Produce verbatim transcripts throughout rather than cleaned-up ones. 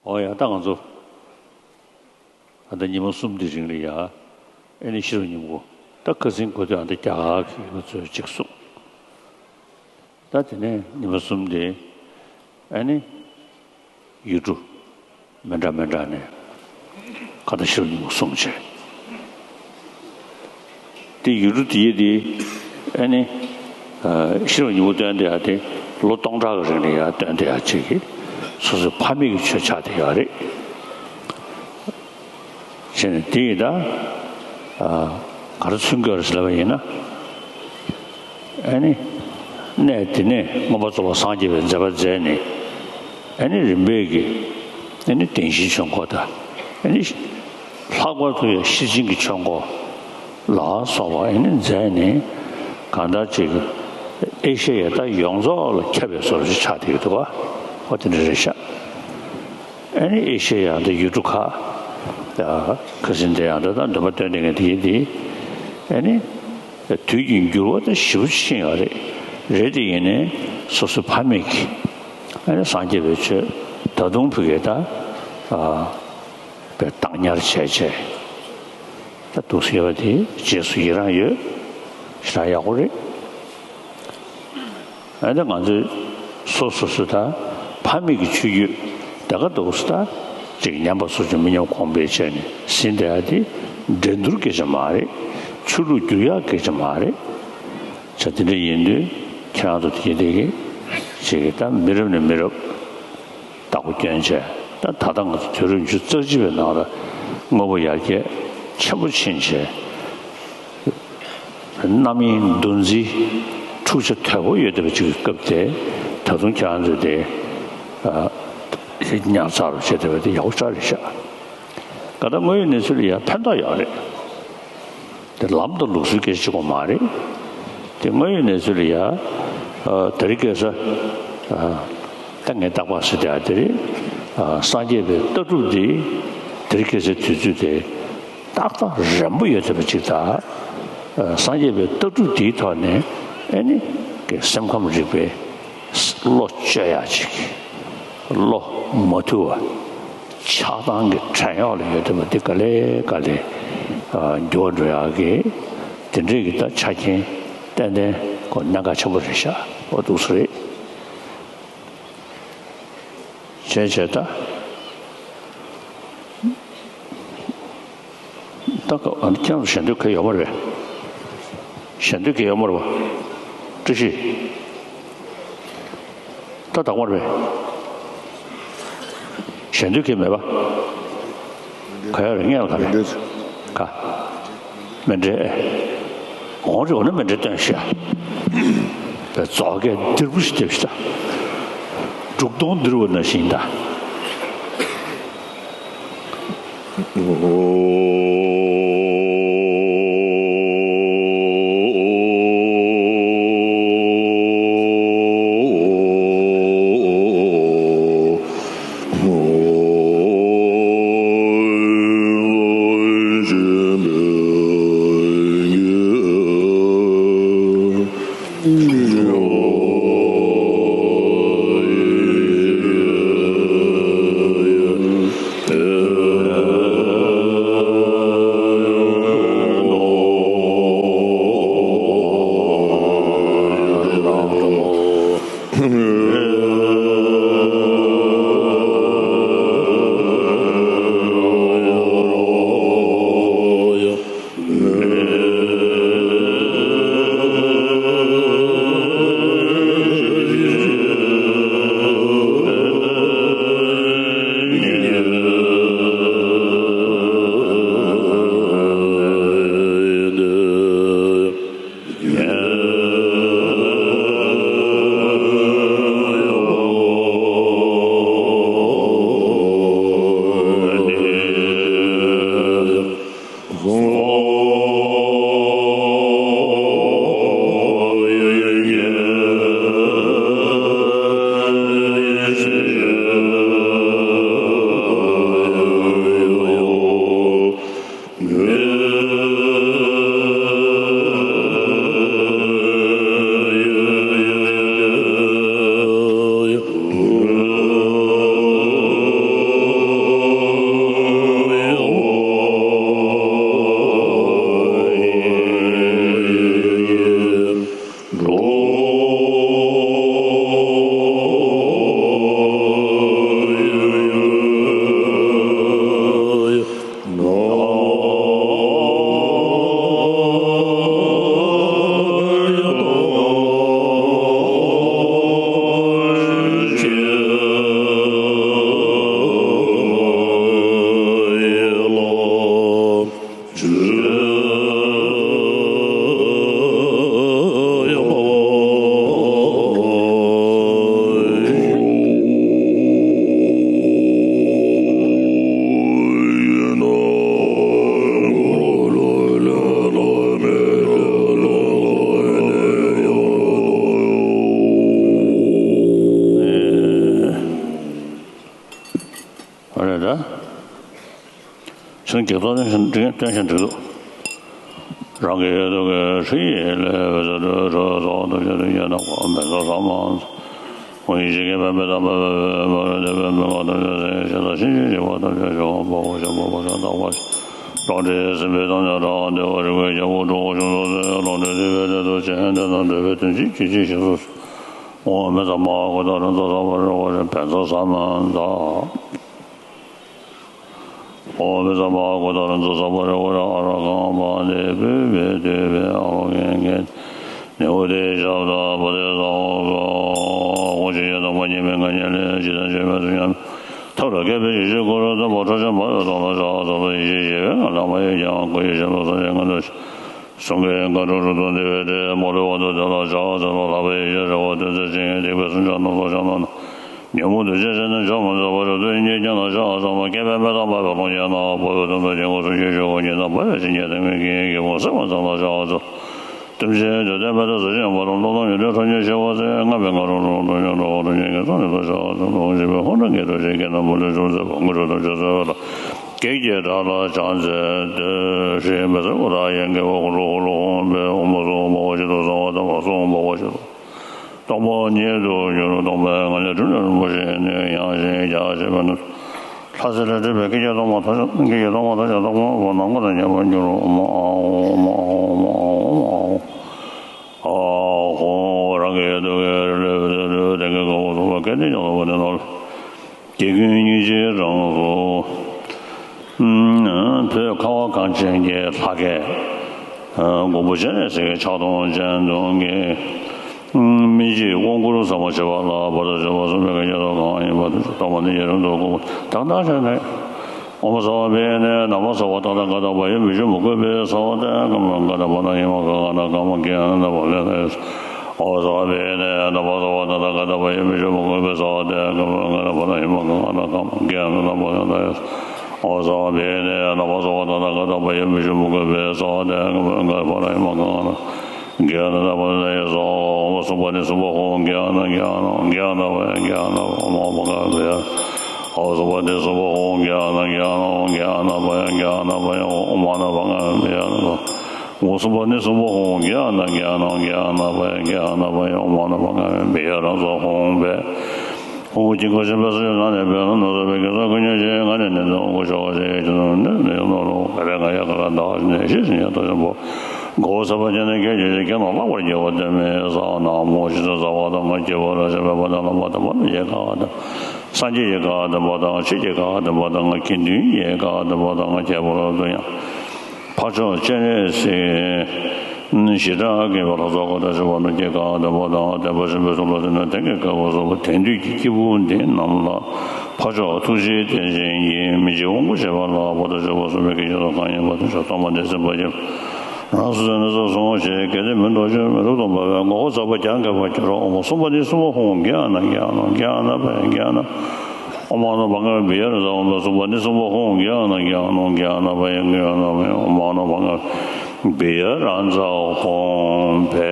ཨོ་ཡ། ད་ང་ཚོ་ཨ་ད་ཉི་མ་གསུམ་དེ་རིང་ལ་ཡ། ཨེ་ནི་ཤེས་རབ་སྙིང་པོ་ད་ཁ་སང་གོ་དུས་ཨ་ད་རྒྱ་གར་གྱི་ཡུལ་ཚོས་གཅིག་གསུངས། ད་དེ་ནས་ཉི་མ་གསུམ་དེ་ཨེ་ནི་ཡུལ་གྲུ་མི་འདྲ་མི་འདྲ་ནས་ག་ད་ཤེས་རབ་སྙིང་པོ་གསུངས་བྱས། དེ་ཡུལ་གྲུ་དེ་ཡི་དེ་ཨེ་ནི་ཤེས་རབ་སྙིང་པོ་སྟོན་དེ་ཡ་དེ་ལོ་སྟོང་ཕྲག་གི་རིང་ལ་ཡ་སྟོན་དེ་ཡ་གཅིག་གི་སོ་སོའི་ཕ་མེས་ཀྱི་ཆོས་ཆགས་དེ་ཡ་རེད། བྱས་ནས་དེ་ཡི་ད་ག་རེ་མཚོན་གྱི་ཡོད་རེད་ཟེར་ལབ་པ་ཡིན་ན། ཨེ་ནི། གནས་དེ་ནས་མངོན་པར་རྫོགས་པར་སངས་རྒྱས་པའི་མཛད་པ་མཛད་ནས། ཨེ་ནི་རིམ་པས་ཀྱི། ཨེ་ནི་བདེན་བཞིའི་ཆོས་འཁོར་དང་། ཨེ་ནི། ལྷག་པར་དུ་ཡང་ཤེར་ཕྱིན་གྱི་ཆོས་འཁོར་ལ་སོགས་པ་ཨེ་ནི་མཛད་ནས། གང་ལྟར་ཅིག་ཨེ་ཤེ་ཡ་ད་ཡོངས་རྫོགས་ལ་ཁྱབ་པའི་བཟོ་འདྲ་ཞིག་ཆགས་བསྡད་ཀྱི་འདུག་པ། ཨོ་དེ་འདྲ་རེད་ཤག་ཨེ་ནི་ཨེ་ཤེ་ཡ་འདི་ཡུལ་གྲུ་ཁག་ད་ཁ་སང་དེ་ཡང་འདི་ད་འདོན་པ་སྟོན་དེ་ངས་དེ་ཡིན་དེ། ཨེ་ནི་དུས་ཀྱི་འགྱུར་བ་ད་ཞེ་པོ་ཕྱིན་ཡོད་རེད། རེད་དེ་ཡིན་ནའི་སོ་སོའི་ཕ་མེས་ཀྱི་ཨེ་ནི་སངས་རྒྱས་པའི་ཆོས་ད་དུང་ཕ་གིར་ད་ཨ་པའི་བདག་ཉར་བྱས་བྱས། ད་འདུག་སེ་ཡོད་པ་དེ་རྗེས་སུ་ཡི་རང་ཡོད། ཞེ་དྲག་ཡག་པོ་རེད། ཨ་ནི་ང་ཚོས་སོ་སོ་སོ་ད་ཕ་མེས་ཀྱི་ཆོས་བརྒྱུད་ད་ག་འདུག་སེ་ད་ཅིག་ཉམས་པ་སོ་ཅིག་མི་ཉམས་གོང་འཕེལ་བྱས་ནས་ཟིན་བསྡད་ཡ་དེ་འགྲན་བསྡུར་སྐད་ཆ་མ་རེད། ཆོས་ལུགས་བསྒྱུར་ཡག་སྐད་ཆ་མ་རེད། ཆ་དེ་འདྲ་ཡིན་དུས་ཁྱེད་རང་ཚོ་དེ་དེ་གི་ཅིག་ད་མི་རབས་ནས་མི་རབས། བདག་པོ་སྐྱོན་བྱས། ད་ད་ལྟ་ང་ཚོ་དུས་རབས་ཉི་ཤུ་རྩ་གཅིག་པའི་ནང་ལ་དངོས་པོ་ཡར་རྒྱས་ཆེན་པོ་ཕྱིན་བྱས། རྣམ་གཡེང་འདུ་འཛི་འཁྲུག་ཆ་དོད་པོ་ཡོད་བསྡད་པ་ཅིག་གི་སྐབས་དེ། ད་དུང་ཁྱེད་རང་ཚོས་དེ་ཨ་ཉར་ཚགས་རོགས་བྱས་བསྡད་པ་དེ་ཡག་པོ་ཞེ་དྲག་རེད་ཤག་ག་ད་དངོས་ཡོད་གནས་ཚུལ་ལ་ཡང་ཕན་ཐོགས་ཡོད་རེད། དེ་ལམ་དང་ལུགས་སྲོལ་སྐད་ཆ་གཅིག་པོ་མ་རེད། དེ་དངོས་ཡོད་གནས་ཚུལ་ལ་ཡ། ཨ་དེ་རིང་ཁ་སང་ཨ་ད་ངས་རྟག་པར་ཟེར་དེ་ཨ་དེ་རེད། ཨ་སངས་རྒྱས་པའི་ལྟ་གྲུབ་འདི་དེ་རིང་ཁ་སང་དུས་ཚོད་དེ་ཏག་ཏག་རན་པོ་ཡོད་བསྡད་པ་ཅིག་དང་། ཨ་སངས་རྒྱས་པའི་ལྟ་གྲུབ་འདིའི་ཐོག་ནས་ཨེ་ནི་གི་སེམས་ཁམས་རིག་པའི་བློ་བཅོས་ཡག་ཅིག་བློ་མ་ཐུལ་བ། ཆགས་སྡང་གི་བྲན་གཡོག་ལ་ཡོད་བསྡད་པ་འདི་ག་ལེ་ག་ལེ་ཨ་འགྱུར་བ་འགྲོ་ཡག་གི་དེ་འདྲའི་གི་ད་ཆ་རྐྱེན་ཏན་ཏན་ཁོ་གནད་འགག་ཆེན་པོ་རེད་ཤག་ཨོ་འདུག་སེ་རེད། བྱས་བྱས་ད། ད་ག་ཨ་ནི་ཁྱེད་རང་ཞལ་འདོན་ག་ཡོད་མ་རེད་པས། ཞལ་འདོན་ག་ཡོད་མ་རེད་པ། བཀྲ་ཤིས། ད་དག་མ་རེད་པས། ཞལ་འདོན་ག་མེད་པ། ག་ཡོད་རེད། ངས་ལ་ག་རེད། ག་མེད་འདྲེ། འོང་རེ་འོང་ན་མེད་འདྲེ་སྟོན་ཤག་པའི་རྫོགས་སྐད་ལྡིར་པོ་ཞིག་རྒྱབ་ཤག་འབྲུག་སྟོང་ལྡིར་བ་ནང་བཞིན་ད། བགེགས་ཚོགས་སྟོན་ཞིང་སྟོན་ཞིང་བསྒྲིགས་འདུག། རང་གི་ཡོད་དོ་གི་ཧྲི་ཡི་ལས་བེ་ས་ཏུ་ཧྲི་སོགས་ཏུ་ཅི་ཏུ་ཡོད་ན་གོ་བན་ཚོགས་ས་མ། ཧུ་ཡི་ཞིག་གི་བན་པེ་དམ་པ་བེ་བེ་མ་རེ་ཏེ་བེ་མེ་མ་ཏུ་ཅི་སེ་ཤེ་ད་ཤིན་ཅི་ཞི་བ་ཏུ་ཅི་ཞི་བ་པ་བོ་ཞི་བ་བོ་ཤ་ད་བ་ཤ། ལོ་འདྲེ་སྲིན་པོའི་ཐོབ་ཉ་དྲག་འདི་བ་རི་བའི་རྒྱལ་པོ་གྲུ་བོ་ཤུ་ཏོ་སེ་ལོ་འདྲེ་དེ་བེ་ཏེ་ཏུ་ཅི་ཧན་ཏེ་ན་འདྲེ་བེ་ཏུ་ཅི་ཅི་ཅི་ཞི་སུ། ཨོ་མི་ཚ་མ་གོ་ད་རུ་ཚོགས་ས་བ་རི་བ་རི་བན་ཚོགས་ས་མ་ཛ། ཨོ་མི་ཚ་མ་གོ་ད་རུ་ཚོགས་ས་བ་རི་བ་རི་ཨ་ར་གང་བ་འདི་བུ་བེ་ཏེ་བེ་ཨ་རོ་གན་གན་ནེ་ཧུ་དེ་ཞབས་ད་བ་དེ་ས་ཧོ་སོ། ཧོ་ཅི་ཡ་དང་མ་ཉེ་མེ་ང་ཉེ་ལེ་ཇི་ལྟར་བྱེད་མེད་དུ་ཉམས། ཐབས་ར་སྐད་པའི་ཡེ་ཤེས་ཀུ་རུ་དམ་པ་ཁྲོ་ཆེན་འབར་བའི་ཐོག་ལ་ཤར་ཚོགས་པའི་ཡེ་ཤེས་ཞེས་པའི་ང་ལ་མ་ཡེ་ཀྱང་ཀུ་ཡེ་ཤེས་ལོ་སོ་ཅན་ང་དུ་གསུང་གི་མཁའ་འགྲོ་རུ་དུ་འདི་བའི་སྒྲས་མ་ལུས་པ་དུ་དེ་ལ་ཤར་ཚོགས་ལ་ལྷག་པའི་ཡེ་ཤེས་རེ་བ་ཐོད་ཚད་ཅན་གྱི་སྡིག་པའི་སེམས་ཅན་རྣམས་སོ་ཤར་ན་ཉོན་མོངས་འདུ་བྱེད་ཆེ་ནས་འཇོམས་མ་ཚུགས་པ་རུ་དུ་ཡིན་གྱི་རྐྱེན་ལ་ཤར་ཚོགས་ལ་སྐད་པའི་མེ་དང་འབར་བའི་ཀློང་ཡངས་ན་འཕོ་བའི་དོན་དུ་སྐྱེ་དགུ་གསུམ་གྱི་ཆོས་སྐུ་ཉིད་དང་འབར་བའི་བྱིན་གྱིས་ལྡན་མིན་གྱི་ཡིད་ཀྱི་བུ་སེམས་ཀྱི་མཚན་ལ་ཤར་ཚོགས། གཏུམ་ཆེན་འདོད་ལྡན་མེ་ཏོག་ཟེར་ཞིང་འབར་རོ་ཀླུ་དང་ཡུལ་དྲན་ཁྲོ་གཉེར་ཆེ་བ་ཟེར་ལྔ་པའི་ང་རོ་རོ་རོ་ཉོ་རོ་རོ་ཉོ་གི་ཚོགས་ནི་ལ་ཤར་ཚོགས་ལ་ཞེས་པའི་ཧོ་ན་གེ་ཏོ་ཞེས་སྐད་དང་འབུ་ལི་ཤུ་ཟེར་བ་མགུ་རུ་དང་ཆུ་ཟེར་བ་ལ། བགེགས་ཀྱི་སྒྲ་ལ་ཕྱག་འཚལ་བསྟོད། ཧྲཱིཿ་མེ་ཟེར་བ་ར་ཡན་གེ་བ་ཧུ་ལུ་ཧུ་ལུ་ཧོམ་པའི་ཨོ་མོ་སོ་མ་བ་ཤི་ཏོ་ས་བ་ད་བ་སོ་མ་བ་ཤི་ཏོ། སྟོང་པ་ཉིད་དུ་གྱུར་སྟོང་པའི་ངང་ལས་སྤྲིན་ལས་རིན་པོ་ཆེའི་ནུས་ཡངས་ཤིང་རྒྱ་ཆེ་བའི་ནུས། ལྷ་སྲིན་ལས་སྒྲིབ་པའི་སྐད་ཅིག་སྟོང་པ་ཐོབ་སྟེ་སྐད་ཅིག་སྟོང་པ་ཐོབ་ཅིང་སྟོང་པ་ནམ་མཁའ་དང་མཉམ་པར་འགྱུར་རོ། ཨོ་མ་ཨོ་མ་ཨོ་མ་ཨོ་མ་ཨོ་མ་ཨོ་མ་ཨོ། ཨ་ཧོ། རང་གི་ཡོད་དོ་གི་རི་ལས་བུ་དེ་རུ་དེ་གི་ག་འོ་སོ་བ་སྐད་དེ་ཀྱང་ལོ་བ་དེ་ནོར། དགེ་ཀུན་སྙིང་རྗེའི་རང་གཟུགས། བོད་ཁ་བ་གངས་ཅན་གྱི་ལྷ་སྐལ། མགོན་པོ་སྤྱན་རས་གཟིགས་ཀྱི་ཕྱག་སྟོང་སྤྱན་སྟོང་གི་སྨིན་བྱེད་དབང་བསྐུར་ཟབ་མོ་བྱེད་པ་ལ་བར་དུ་གཅོད་པ་གསུམ་པའི་སྐད་ཅིག་ཐོག་གང་ཡིན་པ་དེ་ཚོ་སྟོང་པ་ནི་ཡུན་རིང་དུ་བསྐུལ་བ་དང་དང་ཞེས་ནས། ཨོཾ་སརྦ་བི་ནི་ན་མོ་སརྦ་ཏ་ཐཱ་ག་ཏ་བ་ཡེ་མི་ཞུ་མུ་ཀུ་བེ་སརྦ་ཏ་ཀ་མ་ག་ཏ་བ་ན་ཡེ་མ་ག་ག་ན་ཀ་མ་གེ་ན་ན་བ་ལེ་ན་ཡེ་སོ། ཨོཾ་སརྦ་བི་ནི་ན་མོ་སརྦ་ཏ་ཐཱ་ག་ཏ་བ་ཡེ་མི་ཞུ་མུ་ཀུ་བེ་སརྦ་ཏ་ཀ་མ་ག་ཏ་བ་ན་ཡེ་མ་ག་ག་ན་ཀ་མ་གེ་ན་ན་བ་ལེ་ན་ཡེ་སོ། ཨོཾ་སརྦ་བི་ནི་ན་མོ་སརྦ་ཏ་ཐཱ་ག་ཏ་བ་ཡེ་མི་ཞུ་མུ་ཀུ་བེ་སརྦ་ཏ་ཀ་མ་ག་ཏ་བ་ན་ཡེ་མ་ག་ག་ན། གྱ་ནན་དྷ་པ་ན་ཡེ་སོ། ཨོཾ་སུ་པ་ཏི་སུ་པ་ཧཱུྃ་གྱ་ནན་གྱ་ནན་གྱ་ནན་བ་ཡ་གྱ་ནན་ཨོཾ་ཨོཾ་བ་ག་བ་ཡ། ཨོཾ་སུ་པ་ཏི་སུ་པ་ཧཱུྃ་གྱ་ནན་གྱ་ནན་ཨོཾ་གྱ་ནན་བ་ཡ་གྱ་ནན་བ་ཡ་ཨོཾ་ཨ་ན་བ་ག་བ་ཡ། ཨོཾ་སུ་པ་ཏི་སུ་པ་ཧཱུྃ་གྱ་ནན་གྱ་ནན་བ་ཡ་གྱ་ནན་བ་ཡ་ཨོཾ་ཨ་ན་བ་ག་བ་ཡ། རང་ཚོགས་ཧཱུྃ་བས། ཧཱུྃ་དཀྱིལ་འཁོར་ཆེན་པོའི་སྲིད་ཞུ་ནང་ནས་འབད་བར་ནུས་སོ་བའི་གེ་སར་ཀུན་མཁྱེན་ཞེས་ང་ནི་ནན་ཏན་དབང་བསྐུར་ཤོག་ཅེས་ཀྱི་ཚུལ་ནས་ནི་ཡོང་ནོ་ལོ། ག་རེ་ང་ཡ་ག་ལ་བདག་ནས་ཤེས་ཟིན་ཡ་ཐོ་ཞན་པོ། མགོ་བོ་ས་པ་ཅན་ནས་སྐད་ཅིག་ཅིག་སྐད་དང་ལྷག་པར་རྒྱལ་བ་དོན་མེད་ས་ན་མོ་ཞེས་སོགས་ཟ་བ་དང་ང་སྐྱེ་བ་ར་ཞེས་པའི་བ་དང་ལ་མ་དང་བ་ལ་ཡེ་ག་དང་སངས་རྒྱས་ཡེ་ག་དང་བ་དང་ཆོས་ཀྱི་ག་དང་བ་དང་ང་དགེ་འདུན་ཡེ་ག་དང་བ་དང་ང་ཁྱད་པར་དུ་ཡང་། འཕགས་མཆོག་སྤྱན་རས་གཟིགས། ཞི་དྲག་གི་བར་ལྷ་ཚོགས་གང་དག་བཞུགས་པ་རྣམས་ཀྱི་གང་དག་པ་དང་བདེན་པ་ཆེན་པོའི་གཟུགས་ལ་བརྟེན་ནས་དེང་གི་བཀའ་བསྒོ་སོགས་པ་དེང་དུས་ཀྱི་སྐྱེས་བུ་འདི་རྣམས་ལ་འཕགས་མཆོག་ཐུགས་རྗེའི་བརྟན་བཞེངས་ཀྱིས་མི་འཇིགས་དབང་བསྐུར་བྱེད་པ་ལ་བར་དུ་གཅོད་པ་གསུམ་པའི་སྐད་ཅིག་ཐོག་གང་ཡིན་པ་དེ་ཚོ་སྟོང་པ་འདི་སེམས་དཔའ་ཡིན། རང་སོ་སོའི་གནས་སུ་སོང་ཞེས་གལ་ཏེ་མི་འདོར་ཕྱིར་མི་རུ་སྟོན་པ་བས་མགོ་བོ་ཙག་པ་རྒྱང་ག་བར་གྱུར་རོ། ཨོཾ་སུམྦྷ་ནི་སུམྦྷ་ཧཱུྃ་གྱ་ནན་གྱ་ནན་གྱ་ནན་བ་ཡ་གྱ་ནན། ཨོཾ་ཨ་ནོ་བྷ་ག་བ་བི་ཡ་ར་ཛ་ཨོཾ་སུམྦྷ་ནི་སུམྦྷ་ཧཱུྃ་གྱ་ནན་གྱ་ནན་གྱ་ནན་བ་ཡ་གྱ་ནན་བ་ཡ། ཨོཾ་ཨ་ནོ་བྷ་ག་བ་བི་ཡ་ར་ཛ་ཧཱུྃ་བྷེ།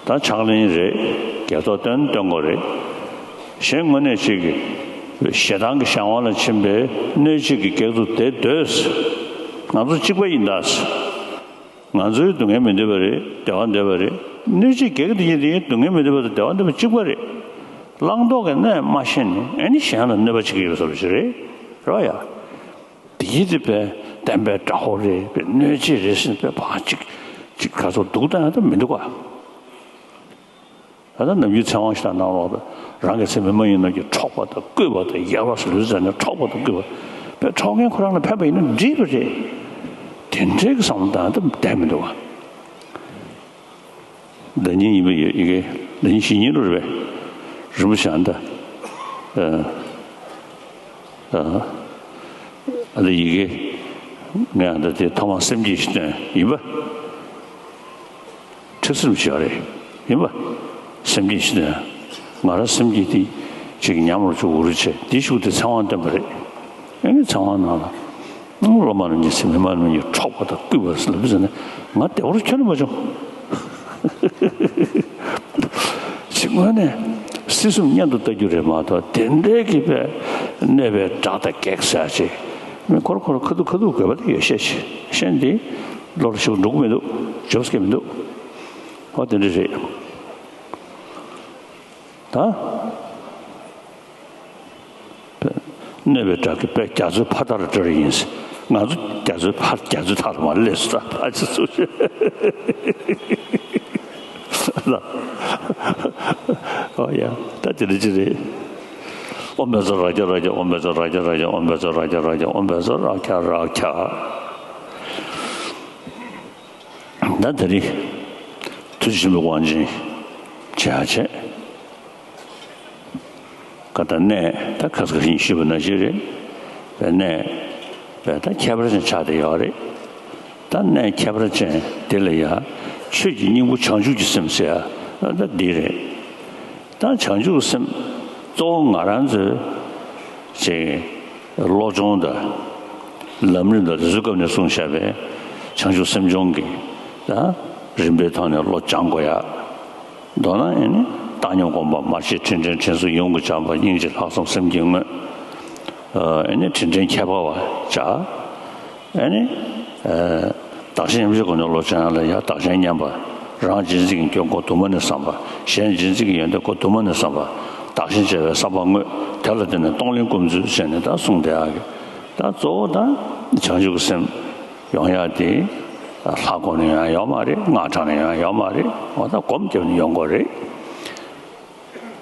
ད་ཕྱག་ལེན་རེད། བགེགས་ཚོགས་སྟོན་སྟོན་དགོས་རེད། གཞན་དངོས་གནས་གཅིག་གི་ཞེ་སྡང་གི་བཤང་བ་ལ་ཕྱིན་པའི་གནོད་བྱེད་ཀྱི་བགེགས་ཚོགས་དེ་སྡོད། ང་ཚོ་གཅིག་པ་ཡིན་ད། ང་ཚོའི་སྡུག་བསྔལ་མི་འདོད་པ་རེད། བདེ་བ་འདོད་པ་རེད། གནོད་བྱེད་བགེགས་དེ་ཉིད་དེ་སྡུག་བསྔལ་མི་འདོད་པ་དང་བདེ་བ་འདོད་པ་གཅིག་པ་རེད། བླང་དོར་གྱི་གནས་མ་ཤེས་ནས་ཨ་ནི་གཞན་ལ་གནོད་པ་བྱེད་ཀྱི་ཡོད་བཟོ་འདྲ་ཞིག་རེད། རེད་བ་ཡ། དེ་ཡིན་དུས་བས་བདེན་པའི་དགྲ་བོ་རེད། བས་གནོད་བྱེད་རེད་ཟེར་བས་ཕར་གཅིག་གཅིག་ག་ཚོད་སྡུག་བཏང་ཡང་ད་མི་འདུག་ག། ད་ལྟ་ནམ་རྒྱུན་ཚེ་དབང་ཞིག་དང་གནང་རོགས། རང་གི་ཚེ་མི་མ་ཡིན་ནོ་ཀྱི་འཕྲོག་པ་དང་བརྐུས་པ་དང་ཡ་བ་སུ་ལུས་ཟེར་ནས་འཕྲོག་པ་དང་བརྐུས་པ། པས་འཕྲོག་མཁན་ཁོ་རང་ལ་ཕན་པ་ཡིན་ན་འགྲིག་པ་རེད། དེ་འདྲའི་གི་བསམ་བློ་བཏང་ད་བསྡད་མི་འདུག་བ། ཟླ་ཉིན་ཡིན་པ་ཡོད་ཡི་གེ་ཟླ་ཉིན་ཞིག་ཉིན་རུ་རེད་པས། རིན་པོ་ཆེ་ཨ་ད། ཨ་ད་ཡི་གེ་ངས་ཨ་ད་དེ་ཐོག་མ་སེམས་བསྐྱེད་ཞིག་བཏོན་ཡིན་པ། ཁྲིག་སེམས་ཤིག་ཡོད་རེད། ཡིན་པ། སེམས་བསྐྱེད་ཤིག་ནས་ང་རང་སེམས་བསྐྱེད་དེ་ཅིག་ཉམས་རུ་བཅུག་འུ་རུ་བྱས་དེ་ཤུགས་དེ་ཚེ་དབང་བཏོན་པ་རེད། ཨེ་ནི་ཚེ་དབང་ནང་ལ་སློབ་མ་རྣམས་ཀྱི་སེམས་མི་མ་རྣམས་ཀྱི་འཕྲོག་པ་དང་བརྐུས་པ་ཟེར་ལབ་ཟེར་ནས་ང་བདེ་བོར་ཁྱོན་ནས་མ་བྱུང་། ཅིག་དངོས་གནས་ སྲིད་གསུམ་མཉམ་དུ་ལྟ་རྒྱུ་རེད་མ་གཏོགས། དེ་འདྲའི་གི་པའི་གནོད་པའི་བྲག་དང་བགེགས་ཟེར་ཡ་ཅིག་མི་ཁོར་ཁོར་ཁ་ཐུག་ཁ་ཐུག་དགོས་པ་དེ་ཡོད་ཤས་ཆེ། གཞན་དེ་བློ་ལ་ཞིག་འགྲོ་གི་མི་འདུག་འཇོབ་སྐད་མི་འདུག་འོ་དེ་འདྲ་རེད། ད། གནོད་པའི་བྲག་གི་དཔེ་རྒྱ་མཚོའི་ཕ་མཐར་བྲོས་ཡིན། ང་ཚོ་རྒྱ་མཚོའི་ཕ་རྒྱ་མཚོའི་མཐའ་ལ་མ་སླེབས་སོ། ད་ཕ་ཚོ་ཚོ་ལ། ཨོ་ཡ། ད་དེ་འདྲ་ཅིག་རེད། ཨོཾ་བཛྲ་རཀྵ་རཀྵ། ཨོཾ་བཛྲ་རཀྵ་རཀྵ། ཨོཾ་བཛྲ་རཀྵ་རཀྵ། ཨོཾ་བཛྲ་རཀྵ་རཀྵ། ད་དེ་རིང་ཐུགས་རྗེ་ཆེན་པོའི་དབང་ཆེན་བྱ་བྱེད། ཀ་ད་གནས་ད་ཁ་སང་ཞུས་པ་ནང་བཞིན་རེད། པའི་གནས་པའི་ད་ཁྱད་པར་ཅན་ཆགས་བསྡད་ཡོད་རེད། ད་གནས་ཁྱད་པར་ཅན་དེ་ལ་ཡ་ཆོས་ཀྱི་སྙིང་པོ་བྱང་ཆུབ་ཀྱི་སེམས་ཟེར་ཡ་ད་འདི་རེད། ད་བྱང་ཆུབ་སེམས་གཙོ་བོ་ང་རང་ཚོའི་ཅིག་བློ་སྦྱོང་དང་ལམ་རིམ་དང་དེ་ཚོའི་སྐབས་ནས་གསུངས་བཞག་པའི་བྱང་ཆུབ་སེམས་སྦྱོང་གི་ད་རིམ་པའི་ཐོག་ནས་བློ་སྦྱང་དགོས་ཡ། མདོར་ན་ཨེ་ནི་བཏང་སྙོམས་སྒོམ་པ། མར་ཤེས་དྲིན་དྲན་དྲན་གསོ་ཡོངས་ཀྱི་སྦྱངས་པ། སྙིང་རྗེ་ལྷག་བསམ་སེམས་ཀྱི་དངོས། ཨེ་ནི་དྲིན་དྲན་ཁྱད་པར་བ་བྱ། ཨེ་ནི། བདག་གཞན་མཉམ་བརྗེའི་སྒོ་ནས་བློ་སྦྱང་ཡ་ལ་ཡ། བདག་གཞན་མཉམ་པ། རང་གཅེས་འཛིན་གྱི་སྐྱོན་ཁོ་དུ་མ་ནས་བསམ་པ། གཞན་གཅེས་འཛིན་གྱི་ཡོན་ཏན་ཁོ་དུ་མ་ནས་བསམ་པ། བདག་གཞན་བརྗེ་བའི་བསམ་པ་དངོས། དེ་ལ་བརྟེན་ནས་གཏོང་ལེན་སྒོམ་ཚུལ་བྱས་ནས་ད་གསུངས་བསྡད་ཡག་གི། ད་གཙོ་བོ་ད་བྱང་ཆུབ་ཀྱི་སེམས་ཡོང་ཡག་དེ་ལྷ་སྒོམ་ནས་ཡོང་ཡག་ཡོད་མ་རེད། སྔགས་བགྲངས་ནས་ཡོང་ཡག་ཡོད་མ་རེད། འོ་ད་སྒོམ་བརྒྱབ་ནས་ཡོང་དགོས་རེད།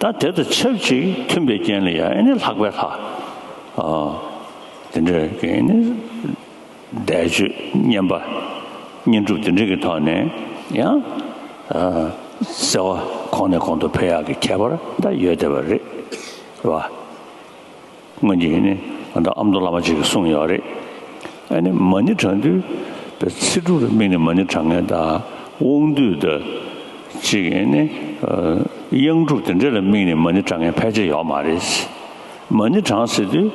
ད་དེ་དང་ཆབས་ཅིག་མཐུན་པའི་རྐྱེན་ལ་ཡང་ཨེ་ནི་ལྷག་པའི་ལྷ། ཨ། དེ་འདྲའི་གི་ཨེ་ནི་བཟླས་བརྗོད་བསྙེན་པ། བསྙེན་སྒྲུབ་དེ་འདྲའི་གི་ཐོག་ནས་ཡང་། ཨ། བརྩེ་བ་གོང་ནས་གོང་དུ་འཕེལ་ཡག་གི་ཁྱད་པར་ད་ཡོད་བསྡད་པ་རེད། རེད་བ། སྔོན་གྱི་ཨེ་ནི་ང་ད་ཨ་མདོ་བླ་མ་ཅིག་གིས་གསུངས་ཡོད་རེད། ཨེ་ནི་མ་ཎི་བགྲང་དུས་པའི་ཚིག་འབྲུ་ལ་དམིགས་ནས་མ་ཎི་བགྲང་མཁན་དང་། དབང་སྡུད་དང་། ཅིག་ཨེ་ནི། ཨ། གཡང་སྒྲུབ་དེ་འདྲ་ལ་དམིགས་ནས་མ་ཎི་བགྲང་མཁན་ཕལ་ཆེར་ཡོད་མ་རེད། མ་ཎི་བགྲང་ཟེར་དུས་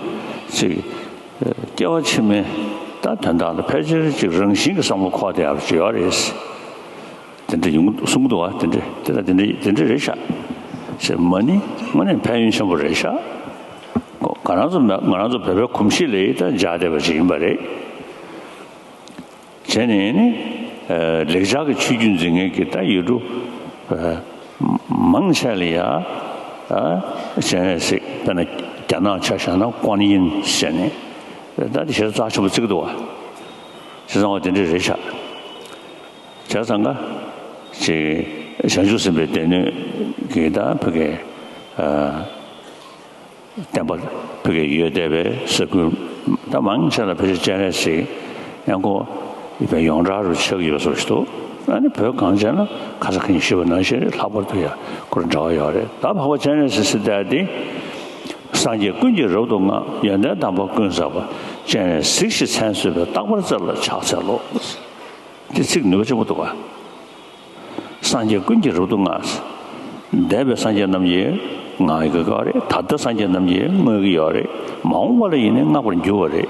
ཅིག་སྐྱེ་བ་ཕྱི་མའི་ད་དོན་དག་ལ་ཕལ་ཆེར་ཅིག་རང་བཞིན་གྱི་བསམ་བློ་འཁོར་བསྡད་ཡག་ཅིག་ཡོད་རེད། དེ་འདྲ་ཡོང་གསུང་གི་འདུག་བ། དེ་འདྲ་དེ་ལྟ་དེ་འདྲ་དེ་འདྲ་རེད་ཤག་ཟེར། མ་ཎི་དངོས་གནས་ཕན་ཡོན་ཆེན་པོ་རེད་ཤག་ང་རང་ཚོ་མ་ང་རང་ཚོ་བོད་པའི་གོམས་གཤིས་ལ་ད་སྦྱར་བསྡད་པ་ཞིག་ཡིན་པ་རེད། བྱས་ནས་ནི། ཨ། ལེགས་སྦྱར་གྱི་ཆོས་བརྒྱུད་འཛིན་མཁན་གྱི་ད་ཡུལ་གྲུ། ཨ། མང་ཆེ་ལ་ཡ། ཨ། སྤྱན་རས་གཟིགས། དཔེར་ན་རྒྱ་ནག་ཆ་བཞག་ན་ཀོན་ཡིན་ཟེར་ནས། ད་དེ་ཞེ་དྲག་རྩ་ཆེན་པོ་བརྩི་གི་འདུག་བ། བྱས་ཙང་བ་དེ་འདྲ་རེད་ཤག་བྱས་ཙང་ཀ་ཅིག་བྱང་ཆུབ་སེམས་དཔའི་སྡེ་སྣོད་ཀྱི་ད་ཕ་གི། ཨ། བསྟན་པ་ཕ་གི་ཡོད་བསྡད་པའི་ས་ཁུལ་ད་མང་ཆེ་ལ་ཕལ་ཆེར་སྤྱན་རས་གཟིགས་ཡང་ཁོ་ཡོངས་གྲགས་རུ་ཆགས་ཡོད་པ་བཟོ་ཞིག་འདུག་ཨ་ནི་བོད་གངས་ཅན་ལ་ཁ་སང་ཁ་ཉིན་ཞུས་པ་ནང་བཞིན་རེད། ལྷག་པར་དུ་ཡང་ཁོ་རང་འབྲེལ་བ་ཡོད་རེད། ད་འཕགས་པ་སྤྱན་རས་གཟིགས་ཟེར་བསྡད་དེ། སངས་རྒྱས་ཀུན་གྱིས་རབ་ཏུ་བསྔགས། ཡོན་ཏན་དམ་པ་ཀུན་བསགས་པ། སྤྱན་རས་གཟིགས་ཞེས་མཚན་གསོལ་བས། རྟག་པར་བརྩེ་ལ་ཕྱག་འཚལ་ལོ། འདི་ཚིག་ནུས་པ་ཆེན་པོ་འདུག་ག་སངས་རྒྱས་ཀུན་གྱིས་རབ་ཏུ་བསྔགས། འདས་པའི་སངས་རྒྱས་རྣམས་ཀྱིས་བསྔགས་ཀྱི་ཡོད་རེད། ད་ལྟ་སངས་རྒྱས་རྣམས་ཀྱིས་བསྔགས་ཀྱི་ཡོད་རེད། མ་འོངས་པ་ལ་ཡིན་ནའི་བསྔགས་པར་འགྱུར་བ་རེད།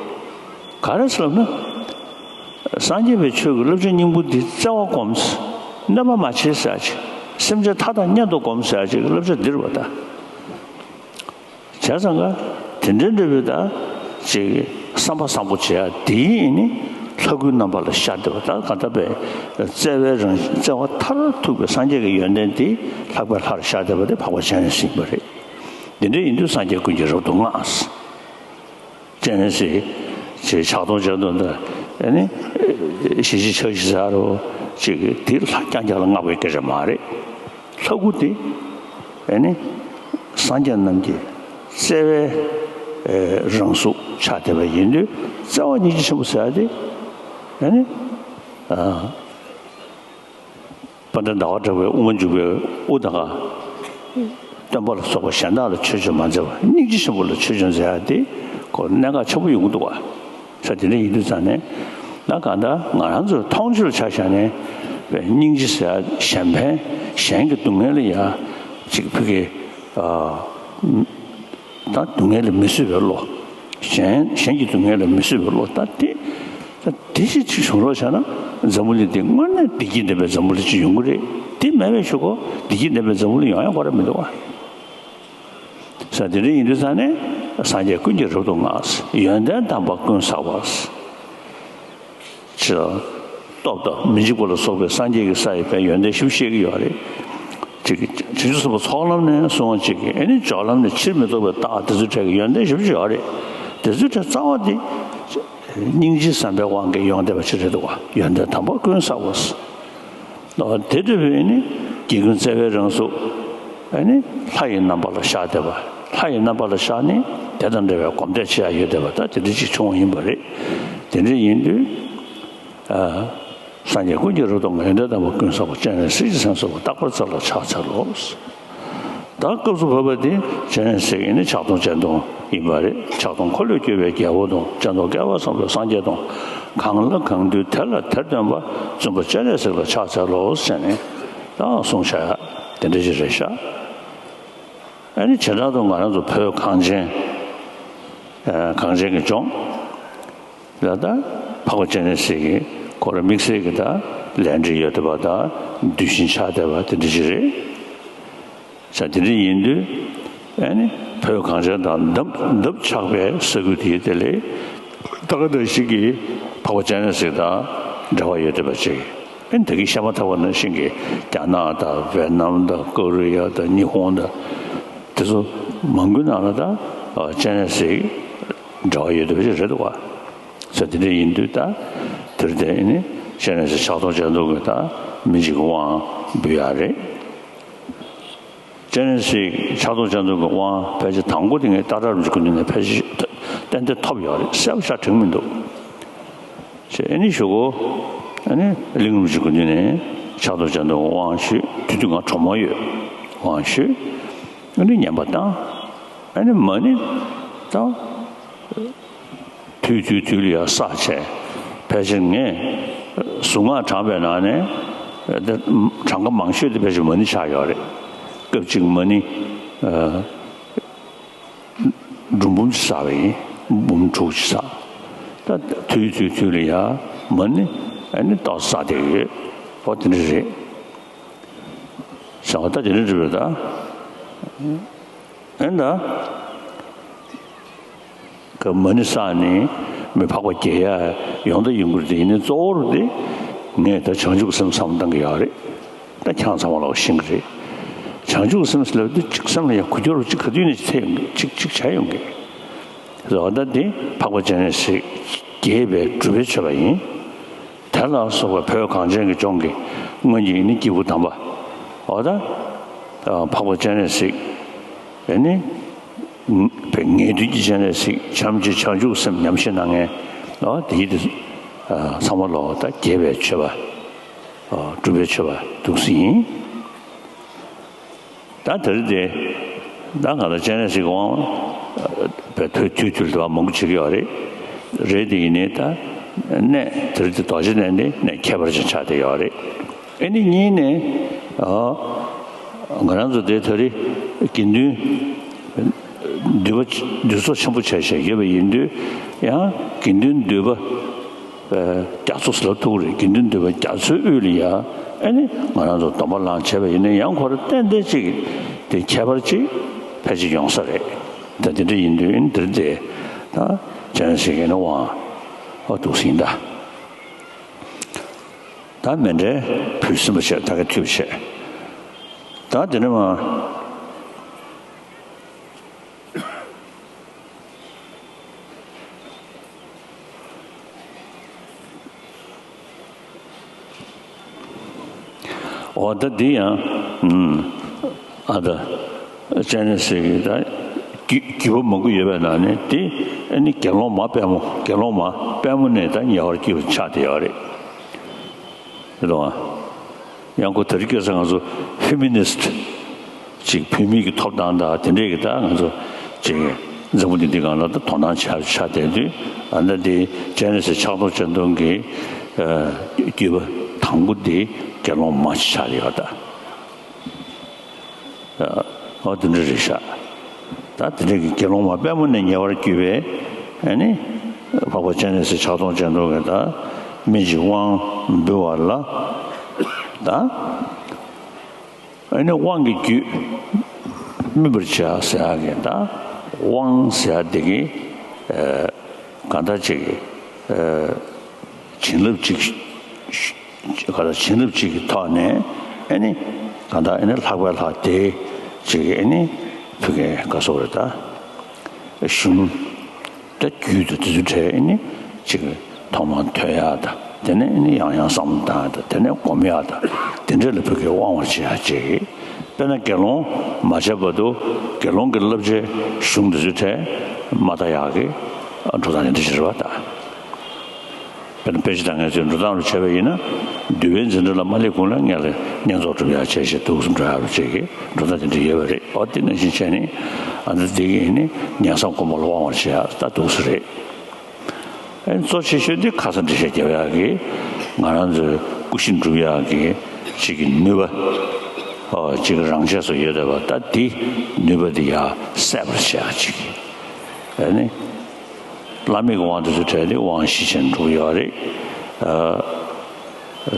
ག་རེ་ཟེར་ལབ་ན། སངས་རྒྱས་པའི་ཆོས་ཀྱི་བསླབ་བྱ་སྙིང་པོ་འདི་བརྩེ་བ་སྒོམ། གནོད་པ་མ་བྱེད་ཟེར་ཡ་ཅིག་སེམས་ཅན་མཐའ་དག་སྙན་དུ་སྒོམ་ཟེར་ཡ་ཅིག་གི་བསླབ་བྱ་འདི་རེད་བ་ད། བྱས་ཙང་ཀ་དེ་འདྲའི་འདྲ་བའི་ད་ཅིག་བསམ་པ་བཟང་པོ་བྱེད་ཡ་དེ་ཡིན་ནི་ལྷ་སྐུའི་རྣམ་པ་ལ་ཤར་བསྡད་པ། ད་ག་ད་པའི་བརྩེ་བའི་རང་བཞིན་བརྩེ་བ་མཐར་ཐུག་པའི་སངས་རྒྱས་ཀྱི་ཡོན་ཏན་དེ་ལྷག་པའི་ལྷར་ཤར་བསྡད་པ་དེ་འཕགས་པ་སྤྱན་རས་གཟིགས་ཡིན་པ་རེད། འདི་འདྲ་ཡིན་དུས་སངས་རྒྱས་ཀུན་གྱིས་རབ་ཏུ་བསྔགས། སྤྱན་རས་གཟིགས་ཀྱི་ཕྱག་སྟོང་སྤྱན་སྟོང་དང་། ཨ་ནི་ཞི་བྱེད་ཕྱག་བཞི་ཟེར་རོ་ཅིག་དེ་ལྷ་རྐྱང་རྐྱང་ལ་བསྔགས་པའི་སྐད་ཆ་མ་རེད། ལྷ་སྐུ་དེ་ཨ་ནི་སངས་རྒྱས་རྣམས་ཀྱི་བརྩེ་བའི་རང་གཟུགས་ཆགས་བསྡད་པ་ཡིན་དུས། བརྩེ་བ་སྙིང་རྗེ་ཆེན་པོ་ཟེར་ཡ་དེ་ཨ་ནི། ཨ། དཔལ་ལྡན་ཟླ་བ་གྲགས་པའི་དབུ་མ་འཇུག་པའི་དབུ་དང་། སྟོན་པ་ལ་སོགས་པ་གཞན་དག་ལ་ཆོས་སྤྱོད་མ་མཛད་པ། སྙིང་རྗེ་ཆེན་པོ་ལ་ཆོས་སྤྱོད་མཛད་ཡ་དེ་ཁོ་གནད་འགག་ཆེན་པོ་ཡོང་གི་འདུག་བ། ས་དེ་འདྲ་ཡིན་དུས་ཙང་ནས་ད་གང་ལྟར་ང་རང་ཚོའི་མཐོང་ཆོས་ལ་ཆ་བཞག་ནས་པའི་སྙིང་རྗེ་ཟེར་ཡ། གཞན་ཕན་གཞན་གྱི་སྡུག་བསྔལ་ལ་ཡ་ཅིག་ཕ་གི། ཨ། ད་སྡུག་བསྔལ་ལ་མི་བཟོད་པའི་བློ། གཞན་གཞན་གྱི་སྡུག་བསྔལ་ལ་མི་བཟོད་པའི་བློ། ད་དེ་ད་དེ་ཞིག་ཅིག་བྱུང་རོགས་བྱས་ན་འཛམ་བུ་གླིང་འདི་དངོས་གནས་བདེ་སྐྱིད་ལྡན་པའི་འཛམ་བུ་གླིང་ཅིག་ཡོང་གི་རེད། དེ་མེད་པའི་ཆོས་སྐོར་བདེ་སྐྱིད་ལྡན་པའི་འཛམ་བུ་གླིང་ཡོང་ཡ་ག་རེ་མི་འདུག་ཨ། ད་དེ་འདྲ་ཡིན་དུས་ཙང་ནས་སངས་རྒྱས་ཀུན་གྱི་རབ་ཏུ་བསྔགས། ཡོན་ཏན་དམ་པ་ཀུན་བསགས་པ། ཅེས། སྟོབས་དང་མི་འཇིགས་པ་ལ་སོགས་པའི་སངས་རྒྱས་ཀྱི་ས་ཡི་ཕན་ཡོན་ཏན་ཞིབ་བཤད་ཀྱི་ཡོད་རེད། ཅིག་བྱང་ཆུབ་སེམས་དཔའ་ཚོགས་ལམ་ནས་གསུངས་པ་ཅིག་གིས་ཨེ་ནི་སྦྱོར་ལམ་ནས་ཕྱིར་མི་ལྡོག་པའི་རྟགས་དེ་ཚོའི་གྲས་ཀྱི་ཡོན་ཏན་ཞིབ་ཅིག་ཡོད་རེད། དེ་ཚོའི་གྲས་རྩ་བ་དེ་སྙིང་རྗེའི་བསམ་པའི་དབང་གིས་ཡོང་བསྡད་པ་ཅིག་རེད་འདུག་བ། ཡོན་ཏན་དམ་པ་ཀུན་བསགས་པ། དེ་འདྲ་བས་ནི་རྒྱལ་ཀུན་བརྩེ་བའི་རང་གཟུགས་ཨེ་ནི་ལྷ་ཡི་རྣམ་པ་ལ་ཤར་བསྡད་པ། ལྷ་ཡི་རྣམ་པ་ལ་ཤར་ནས་དེ་དང་འབྲེལ་བའི་གོམས་འདྲིས་ཆེ་ཡ་ཡོད་བསྡད་པ། ད་དེ་འདྲ་ཅིག་བྱུང་བ་ཡིན་པ་རེད། དེ་འདྲ་ཡིན་དུས། ཨ། སངས་རྒྱས་ཀུན་གྱི་རབ་ཏུ་བསྔགས། ཡོན་ཏན་དམ་པ་ཀུན་བསགས་པ། སྤྱན་རས་གཟིགས་ཀྱི་མཚན་གསོལ་བ། རྟག་པར་རྩེ་ལ་ཕྱག་འཚལ་ལོ། ད་སྐབས་སུ་བབ་པ་དེ་སྤྱན་རས་གཟིགས་ཡིན་ན་ཕྱག་སྟོང་སྤྱན་སྟོང་ཡིན་པ་རེད། ཕྱག་སྟོང་འཁོར་ལོས་སྒྱུར་བའི་རྒྱལ་པོ་དང་། སྤྱན་སྟོང་བསྐལ་པ་བཟང་པོའི་སངས་རྒྱས་དང་། གང་ལ་གང་འདུལ་དེ་ལ་དེར་སྟོན་པ། བཙུན་པ་སྤྱན་རས་གཟིགས་ལ་ཕྱག་འཚལ་ལོ་ཟེར་ནས་ད་གསུངས་བཞག་ཡ་དེ་འདྲ་ཞིག་རེད་ཤག་ཨ་ནི་བྱེ་བྲག་ཏུ་ང་རང་ཚོ་བོད་གངས་ཅན། ཨ། གངས་ཅན་གྱི་ལྗོངས་ལ་ད་འཕགས་པ་སྤྱན་རས་གཟིགས་ཀྱི་ཁོ་རང་དམིགས་བསལ་གྱི་ད་ལས་འབྲེལ་ཡོད་བསྡད་པ་དང་གདུལ་ཞིང་ཆགས་བསྡད་པ་དེ་འདྲ་ཞིག་རེད། ས་དེ་འདྲ་ཡིན་དུས་ཨ་ནི་བོད་གངས་ཅན་དང་འདབ་འདབ་ཆགས་པའི་ས་ཁུལ་དེའི་དེ་ལས་ད་ག་ནང་བཞིན་གྱི་འཕགས་པ་སྤྱན་རས་གཟིགས་དང་འབྲེལ་བ་ཡོད་བསྡད་པ་ཅིག་ཨ་ནི་ད་གིན་བཤད་མ་ཐག་པ་ནང་བཞིན་གྱི་རྒྱ་ནག་དང་ཝེ་ནམ་དང་ཀོ་རི་ཡ་དང་ཉི་ཧོང་དང་དེ་ཚོ་མང་པོའི་ནང་ལ་ད་སྤྱན་རས་གཟིགས་འབྲེལ་བ་ཡོད་བསྡད་པ་ཅིག་རེད་འདུག་བ། ས་དེ་འདྲ་ཡིན་དུས་ད་དེར་བརྟེན་ནས་སྤྱན་རས་གཟིགས་ཕྱག་སྟོང་སྤྱན་སྟོང་གི་ད་མི་འཇིགས་ཀྱི་དབང་འབུལ་ཡག་རེད། སྤྱན་རས་གཟིགས་ཕྱག་སྟོང་སྤྱན་སྟོང་གི་དབང་ཕལ་ཆེར་དང་པོ་དེ་ངས་སྟག་བྲག་རིན་པོ་ཆེའི་སྐུ་མདུན་ནས་ཕལ་ཆེར་ཏན་ཏན་ཐོབ་ཡོད་རེད། གསལ་པོ་ཞེ་དྲག་དྲན་གྱི་མི་འདུག་ཅེས་ཨ་ནི་ཞུ་གོ་ཨ་ནི་གླིང་རིན་པོ་ཆེའི་སྐུ་མདུན་ནས་ཕྱག་སྟོང་སྤྱན་སྟོང་གི་དབང་ཞུས། དེ་དུས་ང་གྲོགས་མོ་ཡོད། དབང་ཞུས། ཨ་ནི་བསྙེན་པ་བཏང་། ཨ་ནི་མ་ཎི་བཏང་། དུས་དུས་དུས་ལ་ཡང་བསགས་བྱས། ཕལ་ཆེར་ངས་གཟུངས་སྔགས་བགྲངས་པའི་ནང་ནས་འདི་གྲངས་ཀ་མང་ཤོས་དེ་ཕལ་ཆེར་མ་ཎི་ཆགས་ཡོད་རེད། སྐབས་གཅིག་མ་ཎི་ཨ་འབྲུ་འབུམ་གཅིག་བསགས་པ་ཡིན། འབུམ་དྲུག་ཅུ་བསགས། ད་དུས་དུས་དུས་ལ་ཡང་མ་ཎི་ཨ་ནི་ཏོག་ཙམ་བསགས་བསྡད་ཡོད། འོ་དེ་འདྲ་རེད། བྱ་བ་ད་དེ་འདྲ་འགྲུབ་པ་ད། ཨེ་ད། ཀ་མ་ཎི་བསགས་ནས་མི་འཕགས་པ་རྒྱལ་ཡ་ཡོང་ད་ཡོང་གི་རེད། དེ་ཡིན་ནའི་གཙོ་བོར་དེ་ངས་ད་བྱང་ཆུབ་སེམས་བསམ་བློ་བཏང་གི་ཡོད་རེད། ད་ཁྱེད་རང་ཚང་མ་ལོག་ཤེས་ཀྱི་རེད། བྱང་ཆུབ་སེམས་ཟེར་ལབ་དུས་གཅིག་སེམས་ལ་ཡང་འགུལ་སྐྱོད་རོགས་གཅིག་ག་དུས་ནས་ཐེབས་ཡོང་གི་གཅིག་གཅིག་བྱ་ཡོང་གི་རེད། འོ་ད་དེ་འཕགས་པ་སྤྱན་རས་གཟིགས་རྒྱས་པའི་སྒྲུབ་པའི་མཆོད་པ་ཡིན། དེ་ལ་སོགས་པའི་བོད་གངས་ཅན་གྱི་ལྗོངས་ཀྱི་སྔོན་གྱི་ནི་སྐྱེས་བུ་དམ་པ། འོ་ད། འཕགས་པ་སྤྱན་རས་གཟིགས། ཨེ་ནི། པའི་ངེས་དོན་གྱི་སྤྱན་རས་གཟིགས་བྱམས་ཀྱི་བྱང་ཆུབ་སེམས་ཉམས་བཞེས་གནང་མཁན། འོ་དེ་ཡིད་དུ། ཚང་མ་ལོ་ད་རྒྱས་པའི་མཆོད་པ། སྒྲུབ་པའི་མཆོད་པ་འདུག་སེ་ཡིན། ད་དེ་རིང་དེ། ད་ང་ལ་སྤྱན་རས་གཟིགས་དབང་། བའི་ཐོས་དུས་དུས་ལ་མང་པོ་བྱེད་ཀྱི་ཡོད་རེད། རེད་དེ་ཡིན་ནའི་ད། གནས་དེ་རིང་དེ་རྡོ་རྗེ་གནས་འདི་གནས་ཁྱད་པར་ཅན་ཆགས་བསྡད་ཡོད་རེད། ཨེ་ནི་གཉིས་ནས། ཨ། ང་རང་ཚོ་དེ་དེ་རིང་དགེ་འདུན། འདུས་པ་འདུས་ཚོགས་ཆེན་པོ་བྱས་བྱས་ཡོད་པ་ཡིན་དུས་ཡང་དགེ་འདུན་འདུས་པ། རྒྱ་མཚོ་ཟེར་ལབ་ཐུབ་ཀྱི་རེད། དགེ་འདུན་འདུས་པ་རྒྱ་མཚོའི་དབུས་ལ་ཡ། ཨེ་ནི་ང་རང་ཚོ་སྡོམ་པ་ལངས་བྱས་པ་ཡིན་ན་ཡང་ཁོ་རང་ཏན་ཏན་ཅིག་དེ་ཁྱད་པར་ཅིག་ཕལ་ཆེར་ཡོང་ས་རེད། ད་དེ་འདྲ་ཡིན་དུས་ཨེ་ནི་འདིར་དེ་ད་སྤྱན་རས་གཟིགས་ཀྱི་ནི་དབང་ཨ་འདུག་སེ་ཡིན་ད། ད་མཎྜལ་ཕུལ་ཟིན་པ་བྱས་ད་ག་ཐུབ་བྱས། ད་དེ་ནས་མ། འོ་ད་འདི་ཡང་ཨ་ད་སྤྱན་རས་གཟིགས་ཀྱི་ད་བརྒྱུད་བརྒྱུད་པ་མང་པོ་ཡོད་པའི་ནང་ནས་འདི་ཨ་ནི་དགེ་སློང་མ་དཔལ་མོ། དགེ་སློང་མ་དཔལ་མོ་ནས་ད་ཉེ་བར་བརྒྱུད་པ་ཆགས་བསྡད་ཡོད་རེད། རེད་དོ། ཡང་ཁོ་དེ་རིང་ཁ་སང་ང་ཚོ་ཧྥི་མི་ནི་སི་ཊི་ཅིག་བུད་མེད་ཀྱི་ཐོབ་ཐང་དང་དེ་འདྲས་ཀྱི་ད་ང་ཚོ་ཅིག་འཛམ་བུ་གླིང་འདི་སྒང་ལ་ད་དོ་སྣང་བྱ་བྱ་བསྡད་དུས། ཨ་ད་འདི་སྤྱན་རས་གཟིགས་ཕྱག་སྟོང་སྤྱན་སྟོང་གི་བརྒྱུད་པ་དང་པོ་འདི་དགེ་སློང་མ་ཞིག་ཆགས་ཡོད་ད། འོ་དེ་འདྲ་རེད་ཤག་ད་དེ་འདྲ་གི་དགེ་སློང་མ་དཔལ་མོ་ནས་ཉེ་བར་བརྒྱུད་པའི་ཨ་ནི་འཕགས་པ་སྤྱན་རས་གཟིགས་ཕྱག་སྟོང་སྤྱན་སྟོང་གི་ད་མི་འཇིགས་དབང་འབུལ་བ་ལ། ད་ཨ་ནི་དབང་གི་རྒྱུད། སྨིན་པར་བྱ་ཟེར་ཡག་གི་ད་དབང་ཟེར་ཡག་དེ་གི་ཨ་གང་ལྟར་ཅིག་ཨ་བྱིན་རླབས་ཅིག་ག་ལ་བྱིན་རླབས་ཅིག་གི་ཐོག་ནས་ཨ་ནི་གང་ལྟར་ཨ་ནི་ལྷག་པའི་ལྷ་དེ་ཅིག་གི་ཨ་ནི་ཕ་གི་ག་སོགས་རེད་ད་གཞུང་། ད་རྒྱུད་དང་དེ་ཚོའི་གྲས་ནི་གཅིག་ཐོག་མར་ཐོས་ཡག་དང་དེ་ནས་ནི་ཡང་ཡང་བསམ་བློ་བཏང་ཡག་དང་དེ་ནས་སྒོམ་ཡག་དང་དེ་འདྲ་ལ་ཕ་གིར་དབང་བར་བྱེད་ཡག་ཅིག་དཔེར་ན་དགེ་སློང་མ་བྱས་བར་དུ་དགེ་སློང་གི་བསླབ་བྱའི་གཞུང་དེ་ཚོའི་གྲས་མ་བལྟ་ཡག་གི་འགྲོ་སྟངས་དེ་འདྲ་ཞིག་རེད་བ་ད། དཔེར་ན་དཔེ་ཆ་ད་ངས་ཚོས་འགྲོ་སྟངས་ལ་བྱས་པ་ཡིན་ན། འདུལ་བའི་འཛིན་གྲྭ་ལ་མ་སླེབས་གོང་ལ་སྔོན་ལ་བསྙེན་རྫོགས་སྒྲུབ་ཡག་བྱས་བྱས་འདུག་སེ་འགྲོ་ཡག་རུ་བྱེད་ཀྱི་འགྲོ་སྟངས་དེ་འདྲ་ཡོད་པ་རེད། འོ་དེ་ནང་བཞིན་བྱས་ནས་ཨ་ནི་དེ་གི་ནི་ཉན་བསམ་སྒོམ་པ་ལ་དབང་བར་བྱེད་ཡག་ད་འདུག་སེ་རེད། ཨ་ནི་གཙོ་ཆེ་ཤོས་དེ་ཁ་སང་འགྲེལ་བཤད་རྒྱབ་ཡག་གི་ང་རང་ཚོའི་སྐུ་བཞི་སྒྲུབ་ཡག་གི་གཅིག་གི་ནུས་པ། ཨོ་གཅིག་གི་རང་ཆས་སུ་ཡོད་བསྡད་པ་ད་དེ་ནུས་པ་དེ་ཡར་སད་པར་བྱེད་ཡག་ཅིག་ཨ་ནི། བླ་མེད་ཀྱི་དབང་དུ་ཚུར་བྲལ་ཏེ་དབང་བཞི་ཅན་འགྲུབ་ཡོད་རེད། ཨ།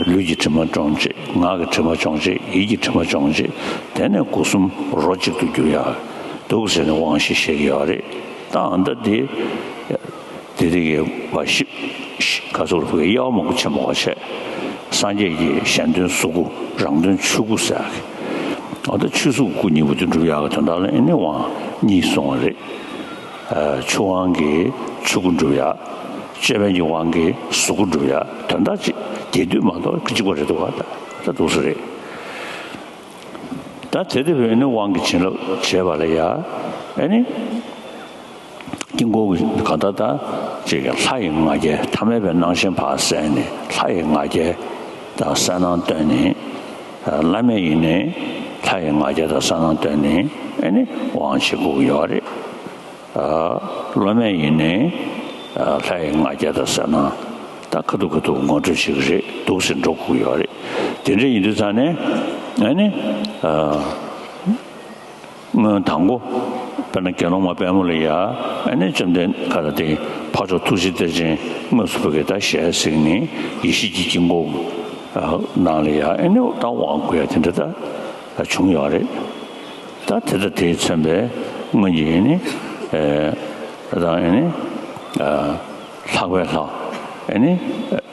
ལུས་ཀྱི་དྲི་མ་སྦྱོང་བྱེད། ངག་གི་དྲི་མ་སྦྱོང་བྱེད། ཡིད་ཀྱི་དྲི་མ་སྦྱོང་བྱེད། དེ་ནས་སྒོ་གསུམ་རོ་གཅིག་ཏུ་གྱུར་ཡག་འདུག་ཟེར་ནས་དབང་བཞི་བཤད་ཀྱི་ཡོད་རེད། ད་ཨ་མདའ་དེ། དེ་དེ་གའི་བ་ཞིབ། ག་ཚོད་ལ་བུ་གའི་དབྱེ་བ་མང་པོ་ཕྱེ་མ་དགོས་བྱས། སངས་རྒྱས་ཀྱི་གཞན་དོན་གཟུགས་སྐུ་རང་དོན་ཆོས་སྐུ་ཟེར་ཡག་གི་ཨ་ད་ཆོས་གཟུགས་སྐུ་གཉིས་པོ་དེ་འགྲུབ་ཡག་གི་དོན་དག་ལ་ཨ་ནི་དབང་གཉིས་གསུངས་པ་རེད། ཨ་ཆུ་དབང་གིས་ཆོས་སྐུ་འགྲུབ་ཡག་ཅོད་པན་གྱི་དབང་གིས་གཟུགས་སྐུ་འགྲུབ་ཡག་དོན་དག་གཅིག་རྒྱས་བསྡུས་མ་གཏོགས་གཅིག་པ་རེད་འདུག་ག་ད་ད་འདུག་སེ་རེད། ད་དེ་དེ་བས་ནི་དབང་གི་བྱིན་རླབས་བྱས་པ་ལ་ཡ་ཨ་ནི། དཀྱིལ་འཁོར་གྱི་གང་ལྟར་ད་ཅིག་གི་ལྷ་ཡི་ང་རྒྱལ་ཐ་མལ་པའི་སྣང་ཞེན་ཕར་བསལ་ནས་ལྷ་ཡི་ང་རྒྱལ་དང་གསལ་སྣང་བཏོན་ནས། བླ་མེད་ཡིན་ནའི་ལྷ་ཡི་ང་རྒྱལ་དང་གསལ་སྣང་བཏོན་ནས་ཨ་ནི་དབང་བྱེད་དགོས་ཀྱི་ཡོད་རེད། ཨ་སློབ་མ་ཡིན་ནའི་ཨ་ལྷ་ཡི་ང་རྒྱལ་དང་གསལ་སྣང་ད་ཁ་ཐུག་ཁ་ཐུག་ངོ་སྤྲོད་བྱེད་ཀྱི་རེད་འདུག་སེ་འགྲོ་དགོས་ཀྱི་ཡོད་རེད། དེ་འདྲ་ཡིན་དུས་ཙང་ནས་ཨ་ནི་ཨ་སྔོན་དང་པོ་དཔེར་ན་དགེ་སློང་མ་དཔལ་མོ་ལ་ཡ་ཨ་ནི་བཅོམ་ལྡན་ག་ལ་དེ་འཕགས་མཆོག་ཐུགས་རྗེ་གཏེར་ཆེན་དངོས་སུ་བོད་ཀྱི་ད་ཞལ་གཟིགས་ནས་ཡེ་ཤེས་ཀྱི་དཀྱིལ་འཁོར་ནང་ལ་ཡ་ཨ་ནི་ད་དབང་བསྐུར་ཡ་དེ་འདྲ་ད་བྱུང་ཡོད་རེད། ད་དེ་ལྟ་དེས་མཚོན་པའི་སྔོན་གྱི་ཨེ་ནི། ཨེ་ད་ཨེ་ནི། ཨ་ལྷག་པའི་ལྷ། ཨེ་ནི།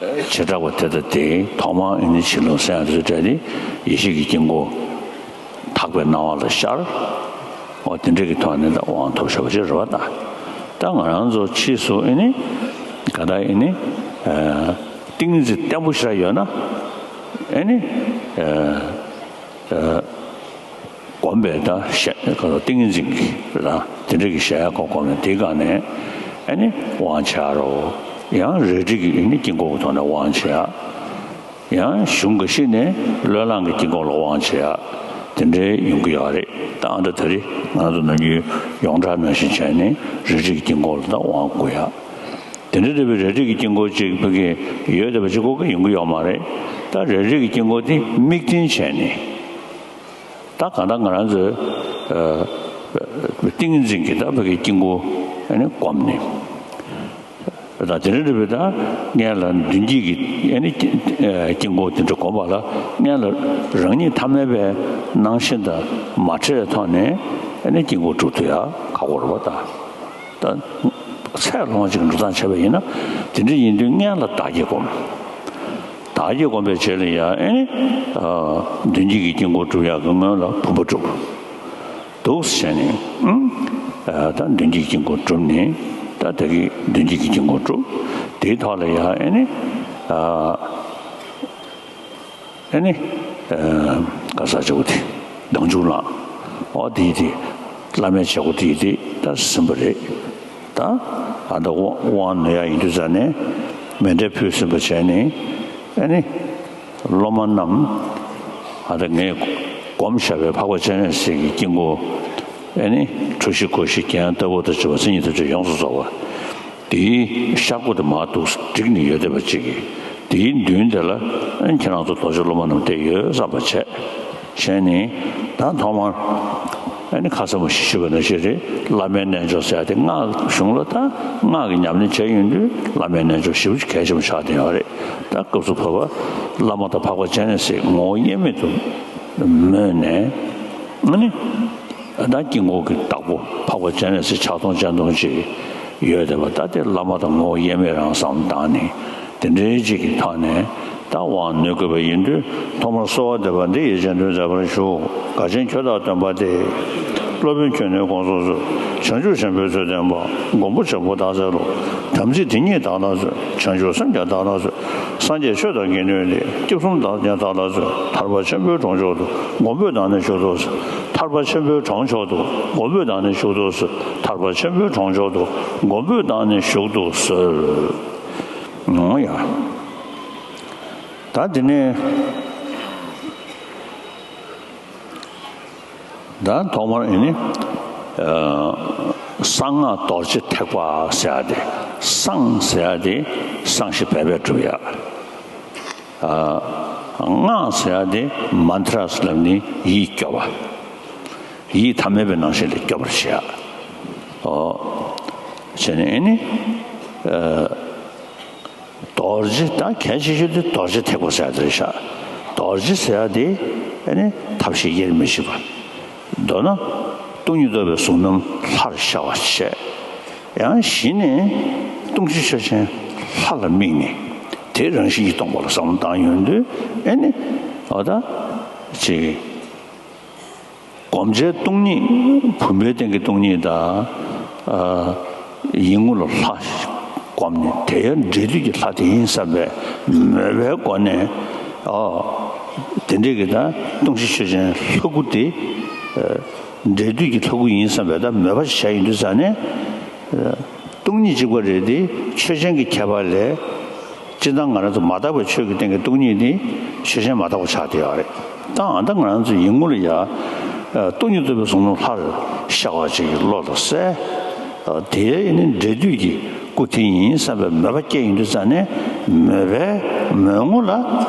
བྱེ་བྲག་པ་དེ་ལྟ་དེ་ཐོག་མར་ཨེ་ནི་བྱིན་རླབས་གསན་ཡག་དེ་ཚོ་སྤྲད་དེ་ཡེ་ཤེས་ཀྱི་དཀྱིལ་འཁོར་དག་པའི་སྣང་བ་ལ་ཤར། འོ་དེ་འདྲ་གི་ཐོག་ནས་ད་དབང་ཐོབ་བཞག་པ་ཞིག་རེད་བ་ད། ད་ང་རང་ཚོ་ཕྱིས་སུ་ཨེ་ནི། ག་ད་ཨེ་ནི། ཨ་ཏིང་འཛིན་བརྟན་པོ་ཞིག་ཡོད་ན། ཨེ་ནི། ཨ། ཨ། སྒོམ་པའི་ད་ཞལ་ཏིང་ངེ་འཛིན་གྱི་ལ་དེ་འདྲ་གི་ཞལ་ཡ་ཁོ་སྒོམ་ནས་དེའི་སྒང་ནས་ཨ་ནི་དབང་བྱེད་རོ། ཡང་རལ་གྲི་གི་ཨ་ནི་དཀྱིལ་འཁོར་གྱི་ཐོག་ནས་དབང་བྱེད་ཡ། ཡང་གཞུང་འགའ་ཞིག་ནས་བློས་བསླངས་ཀྱི་དཀྱིལ་འཁོར་ལ་དབང་བྱེད་ཡ། དེ་འདྲའི་ཡོང་གི་ཡོད་རེད། ད་ཨ་འདྲ་ད་རེས་ང་ཚོ་ནམ་རྒྱུན་ཡོངས་གྲགས་ནང་བཞིན་བྱས་ནས་རལ་གྲི་གི་དཀྱིལ་འཁོར་ལ་ད་དབང་བསྐུར་ཡ། དེ་འདྲ་འདྲ་བའི་རལ་གྲི་གི་དཀྱིལ་འཁོར་ཅིག་ཕ་གི་ཡོད་བསྡད་པ་ཅིག་ཁོ་གི་ཡོང་གི་ཡོད་མ་རེད། ད་རལ་གྲི་གི་དཀྱིལ་འཁོར་དེ་དམིགས་རྟེན་བྱས་ནས། ད་གང་ལྟར་ང་རང་ཚོས་ཨ་ཏིང་ངེ་འཛིན་གྱི་ད་ཕ་གི་དཀྱིལ་འཁོར་ཨ་ནི་བསྒོམས་ནས། ད་དེ་འདྲ་འདྲ་བའི་ད་སྔོན་ལ་མདུན་བསྐྱེད་ཀྱི་ཨ་ནི་དཀྱིལ་འཁོར་དེ་འདྲ་བསྒོམས་པ་ལ་སྔོན་ལ་རང་ཉིད་ཐ་མལ་པའི་སྣང་ཞེན་དང་མ་བྲལ་བའི་ཐོག་ནས་ཨ་ནི་དཀྱིལ་འཁོར་སྒྲུབ་ཐུབ་ཡ་ཁག་པོ་རེད་བ་ད། ད་ཚད་ལོངས་སྤྱོད་ཀྱི་འགྲོ་སྟངས་བྱས་པ་ཡིན་ན་དེ་འདྲ་ཡིན་དུས་སྔོན་ལ་བདག་བསྐྱེད་བསྒོམ། བདག་བསྐྱེད་བསྒོམ་པའི་རྗེས་ལ་ཡང་ཨེ་ནི། ཨ་མདུན་བསྐྱེད་ཀྱི་དཀྱིལ་འཁོར་སྒྲུབ་ཡག་གི་སྔོན་ལ་བུམ་པ་སྒྲུབ། འདུག་སེ་བྱས་ནས་ཨང་། ཨ་ད་མདུན་བསྐྱེད་ཀྱི་དཀྱིལ་འཁོར་སྒྲུབ་ནས་ད་དེ་གི་མདུན་བསྐྱེད་ཀྱི་དཀྱིལ་འཁོར་སྒྲུབ། དེའི་ཐོག་ལ་ཡང་ཨེ་ནི། ཨ། ཨེ་ནི། ཨ་ག་ས་བྱེད་སྒོ་དེ་ལྡང་འཇུག་ལངས། ཨོ་དེ་དེ་བླ་མའི་བྱེད་སྒོ་དེ་དེ་ད་ཟིན་པ་རེད། ད་ཨ་ད་དབང་དབང་ནོད་ཡ་ཡིན་དུས་ཙང་ནས་མཎྜལ་ཕུལ་ཟིན་པ་བྱས་ནས་ཨེ་ནི། སློབ་མ་རྣམས་ཨ་ད་ངས་སྒོམ་བཞག་པའི་འཕགས་པ་སྤྱན་རས་གཟིགས་ཀྱི་དཀྱིལ་འཁོར་ཨེ་ནི་གྲུ་བཞི་སྒོ་བཞི་རྒྱན་ལྟ་བུ་དང་བཅས་པ་མཚན་ཉིད་ཐམས་ཅད་ཡོངས་སུ་རྫོགས་པ། དེའི་ཤར་སྒོ་དེ་མར་འདུག་བསྒྲིགས་ནས་ཡོད་བསྡད་པ་ཅིག་གིས་དེའི་མདུན་དེ་ལ་ཨ་ནི་ཁྱེད་རང་ཚོ་རྡོ་རྗེ་སློབ་མ་རྣམས་བསྡད་ཡོད་བསམ་པ་བྱས། བྱས་ནས་ད་ཐོག་མར་ཨ་ནི་ཁ་ས་མ་ཞིག་ཞུས་པ་ནང་བཞིན་རེད། བླ་མའི་རྣལ་འབྱོར་ཟེར་ཡ་དེ་སྔགས་གཞུང་ལ་ད་སྔགས་ཀྱི་ཉམས་ལེན་བྱས་ཡོང་དུས་བླ་མའི་རྣལ་འབྱོར་ཞེ་པོ་ཅིག་གལ་ཆེན་པོ་ཆགས་བསྡད་ཡོད་རེད། ད་སྐབས་སུ་བབ་པ་བླ་མ་དང་འཕགས་པ་སྤྱན་རས་གཟིགས་ངོ་བོ་དབྱེར་མེད་དུ་མོས་ནས་ཨ་ནི། ད་དཀྱིལ་འཁོར་གྱི་བདག་པོ་འཕགས་པ་སྤྱན་རས་གཟིགས་ཕྱག་སྟོང་སྤྱན་སྟོང་ཅིག་ཡོད་བསྡད་པ། ད་དེ་བླ་མ་དང་ངོ་བོ་དབྱེར་མེད་རང་བསམ་བཏང་ནས་དེ་འདྲའི་ཅིག་གི་ཐོག་ནས་ད་དབང་ནུས་དགོས་པ་ཡིན་དུས། ཐོག་མར་གསོལ་བ་འདེབས་པ་འདི་ཡིས་རྗེས་ཟློས་མཛད་པར་ཞུ། དགའ་ཆེན་ཁྱོད་བདག་སྟོན་པ་སྟེ། སློབ་དཔོན་ཁྱོད་ནི་དཀོན་མཆོག་གསུམ། བྱང་ཆུབ་ཆེན་པོའི་ཚུལ་བསྟན་པ། མགོན་པོ་ཆེན་པོ་སྟག་འཚེར་ལོ། དམ་ཚིག་དེ་ཉིད་བདག་ལ་སྩོལ། བྱང་ཆུབ་སེམས་ཀྱང་བདག་ལ་སྩོལ། སངས་རྒྱས་ཆོས་དང་དགེ་འདུན་ལས། སྐྱབས་གསུམ་བདག་ཀྱང་བདག་ལ་སྩོལ། ཐར་པ་ཆེན་པོའི་གྲོང་མཆོག་ཏུ། མགོན་པོས་བདག་ནི་བཞུགས་ཐོགས་སུ། ཐར་པ་ཆེན་པོའི་གྲོང་མཆོག་ཏུ། མགོན་པོས་བདག་ནི་བཞུགས་ཐོགས་སུ། ཐར་པ་ཆེན་པོའི་གྲོང་མཆོག་ཏུ། མགོན་པོས་བདག་ནི་བཞུགས་ཐོགས་སུ། ཡོང་ཡ། ད་དེ་ནས། ད་ཐོག་མར་ཨེ་ནི། ཨ། གསང་སྔགས་རྡོ་རྗེ་ཐེག་པ་ཟེར་ཡ་དེ། གསང་ཟེར་ཡ་དེ་གསང་ཞིང་སྦས་པས་སྒྲུབ་ཡ། ཨ། སྔགས་ཟེར་ཡ་དེ་མནྟྲ་ལབ་ནི་ཡིད་སྐྱོབ་པ། ཡིད་ཐ་མལ་པའི་ནང་ཞིག་ལས་སྐྱོབ་པར་བྱེད་ཡ། ཨོ། བྱས་ནས་ཨེ་ནི། ཨ། རྡོ་རྗེ། ད་གལ་ཆེ་ཤོས་དེ་རྡོ་རྗེ་ཐེག་པ་ཟེར་ཡ་དེ་རེད་ཤག་རྡོ་རྗེ་ཟེར་ཡ་དེ་ཨ་ནི་ཐབས་ཤེས་དབྱེར་མི་ཕྱེད་པ། མདོར་ན་སྟོང་ཉིད་རྟོགས་པའི་གཟུགས་རྣམས་ལྷར་ཤར་བར་བྱེད། ཡང་གཞི་ནས་སྟོང་གཞི་ཆོས་ཅན་ལྷ་ལ་དམིགས་ནས་དེ་རང་བཞིན་གྱིས་སྟོང་པ་ལ་བསམ་བློ་བཏང་ཡོང་དུས་ཨ་ནི་ཨོ་ད་ཅིག་སྒོམ་བྱའི་སྟོང་ཉིད། བུམ་པའི་སྟེང་གི་སྟོང་ཉིད་དང་། ཨ། ཡིད་ངོ་ལ་ལྷ་བསྒོམས་ནས་དེ་ཡང་འབྲས་དུས་ཀྱི་ལྷ་དེ་ཡིན་བསམ་པའི་མོས་པའི་སྒོ་ནས། ཨ། དེ་འདྲའི་གི་ད་སྟོང་གཞི་ཆོས་ཅན་ལྷ་སྐུ་དེ། ཨ། འབྲས་དུས་ཀྱི་ལྷ་སྐུ་ཡིན་བསམ་པའི་ད་མོས་པ་ཞིག་བྱས་ཡོང་དུས་ཙ་ནས། ཨ། སྟོང་ཉིད་གཅིག་པ་རེད་དེ། ཆོས་ཅན་གྱི་ཁྱད་པར་ལས། སྤྱིར་བཏང་ང་རང་ཚོ་མ་དག་པའི་ཆོས་ཀྱི་སྟེང་གི་སྟོང་ཉིད་ནི་ཆོས་ཅན་མ་དག་པ་ཆགས་བསྡད་ཡོད་རེད། ད་ཨ་ད་ང་རང་ཚོ་ཡིད་ངོ་ལ་ཡ། སྟོང་ཉིད་རྟོགས་པའི་གཟུགས་རྣམས་ལྷར་ཤར་བ་ཅིག་གི་བློ་ལ་གསལ། དེ་ནི་འབྲས་དུས་ཀྱི་སྐུ་དེ་ཡིན་བསམ་པའི་མོས་པ་སྐྱེ་ཡོང་དུས་ཙ་ནས་མོས་པའི་མོས་ངོ་ལ་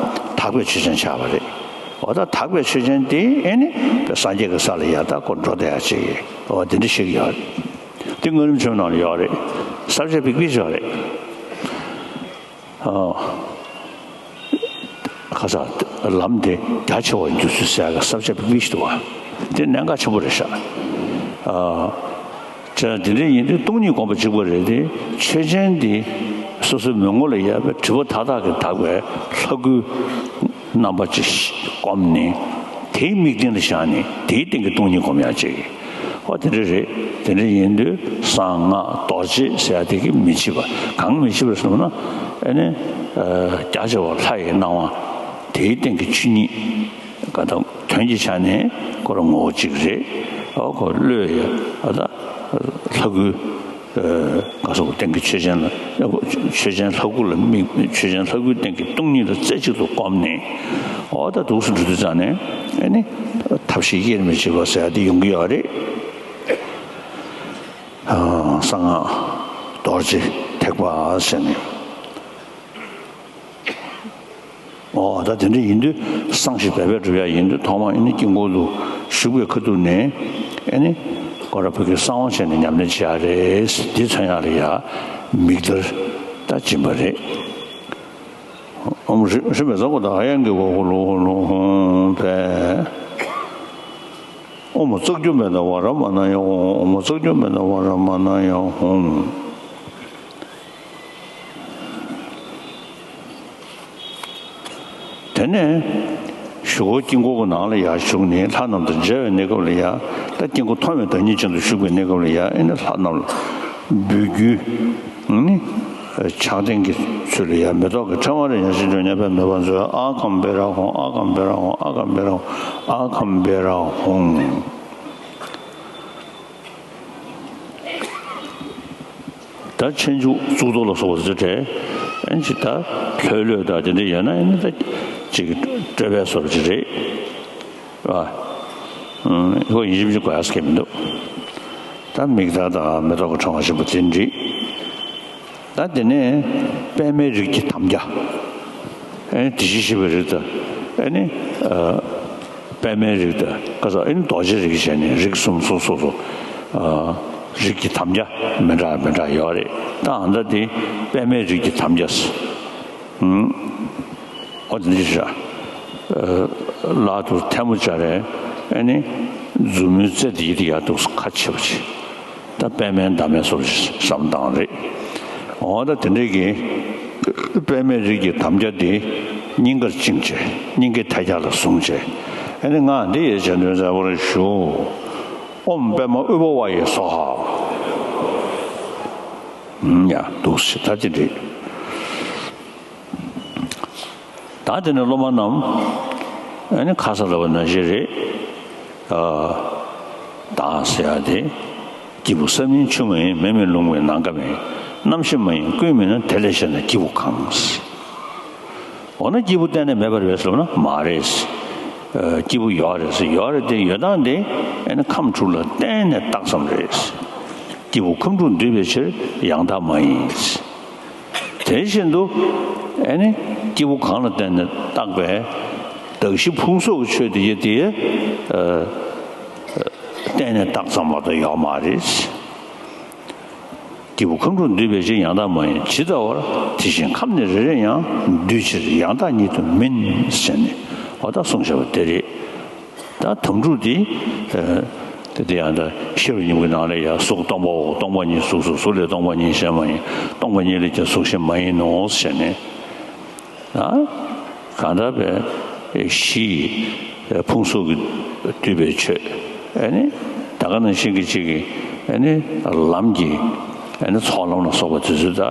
དག་པའི་ཆོས་ཅན་ཆགས་པ་རེད། འོ་ད་དག་པའི་ཆོས་ཅན་དེ་ཨེ་ནི་སངས་རྒྱས་ཀྱི་ས་ལ་ཡ་ད་ཁོ་འགྲོ་བསྡད་ཡ་ཅིག་འོ་དེ་འདྲ་ཞིག་ཡོད་རེད། དེ་སྔགས་རིམ་བྱོན་ནང་ལ་ཡོད་རེད། ས་བཅད་འབིགས་པའི་ཡོད་རེད། ཨ། ཁ་ས་ལམ་དེ་རྒྱ་ཆེ་བར་འགྱུར་ཚུལ་ཟེར་ཡག་གི་ས་བཅད་འབིགས་པའི་ཞིག་འདུག་བ། དེ་གནད་འགག་ཆེན་པོ་རེད་ཤག་ཨ། བྱས་ན་དེ་འདྲ་ཡིན་དུས་སྟོང་ཉིད་སྒོམ་པ་གཅིག་པ་རེད་དེ། ཆོས་ཅན་དེ་སོ་སོའི་མོས་ངོ་ལ་ཡོད་པའི་སྒྲིབ་པ་མཐའ་དག་གིས་དག་པའི་ལྷ་སྐུའི་རྣམ་པ་ཅིག་བསྒོམས་ནས་དེའི་དམིགས་རྟེན་ལ་བཞག་ནས་དེའི་སྟེང་གི་སྟོང་ཉིད་སྒོམ་ཡག་ཅིག་ཨོ་དེ་འདྲ་རེད། དེ་འདྲ་ཡིན་དུས་གསང་སྔགས་རྡོ་རྗེ་ཟེར་ཡ་དེ་གི་མི་ཕྱེད་པ། གང་མི་ཕྱེད་པ་ཟེར་ན་ཨ་ནི་རྒྱ་ཆེ་བ་ལྷ་ཡི་སྣང་བ་དེའི་སྟེང་གི་ཆོས་ཉིད་ག་དང་དོན་གྱི་ཆ་ནས་ཁོ་རང་ངོ་བོ་གཅིག་རེད། ཨོ་ཁོ་བློས་ཡ་ཨ་ད་ལྷ་སྐུའི་ག་སོགས་སྟེང་གི་ཆོས་ཅན་ལ་ཆོས་ཅན་ལྷ་སྐུ་ལ་དམིགས། ཆོས་ཅན་ལྷ་སྐུའི་སྟེང་གི་སྟོང་ཉིད་ལ་རྩེ་གཅིག་ཏུ་བསྒོམས་ནས་ཨོ་ད་འདུག་སེ་འགྲོ་དུས་ཙང་ནས་ཨ་ནི་ཐབས་ཤེས་དབྱེར་མི་ཕྱེད་པ་ཟེར་ཡ་དེ་ཡོང་གི་ཡོད་རེད། གསང་སྔགས་རྡོ་རྗེ་ཐེག་པ་ཟེར་ནས། ཨོ་ད་དེ་འདྲ་ཡིན་དུས་གསང་ཞིང་སྦས་པས་སྒྲུབ་ཡ་ཡིན་དུས་ཐོག་མ་ཨ་ནི་དཀྱིལ་འཁོར་དུ་བཞུགས་པའི་ཁ་ཐུག་ནས་ཨ་ནི་ཁོ་རང་བོད་ཀྱི་གསང་བ་བྱས་ནས་ཉམས་ལེན་བྱེད་ཡ་རེད། འདི་མཚོན་ཡ་ལ་ཡ་མིག་ལྟར་ད་སྦྱིན་པ་རེད། ཨོཾ་ཧྲཱིཿ་ཧྲཱིཿ་མེ་ཛ་གོ་ད་ཧ་ཡང་གི་གོ་ཧུ་ལུ་ཧུ་ལུ་ཧུ་ཕེ། ཨོཾ་ཙཀྱུ་མེ་ད་ཝ་ར་མ་ན་ཡ་ཧཱུྃ། ཨོཾ་ཙཀྱུ་མེ་ད་ཝ་ར་མ་ན་ཡ་ཧཱུྃ། དེ་ནས་གཞུག་གུ་དཀྱིལ་འཁོར་གྱི་ནང་ལ་ཡར་ཞུགས་ནས་ལྷ་རྣམས་དང་མཇལ་བའི་གནས་སྐབས་ལ་ཡ། ད་དཀྱིལ་འཁོར་མཐོང་བའི་བདག་ཉིད་ཅན་དུ་བཞུགས་པའི་གནས་སྐབས་ལ་ཡ་ཨེ་ནི་ལྷ་རྣམས་ལ་འབུལ་རྒྱུའི་ནི་ཕྱག་རྟེན་གྱི་ཚུལ་ལ་ཡ་མེ་ཏོག་གི་ཕྲེང་བ་རེ་ཉག་གཅིག་འདོན་ཉག་པས་མོས་པ་མཛོད། ཨ་ཀཾ་བྷེ་ར་ཧཱུྃ། ཨ་ཀཾ་བྷེ་ར་ཧཱུྃ། ཨ་ཀཾ་བྷེ་ར་ཧཱུྃ། ཨ་ཀཾ་བྷེ་ར་ཧཱུྃ། ད་ཕྱིན་ཆད་གཙུག་ཏོར་ལ་སོགས་པ་ཚོ་གྲས་ཨེ་ཅིག་ད་ལྷོད་ལྷོད་དང་དེ་འདྲ་ཡོད་ན་ཨེ་ནི་ད་ཅིག་སྤྲོས་པའི་བཟོ་འདྲ་ཅིག་རེད་བ། ཨ་ཁོ་ཡིན་གཅིག་མིན་གཅིག་དགོས་ཡག་སྐད་མི་འདུག་ད་མིག་དར་དང་མེ་ཏོག་གི་ཕྲེང་བ་ཆེན་པོ་དེ་འདྲ། ད་དེ་ནས་པདྨའི་རིགས་ཀྱི་དམ་རྒྱ། ཨེ་ནི་དེ་བཞིན་གཤེགས་པའི་རིགས་དང་ཨེ་ནི་ཨ་པདྨའི་རིགས་དང་ཀ་ས་ཨེ་ནི་རྡོ་རྗེ་རིགས་བྱས་ནས་རིགས་གསུམ་སོ་སོ་སོ་ཨ་རིགས་ཀྱི་དམ་རྒྱ་མི་འདྲ་མི་འདྲ་ཡོད་རེད། ད་ཨ་ད་དེ་པདྨའི་རིགས་ཀྱི་དམ་རྒྱ། ཨུམ། ཨོ་དེ་འདྲ་ཞིག་ར། ལག་ཏུ་ཐལ་མོ་སྦྱར་རེ་ཨེ་ནི་ མཛུབ་མོའི་རྩེ་དེ་ཡིད་ཡར་འདུག་ཁ་ཕྱེ་བ་ཅིག་ད་པད་མའི་འདབ་མའི་སོར་བསམ་སྟངས་རེད། འོ་ད་དེ་འདྲའི་གི་པད་མའི་རིགས་ཀྱི་དམ་རྒྱ་དེ་སྙིང་གར་བཅིངས་བྱས། སྙིང་གའི་ཐལ་རྒྱག་ལ་བཟུང་བྱས། ཨ་ནི་ང་འདི་ཡི་བྱ་འདོན་ཟེར་བར་ཞུ། ཨོཾ་པདྨ་ཨུཏྤལ་ཝ་ཡེ་སྭཱ་ཧཱ། ཡ་འདུག་སེ་ད་དེ་འདྲ། ད་དེ་ནས་སློབ་མ་རྣམས་ཨ་ནི་ཁ་ས་ལབ་པ་ནང་བཞིན་རེད། ཨ་བདག་ཟེར་ཡ་དེ་སྐྱེས་བུ་བསམ་ཡས་ཆུ་མ་ཡིན། མེ་མེད་རླུང་མེད་ནམ་མཁའ་མེད། རྣམ་ཤེས་མ་ཡིན་ཀུན་མེད་ན། དེ་ལས་གཞན་ན་སྐྱེས་བུ་གང་། འོ་ན་སྐྱེས་བུ་གཏན་ནས་མེད་པ་རེད་ཟེར་ན་མ་རེད། ཨ་སྐྱེས་བུ་ཡོད་རེད་ཟེར། ཡོད་རེད་དེ་ཡོད་སྟངས་དེ་ཨ་ནི་ཁམས་དྲུག་ལ་གཏན་ནས་བཏགས་ཙམ་རེད། སྐྱེས་བུ་ཁམས་དྲུག་འདུས་པའི་ཕྱིར་ཡང་དག་མ་ཡིན། དེ་བཞིན་དུ་ཨ་ནི་སྐྱེས་བུ་གང་ལ་བརྟེན་ནས་བཏགས་པའི་གདགས་གཞི་ཕུང་སོགས་ཀྱི་ཆོས་དེ་ཡི་དེ་ཨ་གཏན་ནས་བཏགས་ཙམ་མ་གཏོགས་ཡོད་མ་རེད། སྐྱེས་བུ་ཁམས་དྲུག་འདུས་པའི་ཕྱིར་ཡང་དག་མ་ཡིན། ཇི་ལྟ་བར་དེ་བཞིན་ཁམས་ནི་རེ་རེ་ཡང་། འདུས་ཕྱིར་ཡང་དག་ཉིད་དུ་མིན། ཟེར་ནས་འོ་ད་གསུངས་བཞག་པ་དེ་རེད། ད་དམ་ཕྲུག་དེ་ཨ་དེ་དེ་ཡང་ད་ཤེས་རབ་སྙིང་པོའི་ནང་ལ་ཡང་གཟུགས་སྟོང་པའོ། སྟོང་པ་ཉིད་གཟུགས་སོ། གཟུགས་ལས་སྟོང་པ་ཉིད་གཞན་མ་ཡིན། སྟོང་པ་ཉིད་ལས་ཀྱང་གཟུགས་གཞན་མ་ཡིན་ནོ། ཟེར་ནས། ཨ་གང་ལྟར་བའི་གཞི་ཕུང་སོགས་ཀྱིས་བསྡུས་པའི་ཆོས། ཨ་ནི་ད་ག་ནང་བཞིན་གྱི་གཅིག་གི་ཨ་ནི་ལམ་གྱི་ཨ་ནི་ཚོགས་ལམ་ལ་སོགས་པ་དེ་ཚོ། ད་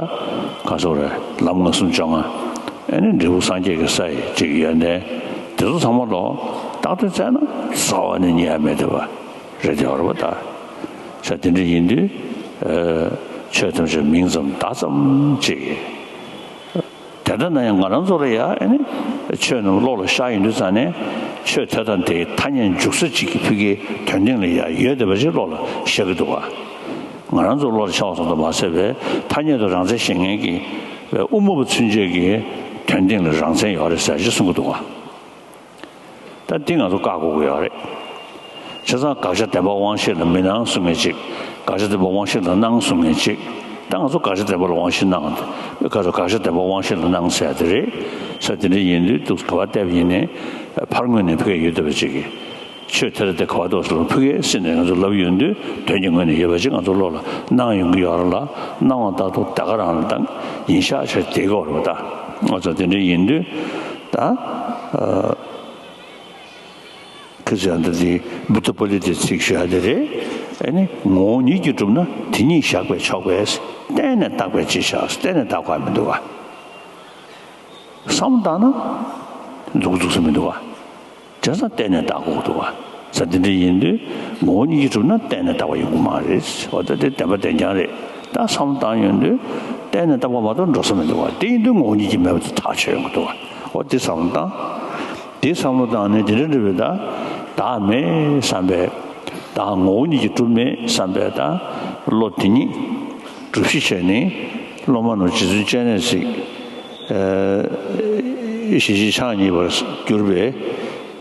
ག་སོགས་རེད། ལམ་ལྔ་སུམ་ཅུ་སོ་ལྔ། ཨ་ནི་འབྲས་བུ་སངས་རྒྱས་ཀྱི་ས་ཡི་གཅིག་ཡོན་ཏན་དེ་ཚོ་ཚང་མ་ལོ་རྟག་ཏུ་བཙལ་ན་རྩ་བ་ནས་རྙེད་ཡ་མེད་བསྡད་པ་རེད། དེ་བར་བ་ད་ས་དེ་འདྲ་ཡིན་དུས་ཨ་ཆོས་ཐམས་ཅད་མིང་ཙམ་བརྡ་ཙམ་གཅིག་གིས། དེ་ལྟ་ན་ཡང་ང་རང་ཚོ་ལ་ཡ་ཨ་ནི་ཆོས་རྣམས་བློ་ལ་ཤར་ཡོང་དུས་ཙང་ནས་ཆོས་དེ་དང་དེའི་ཐ་སྙད་འཇུག་ས་གཅིག་གི་ཕ་གིའི་དོན་སྟེང་ལ་ཡ་ཡོད་བསྡད་པ་ཞིག་བློ་ལ་ཤར་གྱི་འདུག་ག་ང་རང་ཚོ་བློ་ལ་ཤར་བ་ཙམ་དུ་མ་ཟད་པའི་ཐ་སྙད་དུ་རང་མཚན་ཤེས་མཁན་གྱི་དབུ་མ་པ་ཚུན་ཆད་ཀྱི་དོན་སྟེང་ལ་རང་མཚན་ཡོད་རེད་ཟེར་ཞིག་གསུང་གི་འདུག་ག་ད་འདི་ང་ཚོ་བཀག་དགོས་ཀྱི་ཡོད་རེད། བྱས་ཙང་དགག་བྱ་བདེན་པ་དབང་ཤེས་ལ་མི་སྣང་གསུང་མཁན་གཅིག་དགག་བྱ་བདེན་པ་དབང་ཤེས་ལ་སྣང་གསུང་མཁན་གཅིག་ད་ང་ཚོ་དགག་བྱ་བདེན་པ་ལ་དབང་ཤེས་སྣང་། ག་ཚོད་དགག་བྱ་བདེན་པ་དབང་ཤེས་ལ་སྣང་ཟེར་ཡ་དེ་རེད། ས་དེ་འདྲ་ཡིན་དུས་འདུག་ག་བ་བལྟས་པ་ཡིན་ནའི་ཕར་ངོས་ནས་ཕ་གིར་ཡོད་བསྡད་པ་གཅིག་གིས་ཆོས་དེ་ལ་དེ་ག་བ་འདུག་ཟེར་ལ་ཕ་གིར་སེམས་ནས་ང་ཚོ་ལབ་ཡོང་དུས་དོན་གྱི་ངོས་ནས་ཡོད་པ་ཅིག་ང་ཚོ་བློ་ལ་སྣང་ཡོང་གི་ཡོད་རེད་ལ། སྣང་བ་ལྟར་དུ་དེ་ག་རང་ལ་ད་ཡིན་ཤག་ཆགས་བསྡད་ཀྱི་ཡོད་རེད་པ། ད་ང་ཚོ་དེ་འདྲ་ཡིན་དུས་ད། ཁ་ཅིག་ཡང་འདི་འདི་བུདྡྷ་པཱ་ལི་ཏའི་ཚིག་ཞུ་ཡ་དེ་རེད། ཨ་ནི་ངོ་བོ་ཉིད་ཀྱིས་གྲུབ་ན་དེ་ཉིད་བཞག་པས་ཆོག་པས། གཏན་ནས་བཏགས་པས་ཅི་བྱ། གཏན་ནས་བཏགས་དགོས་མི་འདུག་ག་བསམ་བཏང་ན་འདུག་འདུག་ས་མི་འདུག་ག་བྱས་ཙང་གཏན་ནས་བཏགས་དགོས་འདུག་ག་ས་འདི་འདྲ་ཡིན་དུས་ངོ་བོ་ཉིད་ཀྱིས་གྲུབ་ན་གཏན་ནས་བཏགས་པ་ཡོང་གི་མ་རེད། འོ་ད་དེ་བདེན་པ་བདེན་རྐྱང་རེད། ད་བསམ་བཏང་ཡོང་དུས་གཏན་ནས་བཏགས་པ་མ་གཏོགས་འགྲོ་ས་མི་འདུག་ག་དེ་ཡིན་དུས་ངོ་བོ་ཉིད་ཀྱིས་མེད་པ་དེ་ཐག་ཆོད་ཡོང་གི་འདུག་ག་འོ་དེ་བསམ་བཏང་། དེ་བསམ་བློ་བཏང་ནས་དེ་འདྲ་འདྲ་བའི་ད་བདག་མེད་བསམ་པའི་བདག་ངོ་བོ་ཉིད་ཀྱིས་གྲུབ་མེད་བསམ་པའི་ད་བློ་དེ་ཉིད་སྒྲུབ་གཞི་བྱས་ནས་སློབ་མ་རྣམས་རྗེ་བཙུན་སྤྱན་རས་གཟིགས་ཞལ་གཅིག་ཕྱག་གཉིས་པར་གྱུར་པའི་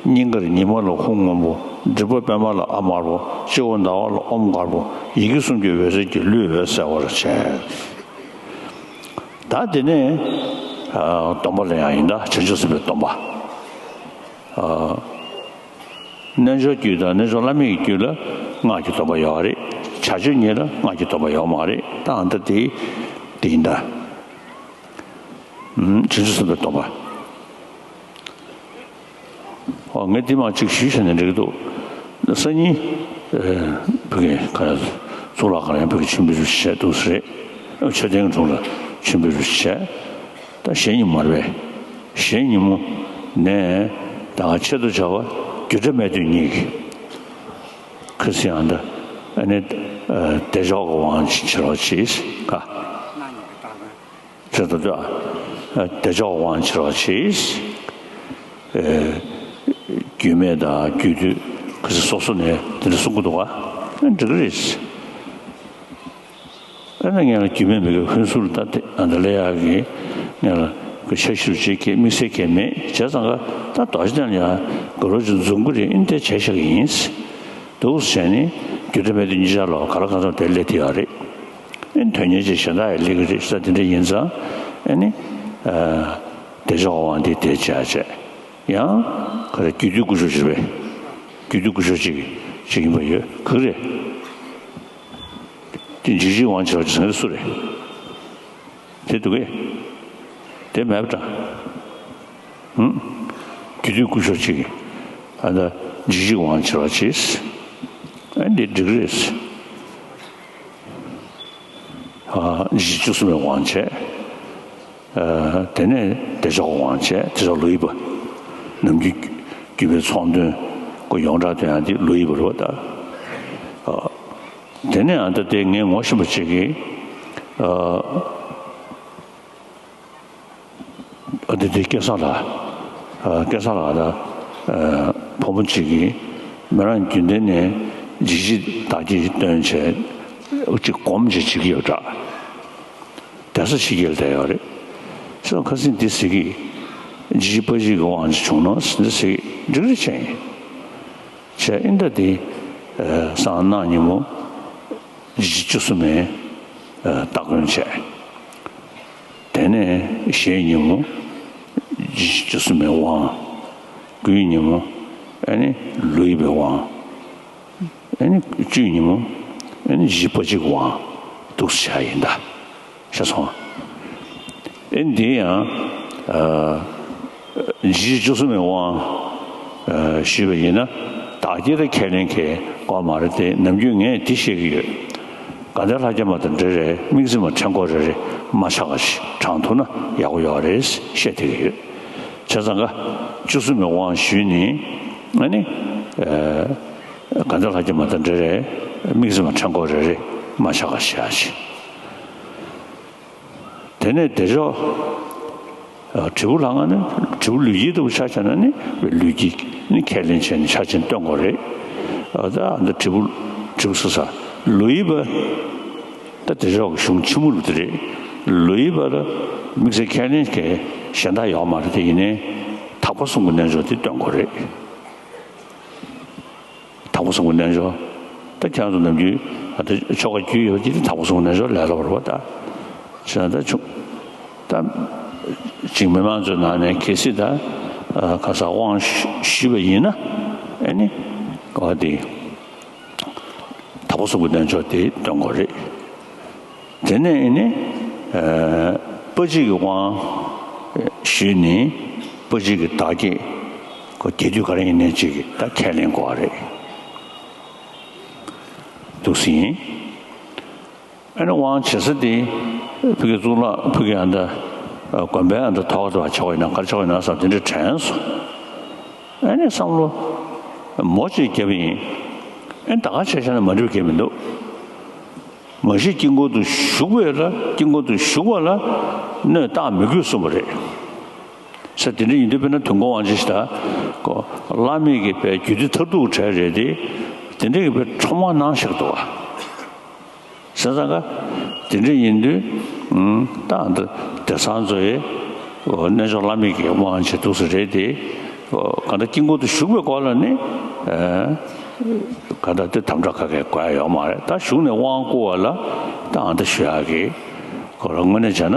སྙིང་གར་ཉི་མ་ལ་ཧཱུྃ་སྔོན་པོ། མགྲིན་པ་པདྨ་ལ་ཨ་དམར་པོ། སྤྱི་བོ་ཟླ་བ་ལ་ཨོཾ་དཀར་པོ། ཡི་གེ་གསུམ་གྱི་འོད་ཟེར་གྱིས་ལུས་འོད་གསལ་བར་བྱས། ད་དེ་ནས་ཨ་སྡོམ་པ་ལ་ཡང་ཡིན་ད་བྱང་ཆུབ་སེམས་དཔའི་སྡོམ་པ། ཨ་རྣལ་འབྱོར་རྒྱུད་དང་རྣལ་འབྱོར་བླ་མེད་ཀྱི་རྒྱུད་ལ་སྔགས་ཀྱི་སྡོམ་པ་ཡོད་རེད། བྱ་སྤྱོད་གཉིས་ལ་སྔགས་ཀྱི་སྡོམ་པ་ཡོད་མ་རེད། ད་ཨ་ད་དེ་དེ་ཡིན་ད། ཨུམ་བྱང་ཆུབ་སེམས་དཔའི་སྡོམ་པ། ཨོ་ངས་འདི་མ་གཅིག་ཞུས་བྱས་ནས་འགྲིག་གི་འདུག་སང་ཉིན་ཨ་ཕ་གི་ག་རེ་གཙུག་ལག་ཁང་ཡང་ཕ་གི་མཆོད་འབུལ་རེ་བྱས་འདུག་ཟེར། མཆོད་རྟེན་གྱི་དྲུང་ལ་མཆོད་འབུལ་རེ་བྱས། ད་གཞེས་ཉིན་མོ་རེད་པས། གཞེས་ཉིན་མོ་ནས་ད་ཆེད་དུ་བྱ་བ་རྒྱུ་འབྲས་མེད་དུས་གཉིས་ཀྱི་ཁུ་སི་ཡང་ད་ཨ་ནི་ཨ་བདེ་མཆོག་གི་དབང་ཕྱིར་རོ་ཅིས་ག་ཆེད་དུ་ད་བདེ་མཆོག་དབང་ཕྱིར་རོ་ཅིས། ཨེ་རྒྱུད་སྨད་དང་རྒྱུད་སྡུད་ཁ་སང་སོ་སོ་ནས་དེ་འདྲ་གསུང་གི་འདུག་ག་འགྲིག་གི་རེད། ཨ་ནི་ངས་ལ་རྒྱུད་སྨད་མི་དགེ་ཧུན་སུར་ད་དེ་ཨ་ད་ལེ་ཡག་གི་ངས་ལ་གི་ཆ་ཤིབ་ཅིག་གི་དམིགས་བསལ་གལ་མེད་བྱས་ཙང་ག་ད་རྡོ་རྗེ་གདན་ལ་ཡང་དགའ་རབ་ཅིག་འཛོམས་ཀྱི་རེད། ཨིན་དེ་བྱས་བཞག་གི་ཡིན། འདུག་བྱས་ནས་རྒྱུ་འབྲས་མེད་དུས་གཉིས་ཆར་ལ་ག་ལ་གང་འཚམ་དེ་སླེབས་དེ་ཡོད་རེད། ཨེ་དོན་གཉེར་ཅན་གཞན་དག་ཡང་སླེབས་ཀྱི་རེད་ཟེར་དེ་འདྲ་ཡིན་ཙང་ཨེ་ནི་བདེ་མཆོག་དབང་འདི་དེ་བྱས་བྱས་ཡང་ག་རེ་རྒྱུད་སྡུད་སྐུ་ཞབས་ཅིག་རེད། རྒྱུད་སྡུད་སྐུ་ཞབས་ཅིག་ ཅིག་ཡིན་པ་ཡོད། ག་གི་རེད། དེ་འཇིགས་བྱེད་དབང་བྱེད་པ་ཅིག་ཟེར་མཁན་དེ་སུ་རེད། དེ་འདུག་གས། དེ་མེད་པ་འདྲ། ཧུམ། རྒྱུད་སྡུད་སྐུ་ཞབས་ཅིག་གིས་ཨ་ད་འཇིགས་བྱེད་དབང་བྱེད་པ་ཅིག་ཨ་འདི་འགྲིག་རེད། ཨ་འཇིགས་བྱེད་བཅུ་གསུམ་པའི་དབང་བྱས། ཨ་དེ་ནས་བདེ་མཆོག་དབང་བྱས། བདེ་མཆོག་ལོ་ཡི་པ། ནམ་རྒྱུན་རྒྱུད་པའི་ཚོགས་འདོན་སྐོར་ཡོངས་གྲགས་སྟོན་ཡག་འདི་ལོ་ཡི་པ་རེད་པ་ད། ཨ་དེ་ནས་ཨ་ད་དེ་ངས་ངོ་ཤེས་པ་ཅིག་གིས། ཨ་ཨ་དེ་དེ་སྐལ་བཟང་ལགས། ཨ་སྐལ་བཟང་ལགས་ད། ཨ་ཕོ་མོ་ཅིག་གིས་མི་རང་རྒྱུན་ལྡན་ནས་འཇིགས་བྱེད་བདག་བསྐྱེད་སྟོན་བྱས་ཅིག་སྒོམ་བྱས་བྱེད་ཀྱི་ཡོད་འདྲ། བསྡད་ས་ཕྱི་རྒྱལ་བསྡད་ཡོད་རེད། སོ་ཁ་སང་འདི་ཟེར་གི། འཇིགས་བྱེད་དཔའ་བྱེད་ཀྱི་དབང་ཅིག་བྱུང་ན་འདི་ཟེར་གི་འགྲིག་རེད་བྱས་ཡིན། བྱས་ཨིན་ད་དེ། ཨ་སང་གནངས་ཉིན་མོ་འཇིགས་བྱེད་བཅུ་གསུམ་པའི་ཨ་སྟ་གོན་བྱས། དེ་ནས་གཞེས་ཉིན་མོ་འཇིགས་བྱེད་བཅུ་གསུམ་པའི་དབང་། དགུའི་ཉིན་མོ་ཨ་ནི་ལོ་ཡི་པའི་དབང་། ཨ་ནི་བཅུའི་ཉིན་མོ་ཨ་ནི་འཇིགས་བྱེད་དཔའ་བྱེད་ཀྱི་དབང་འདུག་སེ་བྱས་ཡིན་ད། ཤེས་སོང་། ཨེ་འདི་ཡང་ཨ་འཇིགས་བྱེད་བཅུ་གསུམ་པའི་དབང་ཨ་ཞུས་པ་ཡིན་ན། བདག་བསྐྱེད་དང་ཁས་ལེན་གྱི་དབང་མ་རེད་དེ། ནམ་རྒྱུན་ངས་འདི་བཤད་ཀྱི་ཡོད། དགའ་ལྡན་ལྷ་བརྒྱ་མ་དང་འབྲེལ་རེད། དམིགས་བརྩེ་མ་ཕྲེང་སྐོར་རེ་རེ་མ་ཆག་ག་ཞིག་དྲངས་ཐུབ་ན་ཡག་པོ་ཡོད་རེད་བཤད་བསྡད་ཀྱི་ཡོད། བྱས་ཙང་ཀ་བཅུ་གསུམ་པའི་དབང་ཞུས་ནི་ཨ་ནི་ཨ་དགའ་ལྡན་ལྷ་བརྒྱ་མ་དང་འབྲེལ་རེད། དམིགས་བརྩེ་མ་ཕྲེང་སྐོར་རེ་རེ་མ་ཆག་ག་བཞག་ཞིག་དེ་ནས་བདེ་མཆོག་ཨ་དྲིལ་བུ་ལྷ་ང་ནི་དྲིལ་བུ་ལུས་དཀྱིལ་ལྟ་བུ་ཆ་བཞག་ན་ནི་ལུས་དཀྱིལ་ནི་ཁས་ལེན་བྱས་ནས་ཆ་ཆེན་སྟོན་དགོས་རེད། ཨ་ད་ཨ་ད་དྲིལ་བུ་དྲིལ་བུ་སོ་ས་ལོ་ཡི་པ། ད་བདེ་མཆོག་གི་གཞུང་ཆེན་མོ་ལུགས་དེ་རེད། ལོ་ཡི་པ་ལ་དམིགས་བསལ་ཁས་ལེན་གྱི་གཞན་དག་ཡོད་མ་རེད་དེ། ཡིན་ནའི་དག་པ་གསུམ་གྱི་རྣལ་འབྱོར་དེ་སྟོན་དགོས་རེད། དག་པ་གསུམ་གྱི་རྣལ་འབྱོར། ད་ཁྱེད་རང་ཚོ་ནམ་རྒྱུན་ཨ་ད་ཆོ་ག་རྒྱུས་ཡོད་པ་ཅིག་དེ་དག་པ་གསུམ་གྱི་རྣལ་འབྱོར་ལས་སླ་པོ་རེད་པ་ད། བྱས་ན་ད་ཆུང་ད་ཅིག་མི་མང་ཚོའི་ནང་ནས་གལ་སྲིད་ད་ཨ་ཁ་སང་དབང་ཞུས་པ་ཡིན་ན་ཨ་ནི་ག་བ་དེ། དག་པ་གསུམ་གྱི་རྣལ་འབྱོར་དེ་སྟོན་དགོས་རེད། དེ་ནས་ཨེ་ནི་ཨ་དཔའ་བྱེད་ཀྱི་དབང་ཞུས་ནི་དཔའ་བྱེད་ཀྱི་བདག་བསྐྱེད་ཀྱི་རྒྱས་བསྡུས་ག་རེ་ཡིན་ནའི་ཅིག་གི་ད་ཁས་ལེན་དགོས་པ་རེད། འདུག་སེ་ཡིན། ཨ་ནི་དབང་བྱེད་ས་དེ་ཕ་གི་གཙུག་ལག་ཕ་གི་ཨ་ད་དགོན་པའི་ཨ་ད་ཐོག་ཁ་ཐོག་ཆོག་ཡིན་ན་ག་རེ་ཆོག་ཡིན་ན་བསམ་དེ་འདྲ་དྲན་སོང་། ཨ་ནི་བསམ་བློ་མོ་གཅིག་བརྒྱབ་ཡིན། ཨ་ནི་ད་ག་བྱས་བྱས་ན་མ་འགྲིག་གི་མི་འདུག་མ་གཞི་དཀྱིལ་འཁོར་དུ་བཞུགས་པས་ལ། དཀྱིལ་འཁོར་དུ་བཞུགས་པ་ལ་གནོད་བཏང་མི་དགོས་གསུངས་པ་རེད། ས་དེ་འདྲ་ཡིན་དུས་དཔེར་ན་དུས་འཁོར་དབང་ཆེན་ཞིག་ད་ཀོ་བླ་མེད་ཀྱི་དཔེ་རྒྱུད་སྡེ་མཐར་ཐུག་གྲས་རེད་དེ། དེ་འདྲ་གི་དཔེ་ཁྲོམ་དབང་གནང་བཞག་འདུག་བ། བྱས་ཙང་ཀ་དེ་འདྲ་ཡིན་དུས་ད་འདི་སྡེ་ཚང་ཚོ་ཡི་རྣལ་འབྱོར་བླ་མེད་ཀྱི་དབང་ཆེན་འདུག་སེ་རེད་དེ། གང་ལྟར་དཀྱིལ་འཁོར་དུ་བཞུགས་པའི་སྐོར་ལ་ནི་གང་ལྟར་དེ་དམ་བསྒྲགས་ག་གེ་དགོས་ཡ་ཡོད་མ་རེད། ད་གཞུང་ནས་དབང་བསྐུར་བ་ལ་ད་ཨ་འདི་ཞུ་ཡག་གི་སྐོར་ལ་དངོས་གནས་བྱས་ན་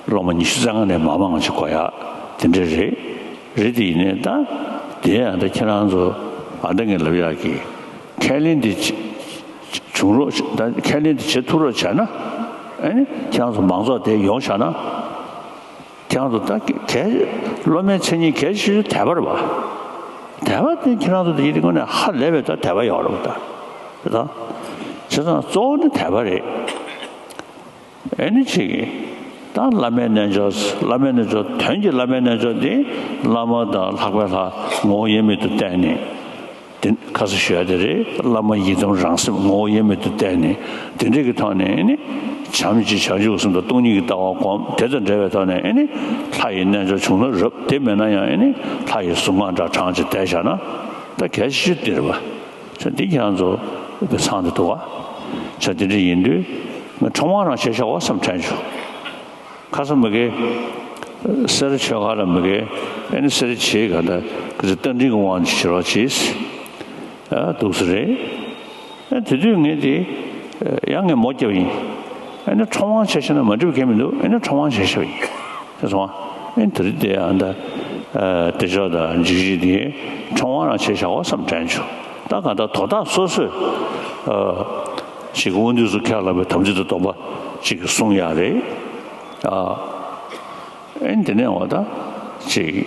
སློབ་མ་ཉི་ཤུ་རྩ་ལྔ་ནས་མ་མང་ཅིག་དགོས་ཡག་དེ་འདྲ་རེད། རེད་དེ་ཡིན་ནའི་ད་དེ་ཡང་ད་ཁྱེད་རང་ཚོ་ཨ་འདི་ངས་ལབ་ཡག་གི་ཁས་ལེན་དེ་བྱུང་རོགས། ད་ཁས་ལེན་དེ་བྱེད་ཐུབ་རོགས་བྱས་ན་ཨ་ནི་ཁྱེད་རང་ཚོ་མང་ཚོགས་དེ་ཡོང་བཞག་ན། ཁྱེད་རང་ཚོ་ད་གལ་སློབ་མའི་མཚན་ཉིད་གལ་ཆེ་ཤོས་དད་པ་རེད་པ། དད་པ་དེ་ཁྱེད་རང་ཚོ་དེ་ཡིན་དུས་དངོས་གནས་ཧ་ལས་པའི་ད་དད་པ་ཡོད་རེད་པ་ད། དེ་དང་། བྱས་ཙང་གཙོ་བོ་ནི་དད་པ་རེད། ཨེ་ནི་ཅིག་གིས་ད་བླ་མའི་རྣལ་འབྱོར། བླ་མའི་རྣལ་འབྱོར། དོན་གྱི་བླ་མའི་རྣལ་འབྱོར་འདི་བླ་མ་དང་ལྷག་པའི་ལྷ་ངོ་བོ་དབྱེར་མེད་དུ་བསྟན་ནས། དེ་ཁ་སང་ཞུ་ཡ་དེ་རེད། བླ་མ་ཡི་དམ་རང་སེམས་ངོ་བོ་དབྱེར་མེད་དུ་བསྟན་ནས། དེ་འདྲ་གི་ཐོག་ནས་ནི་བྱམས་བརྩེ་བྱང་ཆུབ་སེམས་དང་སྟོང་ཉིད་ཀྱི་ལྟ་བ་སྒོམ། དེ་དང་འབྲེལ་བའི་ཐོག་ནས་ནི་ལྷ་ཡི་རྣལ་འབྱོར་བྱུང་ན་རབ། དེ་མེད་ན་ཡང་ནི་ལྷ་ཡི་གཟུངས་སྔགས་འདྲ་བགྲངས་བྱས་བསྡད་བཞག་ན་ད་གལ་ཆེ་ཤོས་དེ་རེད་པ། བྱས་འདི་ཁྱེད་རང་ཚོ་དེ་ཚང་དུ་འདུག་བ། བྱས་འདི་འདྲ་ཡིན་དུས་ང་ཁྲོམ་དབང་རང་བྱས་བཞག་པ་བསམ་དྲན་བྱུང་། ཁ་སང་མ་གི་སེ་ར་ཆོས་སྒར་ལ་མ་གི་ཨེ་ནི་སེ་ར་བྱེས་ག་ད་གི་ཚོ་རྟ་མགྲིན་གྱི་དབང་ཞུ་རོགས་བྱེད། ཨ་འདུག་སེ་རེད། ཨ་དེ་དུས་ངས་དེ་ཡང་ངས་མོ་བརྒྱབ་ཡིན། ཨ་ནི་ཁྲོམ་དབང་བྱས་བཞག་ན་མ་འགྲིག་པ་གང་ཡང་མི་འདུག་ཨ་ནི་ཁྲོམ་དབང་བྱས་བཞག་ཡིན། དེ་སོང་ཨ་ནི་དེ་རིང་དེ་ཨ་ད་བདེ་མཆོག་དང་འཇིགས་བྱེད་དེ་ཁྲོམ་དབང་རང་བྱས་བཞག་པ་བསམ་དྲན་བྱུང་། ད་གང་ལྟར་དོ་བདག་སོ་སོས་ཨ་ཅིག་དབང་འདུས་སུ་ཁས་བླངས་པའི་དམ་ཚིག་དང་སྡོམ་པ་ཅིག་གསུང་ཡག་རེད། ཨ་ཨེ་འདི་ནས་འོ་ད་ཅིག་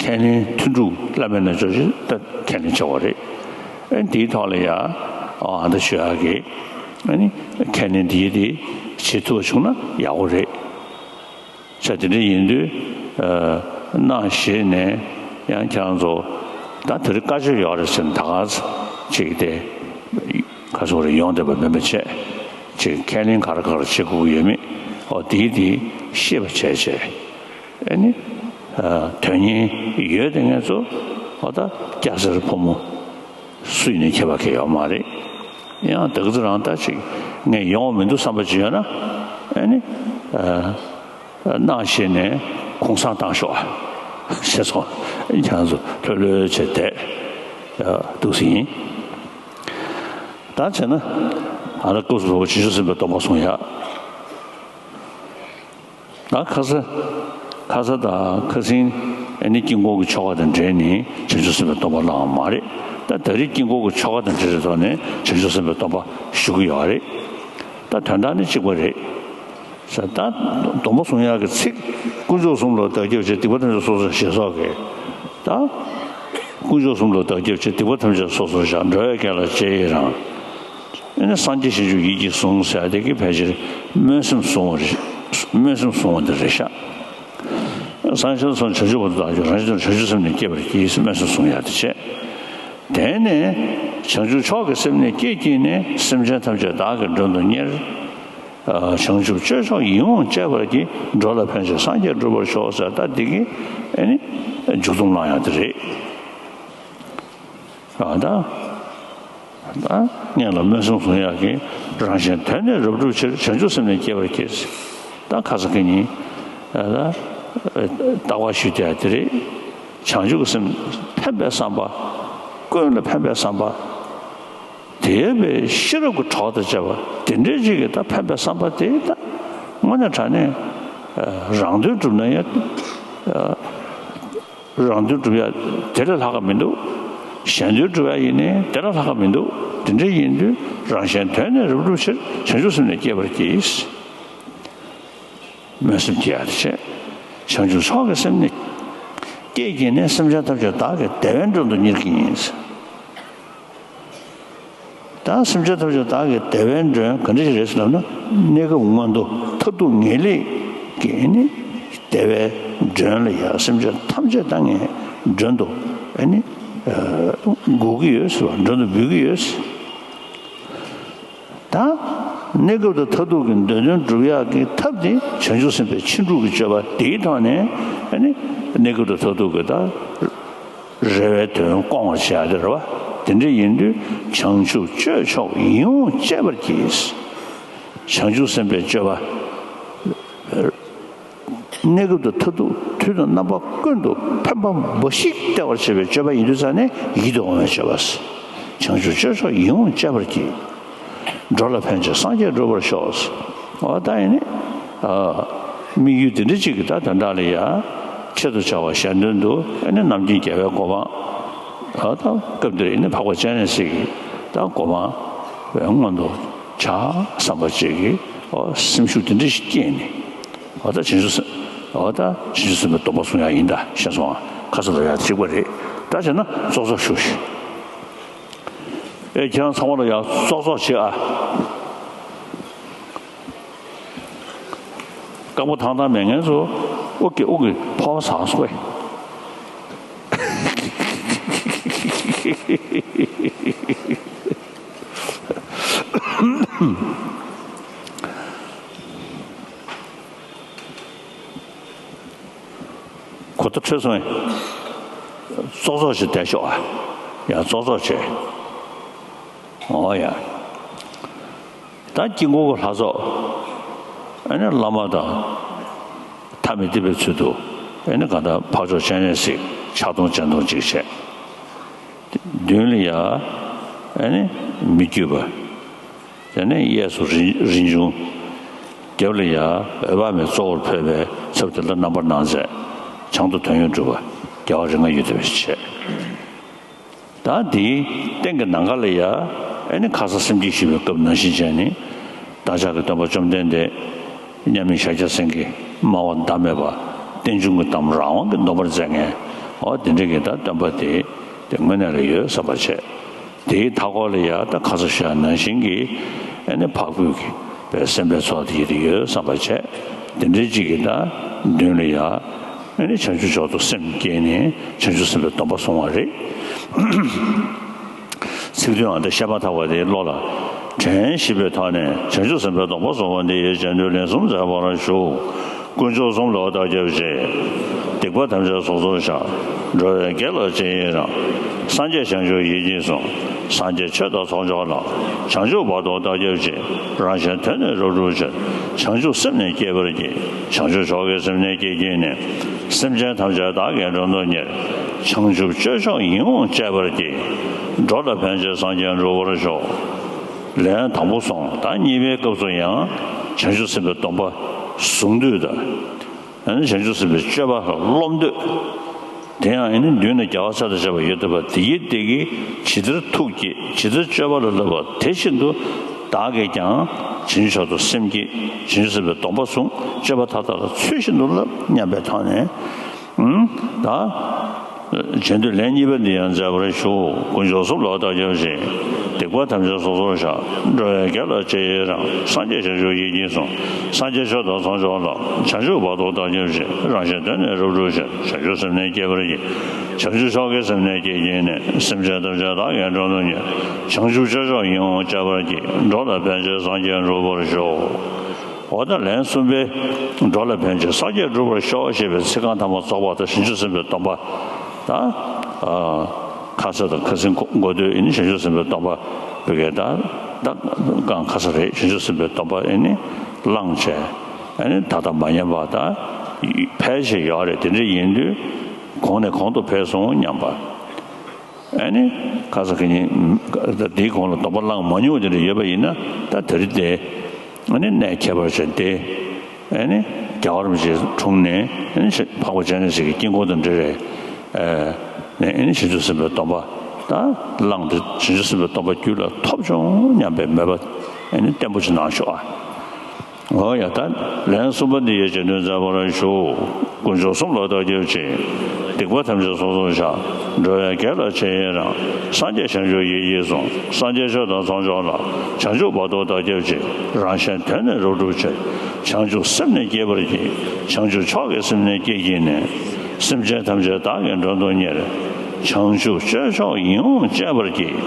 ཁས་ལེན་ཐུན་དྲུག་བླ་མེད་རྣལ་འབྱོར་ཅིག་ད་ཁས་ལེན་བྱ་བ་རེད། ཨེ་འདིའི་ཐོག་ལ་ཡ་ཨ་ཨ་ད་ཞུ་ཡག་གི་ཨ་ནི་ཁས་ལེན་འདིའི་དེ་བྱེད་ཐུབ་པ་བྱུང་ན་ཡག་པོ་རེད། ས་དེ་འདྲ་ཡིན་དུས་ཨ་གནང་ཞེས་ནས་ཡང་ཁྱེད་རང་ཚོ་ད་དེ་རིང་བཀའ་ཆོས་ཡོད་རེད་ཟེར་ནས་ད་ག་ཚོད་ཅིག་དེ་ག་ཚོད་རེ་ཡོང་བསྡད་པ་མིན་པ་བྱས་ཅིག་ཁས་ལེན་ག་རེ་ག་རེ་བྱེད་དགོས་ཀྱི་ཡོད་མེད་འོ་དེའི་དེ་ཤེས་པ་བྱས་བྱས་ཨ་ནི་ཨ་དོན་གཉེར་ཡོད་དེ་ངས་ཚོ་འོ་ད་སྐྱ་སེར་ཕོ་མོ་སུ་ཡིན་ནས་ཁྱད་པར་གང་ཡོད་མ་རེད། ཡང་དེ་ག་ཚོད་རང་ད་ཅིག་ངས་ཡོང་བ་མི་འདུག་བསམ་པ་ཅིག་ཡོད་ན་ཨ་ནི་ཨ། གནང་ཞེས་ནས་གུང་སེང་བཏང་ཤོག་ཞེས་སོང་། ཁྱེད་ཚོ་ལྷོད་ལྷོད་བྱས་བསྡད་འདུག་སེ་ཡིན། ད་བྱས་ན་ང་ལ་སྐབས་སུ་བབ་པ་བྱང་ཆུབ་སེམས་དཔའི་སྡོམ་པ་གསུང་ཡག་ད་ཁ་ས་ཁ་ས་དང་ཁ་སང་ཨ་ནི་དཀྱིལ་འཁོར་གྱི་ཆོ་ག་དང་འབྲེལ་ནས་བྱང་ཆུབ་སེམས་དཔའི་སྡོམ་པ་བླངས་པ་མ་རེད། ད་ད་རེས་དཀྱིལ་འཁོར་གྱི་ཆོ་ག་དང་འབྲེལ་བའི་ཐོག་ནས་བྱང་ཆུབ་སེམས་དཔའི་སྡོམ་པ་ཞུ་གི་ཡོད་རེད། ད་དོན་དག་ནི་གཅིག་པ་རེད། ས་ད་སྡོམ་པ་གསུང་ཡག་གི་ཚིག་དཀོན་མཆོག་གསུམ་ལ་བདག་སྐྱབས་མཆི། སྡིག་པ་ཐམས་ཅད་སོ་སོར་བཤགས་སོགས་ཀྱི། ད་དཀོན་མཆོག་གསུམ་ལ་བདག་སྐྱབས་མཆི། སྡིག་པ་ཐམས་ཅད་སོ་སོར་བཤགས། འགྲོ་བའི་དགེ་ལ་དཔྱད་ཡིས་རང་། ཨེ་ནི་སངས་རྒྱས་ཞིང་བཅུ་ཡིད་ཀྱིས་བཟུང་ཟེར་ཡག་དེ་གི་ཕལ་ཆེར་སྨོན་སེམས་བཟུང་བ་རེད། སྨོན་སེམས་བཟུང་བ་འདི་རེད་ཤག་སངས་རྒྱས་སོགས་བྱང་ཆུབ་བར་དུ་བདག་སྐྱབས། རང་གཞན་དོན་དུ་བྱང་ཆུབ་སེམས་ནི་བསྐྱེད་པར་བགྱི། སྨོན་སེམས་བཟུང་ཡག་དེ་བྱས། དེ་ནས་བྱང་ཆུབ་མཆོག་གི་སེམས་ནི་བསྐྱེད་བགྱིས་ནས། སེམས་ཅན་ཐམས་ཅད་བདག་གིས་མགྲོན་དུ་གཉེར། བྱང་ཆུབ་སྤྱོད་མཆོག་ཡིད་འོང་སྤྱད་པར་བགྱི། འགྲོ་ལ་ཕན་ཕྱིར་སངས་རྒྱས་འགྲུབ་པར་ཤོག་ཟེར་ད་འདི་གི་ཨེ་ནི་མཇུག་སྡོམ་གནང་ཡག་དེ་རེད། ཨ་ད་ད་སྔོན་ལ་སྨོན་སེམས་བཟུང་ཡག་གི་རང་གཞན་དོན་ནི་རབ་བསྒྲུབ་ཕྱིར། བྱང་ཆུབ་སེམས་ནི་བསྐྱེད་པར་བགྱི། ད་ཁ་སང་ཁ་ཉིན་ཨ་ད་རྟག་པར་ཞུ་བསྡད་ཡག་དེ་རེད། བྱང་ཆུབ་ཀྱི་སེམས་ཕན་པའི་བསམ་པ། ཀུན་ལ་ཕན་པའི་བསམ་པ། དེ་ཡོད་པའི་ཤེས་རབ་ཀྱི་གྲོགས་དང་བཅས་པ་དེ་འདྲའི་ཅིག་གི་ད་ཕན་པའི་བསམ་པ་དེ་ད་དངོས་གནས་དྲང་གནས་རང་དོན་སྒྲུབ་ན་ཡང་རང་དོན་སྒྲུབ་ཡག་དེ་ལས་ལྷག་ག་མི་འདུག་གཞན་དོན་སྒྲུབ་ཡག་ཡིན་ནའི་དེ་ལས་ལྷག་ག་མི་འདུག་དེ་འདྲ་ཡིན་དུས་རང་གཞན་དོན་ནི་རབ་བསྒྲུབ་ཕྱིར། བྱང་ཆུབ་སེམས་ནི་བསྐྱེད་པར་བགྱི། སྨོན་སེམས་བསྐྱེད་ཡག་དེ་བྱས། བྱང་ཆུབ་མཆོག་གི་སེམས་ནི་བསྐྱེད་བགྱིས་ནས། སེམས་ཅན་ཐམས་ཅད་བདག་གིས་བདེ་བའི་མགྲོན་དུ་གཉེར་བགྱིད་ཡིན། ད་སེམས་ཅན་ཐམས་ཅད་བདག་གིས་བདེ་བའི་མགྲོན་ག་འདྲ་ཞིག་རེད་ཟེར་ལབ་ན། གནས་སྐབས་སྔོན་དུ་མཐར་ཐུག་ངེས་ལེགས་ཀྱི་ནི་བདེ་བའི་མགྲོན་ལ་ཡ་སེམས་ཅན་ཐམས་ཅད་ད་ངས་མགྲོན་དུ་ཨ་ནི་ཨ་འགོད་ཀྱི་ཡོད་ཟེར་བ། མགྲོན་དུ་འབོད་ཀྱི་ཡོད་ཟེར། ད་གནས་སྐབས་དང་མཐར་ཐུག་གི་འདོད་དོན་སྒྲུབ་ཡག་གི་ཐབས་དེ་བྱང་ཆུབ་སེམས་དཔའི་ཕྱིན་དྲུག་གི་སྤྱོད་པ་དེའི་ཐོག་ནས་ཨ་ནི་གནས་སྐབས་དང་མཐར་ཐུག་གི་ད་རེ་བའི་དོན་སྐོང་བར་བྱེད་ཡག་དེ་རེད་བ། དེ་འདྲ་ཡིན་དུས་བྱང་ཆུབ་སྤྱོད་མཆོག་ཡིད་འོང་སྤྱད་པར་བགྱི། བྱང་ཆུབ་སེམས་དཔའི་སྤྱོད་པ། གནས་སྐབས་དང་མཐར་ཐུག་དུས་དང་རྣམ་པ་ཀུན་ཏུ་ཕན་པ་འབའ་ཞིག་སྟེར་བར་བྱེད་པའི་སྤྱོད་པ་ཡིན་དུས་ཙང་ནས་ཡིད་དུ་འོང་བའི་སྤྱོད་པ། བྱང་ཆུབ་སྤྱོད་མཆོག་ཡིད་འོང་སྤྱད་པར་བགྱི། འགྲོ་ལ་ཕན་ཕྱིར་སངས་རྒྱས་འགྲུབ་པར་ཤོག་འོ་ད་ཡིན་ནི། ཨ་དམིགས་ཡུལ་དེ་འདྲ་ཅིག་གི་ད་དོན་དག་ལ་ཡ་ཆེད་དུ་བྱ་བ་གཞན་དོན་དུ་ཨ་ནི་རྣམ་མཁྱེན་རྒྱལ་བའི་གོ་འཕང་། ཨ་ད་སྐབས་འདིར་ཡིན་ནི་འཕགས་པ་སྤྱན་རས་གཟིགས་ཀྱི་ད་གོ་འཕང་བའི་སྔོན་དུ་བྱ་བསམ་པ་ཅིག་གིས་ཨོ་སེམས་ཤུགས་དེ་འདྲ་ཞིག་སྐྱེས་ནས། འོ་ད་བྱང་ཆུབ་སེམས། འོ་ད་བྱང་ཆུབ་སེམས་དཔའི་སྡོམ་པ་བསྲུང་ཡག་ཡིན་ད་ཤེས་སོང་ང་། ཁ་ས་ལ་ཡག་གཅིག་པ་རེད། ད་བྱས་ན་ཙོག་ཙོག་ཞུ་ཞིག་ཨེ་ཁྱེད་རང་ཚང་མ་ལ་ཡག་ཙོག་ཙོག་བྱེད་ཨ། རྐང་པ་ཐང་ཐང་མེད་མཁན་ཚོ་དབུགས་ཀྱི་དབུགས་ཀྱི་ཕོ་བ་ཟག་སོང་ཨེ། གོ་ཐོས་འཕྲོད་སོང་ངས། ཙོག་ཙོག་ཞིག་བསྡད་ཤོག་ཨ། ཡང་ཙོག་ཙོག་བྱས། འོ་ཡ། ད་དཀྱིལ་འཁོར་གྱི་ལྷ་ཚོགས། ཨ་ནི་བླ་མ་དང་། ཐ་མི་དད་པའི་ཚུལ་དུ། ཨ་ནི་གང་ལྟར་འཕགས་མཆོག་སྤྱན་རས་གཟིགས་ཕྱག་སྟོང་སྤྱན་སྟོང་གཅིག་བྱས། མདུན་ལ་ཡ། ཨ་ནི་མི་བསྐྱོད་པ། དེ་ནས་གཡས་སུ་རིན་རིན་འབྱུང་། རྒྱབ་ལ་ཡ་འོད་དཔག་མེད་གཙོ་བོར་འཕོས་པའི་ཚབ་དེ་ལ་རྣམ་པར་སྣང་མཛད། བྱང་དུ་དོན་ཡོད་གྲུབ་པ་རྒྱལ་བ་རིགས་ལྔ་ཡོད་བསྡད་པ་ཞིག་བྱས། ད་དེའི་སྟེང་གི་ནམ་མཁའ་ལ་ཡ་ཨེ་ནི་ཁ་སང་སེམས་བསྐྱེད་ཞུས་པའི་སྐབས་ནང་བཞིན་བྱས་ནས་བདག་ཅག་གི་སྟོན་པ་བཅོམ་ལྡན་འདས་མཉམ་མེད་ཤཱཀྱ་སེང་གེ་སྨྲ་བ་ཟླ་མེད་པ་རྟེན་འབྱུང་གི་གཏམ་རང་དབང་གིས་འདོན་པར་མཛད་མཁན། འོ་དེ་འདྲ་གི་ད་སྟོན་པ་དེ་དེ་དངོས་གནས་ལ་ཡོད་བསམ་པ་བྱས། དེའི་མཐའ་སྐོར་ལ་ཡ་ད་ཁ་སང་ཞུས་པ་ནང་བཞིན་གྱི་ཨེ་ནི་འཕགས་བོད་ཀྱི་པའི་སེམས་དཔའི་ཚོགས་དེ་ཡོད་བསམ་པ་བྱས། དེ་འདྲའི་གཅིག་གི་ད་མདུན་ལ་ཡ་ཨེ་ནི་བྱང་ཆུབ་མཆོག་ཏུ་སེམས་བསྐྱེད་ནས་བྱང་ཆུབ་སེམས་དཔའི་སྡོམ་པ་བཟུང་བ་རེད། ཚིག་དོན་ཡང་དེ་བཤད་མ་ཐག་པ་དེའི་བློ་ལ་དྲན་ཞིབ་པའི་ཐོག་ནས་བྱང་ཆུབ་སེམས་དཔའི་སྡོམ་པ་བཟུང་བ་འདི་ཡི་རྗེས་ཟློས་ལན་གསུམ་མཛད་པར་ཞུ། དཀོན་མཆོག་གསུམ་ལ་བདག་སྐྱབས་མཆི། སྡིག་པ་ཐམས་ཅད་སོ་སོར་བཤགས། འགྲོ་བའི་དགེ་ལ་ཇི་ཡིན་རང་། སངས་རྒྱས་བྱང་ཆུབ་ཡིད་ཀྱིས་བཟུང་། སངས་རྒྱས་ཆོས་དང་ཚོགས་མཆོག་ལ། བྱང་ཆུབ་བར་དུ་བདག་སྐྱབས་མཆི། རང་གཞན་དོན་ནི་རབ་བསྒྲུབ་ཕྱིར། བྱང་ཆུབ་སེམས་ནི་བསྐྱེད་པར་བགྱི། བྱང་ཆུབ་མཆོག་གི་སེམས་ནི་བསྐྱེད་བགྱིས་ནས། སེམས་ཅན་ཐམས་ཅད་བདག་གིས་མགྲོན་དུ་གཉེར། བྱང་ཆུབ་སྤྱོད་མཆོག་ཡིད་འོང་སྤྱད་པར་བགྱི། འགྲོ་ལ་ཕན་ཕྱིར་སངས་རྒྱས་འགྲུབ་པར་ཤོག། ལན་དང་པོ་སོང་། ད་གཉིས་པའི་སྐབས་སུ་ཡང་བྱང་ཆུབ་སེམས་དཔའི་སྡོམ་པ་བཟུང་དུས་ད། ཨ་ནི་བྱང་ཆུབ་སེམས་དཔའི་སྤྱོད་པ་ལ་རློམ་འདོད། དེ་ཡང་ཨ་ནི་མདུན་ན་རྒྱལ་བ་ཚེ་དང་བཅས་པ་ཡོད་བསྡད་པ་དེ་ཡི་སྟེང་གི་ཇི་ལྟར་ཐུགས་བསྐྱེད་ཇི་ལྟར་སྤྱོད་པ་ལ་བསླབ་པ་དེ་བཞིན་དུ་བདག་གིས་ཀྱང་བྱང་ཆུབ་མཆོག་ཏུ་སེམས་བསྐྱེད། བྱང་ཆུབ་སེམས་དཔའི་སྡོམ་པ་བཟུང་། སྤྱོད་པ་མཐའ་དག་ལ་ཚུལ་བཞིན་དུ་བསླབ་སྙམ་པའི་ཐོག་ནས། ཨུམ། ད། རྗེས་ཟློས་ལན་གཉིས་པ་འདི་ཡང་མཛད་པར་ཞུ། དཀོན་མཆོག་གསུམ་ལ་བདག་སྐྱབས་མཆི། སྡིག་པ་ཐམས་ཅད་སོ་སོར་བཤགས། འགྲོ་བའི་དགེ་ལ་ཇི་ཡིན་རང་། སངས་རྒྱས་བྱང་ཆུབ་ཡིད་ཀྱིས་བཟུང་། སངས་རྒྱས་ཆོས་དང་ཚོགས་མཆོག་ལ། བྱང་ཆུབ་བར་དུ་བདག་སྐྱབས་མཆི། རང་གཞན་དོན་ནི་རབ་བསྒྲུབ་ཕྱིར། བྱང་ཆུབ་སེམས་ནི་བསྐྱེད་པར་བགྱི། བྱང་ཆུབ་མཆོག་གི་སེམས་ནི་བསྐྱེད་བགྱིས་ནས། སེམས་ཅན་ཐམས་ཅད་བདག་གིས་མགྲོན་དུ་གཉེར། བྱང་ཆུབ་སྤྱོད་མཆོག་ཡིད་འོང་སྤྱད་པར་བགྱི། འགྲོ་ལ་ཕན་ཕྱིར་སངས་རྒྱས་འགྲུབ་པར་ཤོག། འོ་ད་ལན་གསུམ་པའི་འགྲོ་ལ་ཕན་ཕྱིར་སངས་རྒྱས་འགྲུབ་པར་ཤོག་ཞེས་པའི་ཚིག་རྐང་ཐ་མ་རྫོགས་པ་དང་བྱང་ཆུབ་སེམས་དཔའི་སྡོམ་པ། ད་ཨ་ཁ་ས་དང་ཁ་སང་གོ་གོ་ཐོས་ཨེ་ནི་བྱང་ཆུབ་སེམས་དཔའི་སྡོམ་པ་བོད་སྐད་ད་ད་གང་ཁ་ས་རེད། བྱང་ཆུབ་སེམས་དཔའི་སྡོམ་པ་ཨེ་ནི་བླངས་བྱས་ཨེ་ནི་ད་ལྟ་མ་ཉམས་པ་ད་འཕེལ་བཞིན་ཡོད་རེད། དེ་འདྲ་ཡིན་དུས་གོང་ནས་གོང་དུ་འཕེལ་སོང་སྙམ་པ། ཨ་ནི་ཁ་ས་ཁ་ཉིན་ད་དེའི་གོང་ལ་སྡོམ་པ་བླངས་མ་མྱོང་དེ་འདྲ་ཡོད་པ་ཡིན་ན་ད་དེ་རིང་དེ་ཨ་ནི་གནས་ཁྱད་པར་ཅན་དེ་ཨ་ནི་རྒྱལ་བ་རིན་པོ་ཆེ་འཁྲུངས་ནས་ཨ་ནི་འཕགས་པ་སྤྱན་རས་གཟིགས་ཀྱི་དཀྱིལ་འཁོར་དང་འབྲེལ་བའི་ཨ་ནི་ཨ་ནི་བྱང་ཆུབ་སེམས་དཔའི་སྡོམ་པ་ད་བླངས་ཏེ་བྱང་ཆུབ་སེམས་དཔའི་སྡོམ་པ་རྒྱུད་ལ་ཐོབ་བྱུང་སྙམ་པའི་མོས་པ་ཨ་ནི་བརྟན་པོ་ཅིག་གནང་ཤོག་ཨ། འོ་ཡ། ད་ལན་གསུམ་པ་འདི་ཡི་རྗེས་ཟློས་མཛད་པར་ཞུ། དཀོན་མཆོག་གསུམ་ལ་བདག་སྐྱབས་མཆི། སྡིག་པ་ཐམས་ཅད་སོ་སོར་བཤགས། འགྲོ་བའི་དགེ་ལ་ཇི་ཡིན་རང་། སངས་རྒྱས་བྱང་ཆུབ་ཡིད་ཀྱིས་བཟུང་། སངས་རྒྱས་ཆོས་དང་ཚོགས་མཆོག་ལ། བྱང་ཆུབ་བར་དུ་བདག་སྐྱབས་མཆི། རང་གཞན་དོན་ནི་རབ་བསྒྲུབ་ཕྱིར། བྱང་ཆུབ་སེམས་ནི་བསྐྱེད་པར་བགྱི། བྱང་ཆུབ་མཆོག་གི་སེམས་ནི་བསྐྱེད་བགྱིས་ནས། སེམས་ཅན་ཐམས་ཅད་བདག་གིས་མགྲོན་དུ་གཉེར། བྱང་ཆུབ་སྤྱོད་མཆོག་ཡིད་འོང་སྤྱད་པར་བགྱི།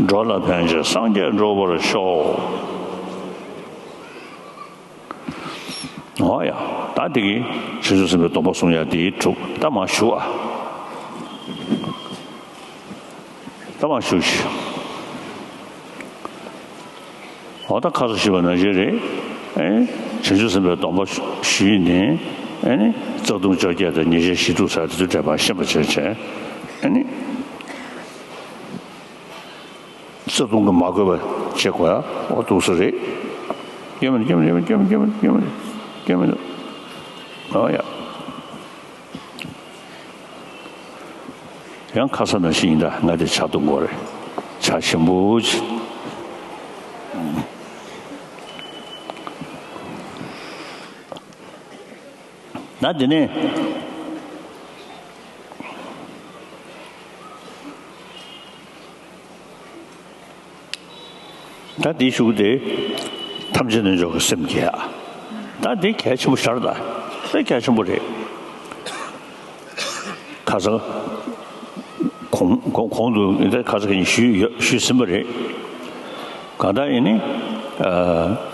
འགྲོ་ལ་ཕན་ཕྱིར་སངས་རྒྱས་འགྲུབ་པར་ཤོག། འོ་ཡ། ད་འདི་གི་བྱང་ཆུབ་སེམས་དཔའི་སྡོམ་པ་བཟུང་ཡ་འདི་གྲུབ། ད་མར་བཞུགས་ཨ། ད་མར་བཞུགས་ཤིག། འོ་ད་ཁ་སང་ཞུས་པ་ནང་བཞིན་རེད། ཨེ་བྱང་ཆུབ་སེམས་དཔའི་སྡོམ་པ་ཞུས་ནས་ཨེ་ནི་རྩ་ལྟུང་བཅོ་བརྒྱད་དང་ཉེས་བྱས་བཞི་སྡུག་ཟ་དེ་ཚོའི་འགྲེལ་པ་ཤེས་པ་བྱས་བྱས་ཨེ་ནི། བརྩེ་དུང་གིས་མ་གོས་པ་བྱེད་དགོས་ཡ། འོ་འདུག་སེ་རེད། སྐྱོན་མི་འདུག་སྐྱོན་མི་འདུག་སྐྱོན་མི་འདུག་སྐྱོན་མི་འདུག་སྐྱོན་མི་འདུག་སྐྱོན་མི་འདུག་སྐྱོན་མི་འདུག་འོ་ཡ། ཡང་ཁ་སང་ནང་བཞིན་ཡིན་ད། ང་དེ་ཇ་བཏུང་དགོས་རེད། ཇ་ཞིམ་པོ་ཅིག་ད་དེ་ནས། ད་དེའི་གཞུག་དེ་ཐམས་ཅད་རྣལ་འབྱོར་གྱི་སེམས་བསྐྱེད་ཡ། ད་དེ་གལ་ཆེན་པོ་ཤར་ད། དེ་གལ་ཆེན་པོ་རེད། ཁ་སང་གོང་གོང་གོང་དུ་དེ་ཁ་སང་གི་ཞུས་ཡོད་ཞུས་ཟིན་པ་རེད། གང་ལྟར་ཡིན་ནི་ཨ།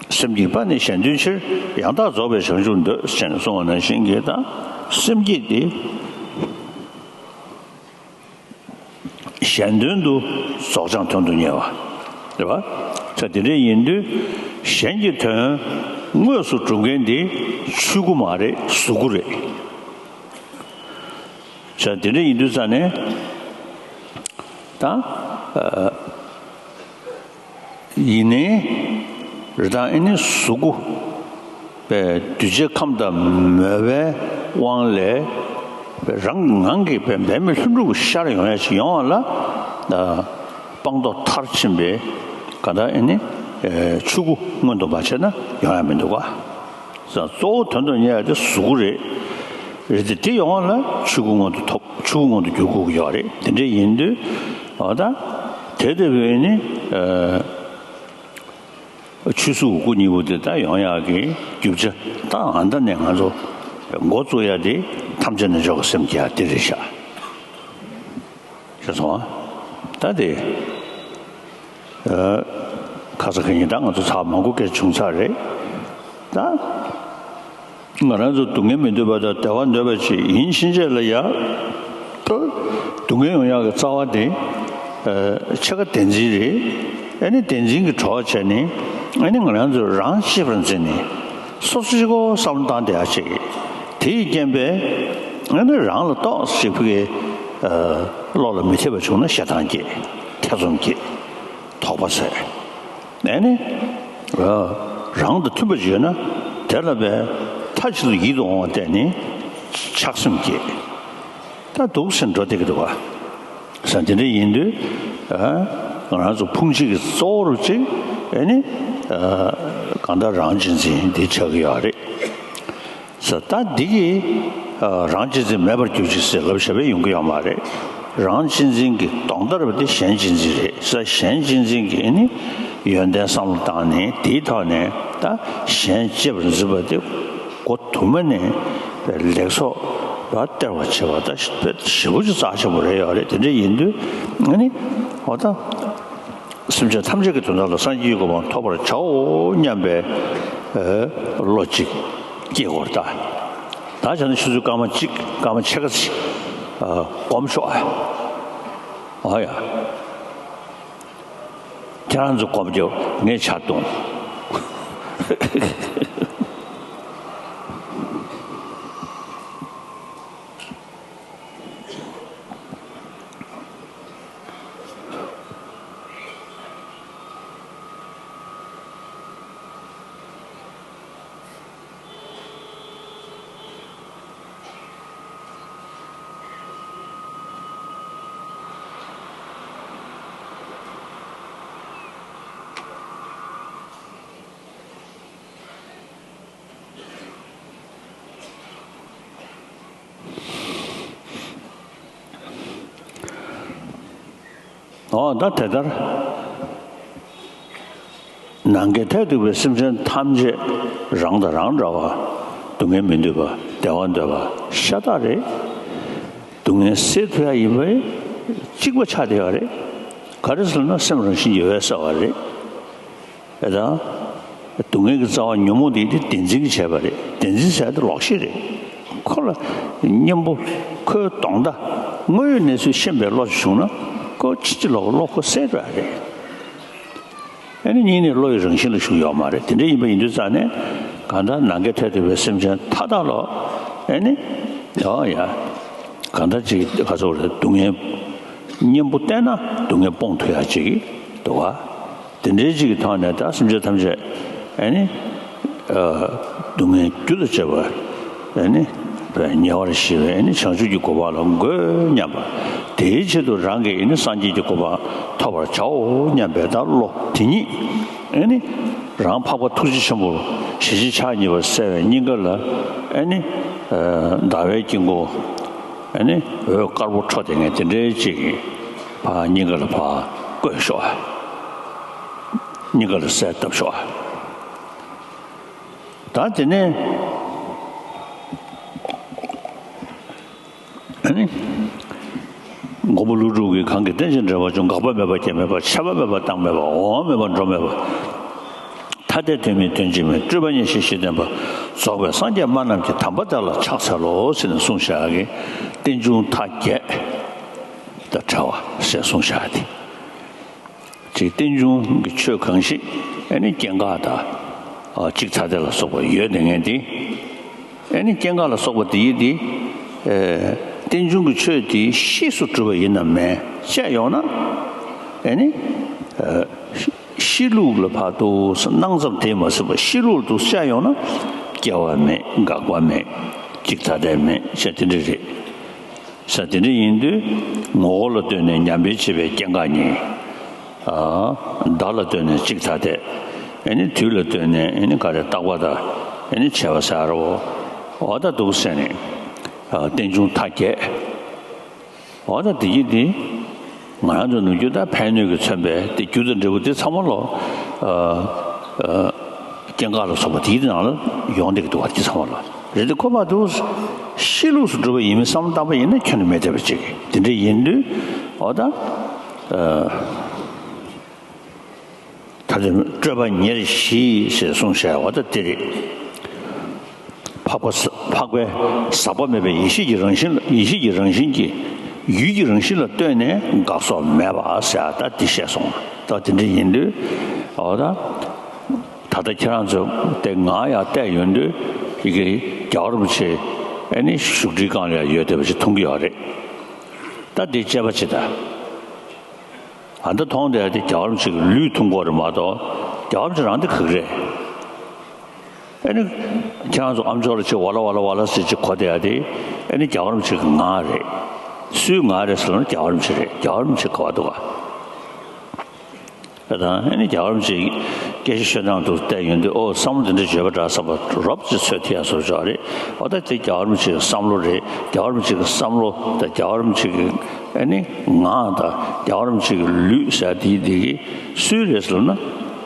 སེམས་བསྐྱེད་པ་ནི་གཞན་དོན་ཕྱིར། ཡང་དག་རྫོགས་པའི་བྱང་ཆུབ་འདོད། ཅེས་གསུངས་པ་ནང་བཞིན་གྱི་ད་སེམས་བསྐྱེད་དེ། གཞན་དོན་དུ་རྫོགས་བྱང་དོན་དུ་གཉེར་བ། རེད་པ། ད་དེ་འདྲ་ཡིན་དུས་གཞན་གྱི་དོན་དངོས་སུ་སྒྲུབ་མཁན་དེ་ཆོས་སྐུ་མ་རེད། གཟུགས་སྐུ་རེད། ད་དེ་འདྲ་ཡིན་དུས་ཙ་ནས་ད་ཨ། ཡིན་ནའི་རི་དྭགས་ཨེ་ནི་གཟུགས་སྐུ་པའི་འདུས་བྱས་ཁམས་དང་མོས་པའི་དབང་ལས་ རང་གི་ངང་གིས་འབད་མེད་ལྷུན་གྲུབ་ཀྱི་ཤར་ཡོང་ཡ་ཞིག་ཡོང་བ་ལ། སྤངས་རྟོགས་མཐར་ཕྱིན་པའི་ག་ད་ཨེ་ནི་ཆོས་སྐུ་མངོན་དུ་མ་བྱས་ན་ཡོང་ཡ་མི་འདུག་ག། གཙོ་བོ་དོན་དུ་གཉེར་ཡ་དེ་གཟུགས་སྐུ་རེད། རེད་དེ་དེ་ཡོང་བ་ལ་ཆོས་སྐུ་མངོན་དུ་ཐོབ། ཆོས་སྐུ་མངོན་དུ་འགྱུར་དགོས་ཀྱི་ཡོད་རེད། དེ་འདྲ་ཡིན་དུས་འོ་ད་དེ་ལྟ་བུའི་ནི། ཆོས་གཟུགས་སྐུ་གཉིས་པོ་དེ་ད་ཡོང་ཡག་གི་རྒྱུ་ཆ་ད་ཨ་མདའ་ནས་ང་ཚོ་འགོ་བཙུགས་ཡ་དེ་ཐམས་ཅད་རྣམ་འབྱེད་ཀྱི་སེམས་བསྐྱེད་ཡ་དེ་རེད་ཤག། ཤེས་སོང་ཨ། ད་དེ་ཁ་ས་ཁ་ཉིན་ད་ང་ཚོ་ཚར་མང་པོ་སྐད་བྱུང་ཚར་རེད། ད། ང་རང་ཚོ་སྡུག་བསྔལ་མི་འདོད་པ་དང་བདེ་བ་འདོད་པ་ཅིག་ཡིན་ཕྱིན་ཆད་ལ་ཡ། ད་སྡུག་བསྔལ་ཡོང་ཡག་གི་རྩ་བ་དེ། ཕྱེད་ཀ་བདེན་འཛིན་རེད། ཨ་ནི་བདེན་འཛིན་གྱི་གྲོགས་བྱས་ནས་ཨ་ནི་ང་རང་ཚོ་རང་གཅེས་པར་འཛིན་ནས་སོ་སོ་གཅིག་པོ་བསམ་བློ་བཏང་བསྡད་ཡག་ཅིག། དེ་ཡི་རྐྱེན་པས་ཨ་ནི་རང་ལ་ཏོག་ཙམ་ཅིག་ཕ་གི་བློ་ལ་མི་འཐད་པ་བྱུང་ན་ཞེ་སྡང་སྐྱེ། ཐེ་ཚོམ་སྐྱེ། དོགས་པ་ཟད། ཨེ་ནི། རང་དང་མཐུན་པ་ཅིག་ཡོད་ན་དེ་ལ་བས་མཐའ་གཅིག་ཏུ་ཡིད་དུ་འོང་བ་བལྟས་ནས་ཆགས་སེམས་སྐྱེ། ད་འདུག་སེ་འགྲོ་བསྡད་ཀྱི་འདུག་ག། ས་དེ་འདྲ་ཡིན་དུས། ང་རང་ཚོ་ཕུང་བྱེད་ཀྱི་གཙོ་བོ་རུ་ཅིག་ཨེ་ནི། གང་ལྟར་རང་གཅེས་འཛིན་འདི་ཆགས་ཀྱི་ཡོད་རེད། ས་ད་འདི་གིས་རང་གཅེས་འཛིན་མེད་པར་གྱུར་ཅིག་ཟེར་ལབ་བྱས་པས་ཡོང་གི་ཡོད་མ་རེད། རང་གཅེས་འཛིན་གྱི་གདོང་མདའ་རེད་པ་དེ་གཞན་གཅེས་འཛིན་རེད། ས་གཞན་གཅེས་འཛིན་གྱི་ནི་ཡོན་ཏན་བསམ་བློ་བཏང་ནས་དེའི་ཐོག་ནས་ད་གཞན་གཅེས་པར་འཛིན་པ་དེ་སྒོ་དུ་མ་ནས་ལེགས་ཚོགས་ལ་སྟེར་བ་བྱེད་པ་ད་ཞེ་པོ་ཅིག་རྩ་ཆེན་པོ་རེད་ཡོད་རེད། དེ་འདྲ་ཡིན་དུས་ཨ་ནི་འོ་ད། སེམས་ཅན་ཐམས་ཅད་ཀྱི་དོན་དག་ལ་སངས་རྒྱས་ཀྱི་གོ་འཕང་ཐོབ་པར་བྱའོ་སྙམ་པའི་བློ་གཅིག་སྐྱེ་དགོས་ད། ད་བྱས་ན་ཆུ་ཚོད་སྐར་མ་གཅིག་སྐར་མ་ཕྱེད་ཀ་ཅིག་སྒོམ་ཤོག་ཨ། ཨ་ཡ། ཁྱེད་རང་ཚོ་སྒོམ་རྒྱུ་ངས་ཆ་བཏུང་། འོ་ད་དེ་ལྟར། ནམ་མཁའི་མཐས་གཏུགས་པའི་སེམས་ཅན་ཐམས་ཅད་རང་དང་རང་འདྲ་བ། སྡུག་བསྔལ་མི་འདོད་པ་བདེ་བ་འདོད་པ་ཤ་སྟག་རེད། སྡུག་བསྔལ་སེལ་ཐུབ་ཡ་ཡིན་པས་གཅིག་པ་ཆགས་བསྡད་ཡོད་རེད། ག་རེ་ཟེར་ན་སེམས་རང་བཞིན་གྱིས་འོད་གསལ་བ་རེད། ཨེ་ད། སྡུག་བསྔལ་གྱི་རྩ་བ་ཉོན་མོངས་དེ་ཡིན་ཏེ་བདེན་འཛིན་གྱིས་བྱས་པ་རེད། བདེན་འཛིན་ཟེར་ཡ་དེ་ལོག་ཤེས་རེད། ཁོ་ལ་གཉེན་པོ་ཁོའི་གདོང་མདའ་དངོས་ཡོད་གནས་ཚུལ་ཤེས་པའི་བློ་ཞིག་བྱུང་ན་ཁོ་ཕྱིན་ཅི་ལོག་གི་བློ་ཁོ་གསལ་འགྲོ་ཡ་རེད། ཨེ་ནི་སྙིང་ནས་བློ་ཡི་རང་བཞིན་ལ་ཞུགས་ཡོད་མ་རེད། དེ་འདྲ་ཡིན་པ་ཡིན་དུས་ཙང་ནས་གང་ལྟར་ནམ་མཁའི་མཐས་གཏུགས་པའི་སེམས་ཅན་མཐའ་དག་ལ་ཨེ་ནི་ཡོ་ཡ་གང་ལྟར་ཅིག་ག་ཚོད་རེད། སྡུག་བསྔལ་གཉེན་པོ་བསྟེན་ན་སྡུག་བསྔལ་སྤོང་ཐུབ་ཡ་ཅིག་འདུག་ག། དེ་འདྲའི་ཅིག་གི་ཐོག་ནས་ད་སེམས་ཅན་ཐམས་ཅད་ཨེ་ནི་སྡུག་བསྔལ་རྒྱུ་དང་བཅས་པ་ཨེ་ནི་ཉེ་བར་ཞི་བའི་ཨེ་ནི་བྱང་ཆུབ་ཀྱི་གོ་འཕང་ལ་འགོད་སྙམ་པ། དེའི་ཆེད་དུ་རང་གིས་ཨེ་ནི་སངས་རྒྱས་ཀྱི་གོ་འཕང་ཐོབ་པར་བྱའོ་སྙམ་པའི་ད་བློ་དེ་ཉིད་ཨེ་ནི་རང་འཕགས་པ་ཐུགས་རྗེ་ཆེན་པོ་ཞི་བྱེད་ཕྱག་གཉིས་པ་གསལ་བའི་སྙིང་ག་ལ་ཨེ་ནི་ཟླ་བའི་དཀྱིལ་འཁོར། ཨ་ནི་འོད་དཀར་པོ་འཕྲོ་དེ་ངས་དེ་འདྲའི་ཅིག་ཕར་སྙིང་ག་ལ་ཕར་བཀོད་ཤོག་ཨ། སྙིང་ག་ལ་གསལ་བཏབ་ཤོག་ཨ། ད་དེ་ནས་ཨ་ནི་མགོན་པོ་ཀླུ་སྒྲུབ་ཀྱིས་གང་གིས་རྟེན་ཅིང་འབྲེལ་བར་འབྱུང་། འགག་པ་མེད་པ་རྐྱེན་མེད་པ། ཆད་པ་མེད་པ་རྟགས་མེད་པ། འོང་བ་མེད་པ་འགྲོ་མེད་པ། ཐ་དད་དོན་མིན་དོན་གཅིག་མིན། སྤྲོས་པ་གཉིས་ཞི་ཞི་བསྟན་པ། རྫོགས་པའི་སངས་རྒྱས་སྨྲ་རྣམས་ཀྱི། དམ་པ་དེ་ལ་ཕྱག་འཚལ་ལོ་ཟེར་ནས་གསུངས་བཞག་གི་རྟེན་འབྱུང་མཐའ་བརྒྱད་དང་བྲལ་བ་ཞེས་གསུངས་བཞག་སྟེ། ཅིག་རྟེན་འབྱུང་གི་ཆོས་གང་ཞིག་ཨ་ནི་སྐྱེ་འགག་དང་འཇིག་ཐ་དད་ལ་སོགས་པ་ཡོད་དེ་ངས་འདི་ཨ་ནི་སྐྱེ་འགག་ལ་སོགས་པ་དེ་ཡིས་དེ་རྟེན་འབྱུང་གི་ཆོས་དེ་གཤིས་སུ་གྲུབ་པ་ཡིན་ནམ་མིན་དཔྱད་ཡོང་ན་ཨ་ནི། གཤིས་ལུགས་ལ་ཕར་དུ་སྣང་ཙམ་དེས་མ་ཟིན་པར་གཤིས་ལུགས་དུ་བཤད་ཡོང་ན་སྐྱེ་བ་མེད། འགག་པ་མེད། འཇིག་ཐ་དད་མེད་ཅེས་དེ་འདྲ་རེད། ད་དེ་འདྲ་ཡིན་དུས་ངོ་བོ་ལ་ལྟོས་ནས་ཉམས་སྤེལ་བྱེད་པའི་སྐྱེ་འགག་གཉིས། ཨ། བརྡ་ལ་ལྟོས་ནས་གཅིག་ཐ་དད། ཨེ་ནི་དུས་ལ་ལྟོས་ནས་ཨེ་ནི་ག་རེ་རྟག་པ་དང་ཨེ་ནི་བྱས་པ་ཟེར་རོ། འོ་ད་འདུག་ཟེར་ནས། ཨ། རྟེན་འབྱུང་མཐའ་བརྒྱད། འོ་ད་དེ་གི་དེ། ང་རང་ཚོ་ནུབ་རྒྱུད་ད་ཕན་གནོད་ཀྱིས་མཚོན་པའི་དེ་རྒྱུ་དང་འབྲས་བུ་དེ་ཚང་མ་ལོ། ཨ། ཨ། སྐྱེ་འགག་ལ་སོགས་པ་དེའི་ནང་ལ་ཡོང་བསྡད་ཀྱི་འདུག་བ། དེ་ཚང་མ་ལ་རེད་དེ། ཁོ་མ་འདུག་གཤིས་ལུགས་སུ་གྲུབ་པ་ཡིན་མིན་བསམ་བློ་བཏང་པ་ཡིན་ན་ཁྱོན་ནས་མེད་བསྡད་པ་ཅིག་དེ་འདྲ་ཡིན་དུས། འོ་ད། ཨ། ད་དེ་སྤྲོས་པ་ཉེར་ཞི་ཞེས་གསུངས་བཞག་པ་ད་དེ་རེད། འཕགས་པ་ས། འཕགས་པའི་ཟག་པ་མེད་པའི་ཡེ་ཤེས་ཀྱི་རང་བཞིན་ལ། ཡེ་ཤེས་ཀྱི་རང་བཞིན་གྱི། ཡུལ་གྱི་རང་བཞིན་ལ་ལྟོས་ནས་འགག་སོགས་མེད་པ་ཟེར་ད་འདི་བཤད་སོང་། ད་དེ་འདྲ་ཡིན་དུས། འོ་ད། ད་ལྟ་ཁྱེད་རང་ཚོ་དེ་ང་ཡང་བལྟས་ཡོང་དུས་ཡི་གེ་རྒྱལ་བ་རིན་པོ་ཆེ་ཨེ་ནི་བཞུགས་ཁྲིའི་སྒང་ལ་ཡང་ཡོད་བསྡད་པ་ཞིག་མཐོང་གི་ཡོད་རེད། ད་འདི་དཔྱད་པ་བྱེད་ད། ཨ། ད་མཐོང་བསྡད་དེ་རྒྱལ་བ་རིན་པོ་ཆེ་གི་ལུས་མཐོང་གི་ཡོད་རེད་མ་གཏོགས་རྒྱལ་བ་རིན་པོ་ཆེ་རང་དེ་ག་གི་རེད། ཨེ་ནི་ཁྱེད་རང་ཚོ་ཨ་མཆོག་ལ་ཅིག་ཝ་ལ་ཝ་ལ་ཝ་ལ་ཟེར་ཅིག་གོ་བསྡད་ཡ་དེ་ཨེ་ནི་རྒྱལ་བ་རིན་པོ་ཆེ་གི་ངག་རེད། སུའི་ངག་རེད་ཟེར་ན་རྒྱལ་བ་རིན་པོ་ཆེ་རེད། རྒྱལ་བ་རིན་པོ་ཆེ་ག་པར་འདུག་ག་ད་ཨ་ནི་རྒྱལ་བ་རིན་པོ་ཆེ་སྐད་ཆ་ཤོད་སྟངས་དུ་བལྟས་ཡོང་དུས། ཨོ། བསམ་བློ་འདི་འདྲ་བརྗོད་པ་འདྲ་བསམ་པ་རོབ་ཙམ་ཚོད་ཐིག་ཡག་བཟོ་འཇོག་རེད། ཨོ་ད་དེ་རྒྱལ་བ་རིན་པོ་ཆེའི་བསམ་བློ་རེད། རྒྱལ་བ་རིན་པོ་ཆེ་གི་བསམ་བློ་དང་རྒྱལ་བ་རིན་པོ་ཆེ་གི་ཨ་ནི་ངག་དང་རྒྱལ་བ་རིན་པོ་ཆེ་གི་ལུས་ཟེར་དེ་དེ་གི་སུའི་རེད་ཟེར་ན་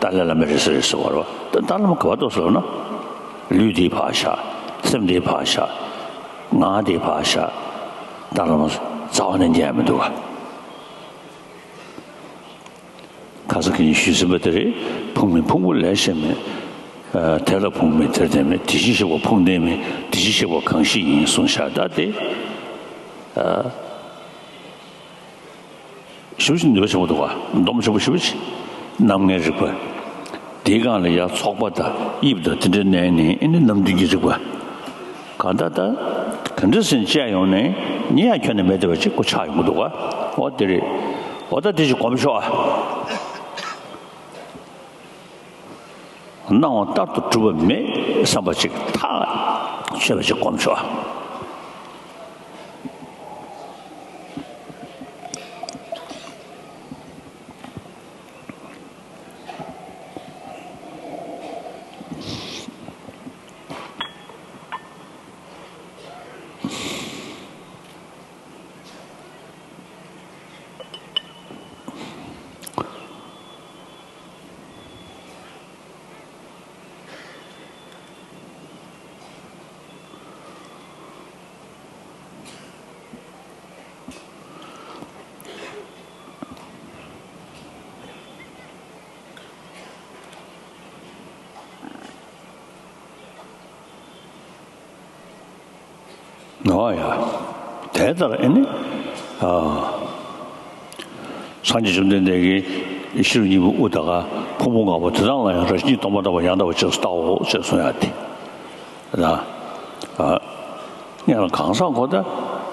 ཏཱ་ལའི་བླ་མའི་རེད་ཟེར་རེད་ཟེར་བ་རེད་པ། ད་ཏཱ་ལའི་བླ་མ་ག་པར་འདུག་ཟེར་ན་ལུས་དེ་ཕར་བཞག་སེམས་དེ་ཕར་བཞག་ངག་དེ་ཕར་བཞག་ཏཱ་ལའི་བླ་མ་རྩ་བ་ནས་རྙེད་ཡ་མི་འདུག་ག་ཁ་སང་ཁྱེད་ཉིད་ཞུས་ཟིན་པ་དེ་རེད། ཕུང་མིན་ཕུང་པོ་ལས་གཞན་མིན། ཨ། དེ་ལ་ཕུང་མིན་དེར་ལྡན་མིན། དེ་བཞིན་གཤེགས་པ་ཕུང་ལྡན་མིན། དེ་བཞིན་གཤེགས་པ་གང་ཞིག་ཡིན། གསུངས་བཞག་ད་དེ། ཨ། ཞེ་པོ་ཅིག་ནུས་པ་ཆེན་པོ་འདུག་ག་སྡོམ་ཆེན་པོ་ཞེ་པོ་ཅིག་རྣམ་ལྔའི་རིག་པ། དེའི་སྒང་ལ་ཡང་ཚོགས་པ་དང་དབྱིབས་དང་དེ་འདྲ་བསྣན་ནས་ཨེ་ནི་རྣམ་བདུན་གྱི་རིག་པ། གང་ལྟར་ད་ག་འདྲ་ཟེར་དཔྱད་ཡོང་ནས་རྙེད་ཡ་ཁྱོན་ནས་མེད་བསྡད་པ་ཅིག་ཁོ་ཆགས་ཡོང་གི་འདུག་ག་འོ་དེ་རེད། འོ་ད་དེ་ཅིག་གོམས་ཤོག་ཨ། སྣང་བ་ལྟར་དུ་གྲུབ་པ་མེད་བསམ་པ་ཅིག་ཐག་ཆོད་པ་ཅིག་གོམས་ཤོག་ཨ། ཨོ་ཡ། དེ་ལྟར་ཨེ་ནི། ཨ། སངས་རྒྱས་བཅོམ་ལྡན་འདས་ཀྱིས་ཤེས་རབ་སྙིང་པོའི་དབུ་དང་ག་ཕུང་པོ་ལྔ་པོ་དེ་དག་ལ་ཡང་རང་བཞིན་གྱིས་སྟོང་པ་ལྟ་བུར་ཡང་དག་པར་རྗེས་སུ་བལྟའོ་ཞེས་གསུངས་ཡ་དེ། ན། ཨ། ཡང་གང་ཟག་ཁོ་ད།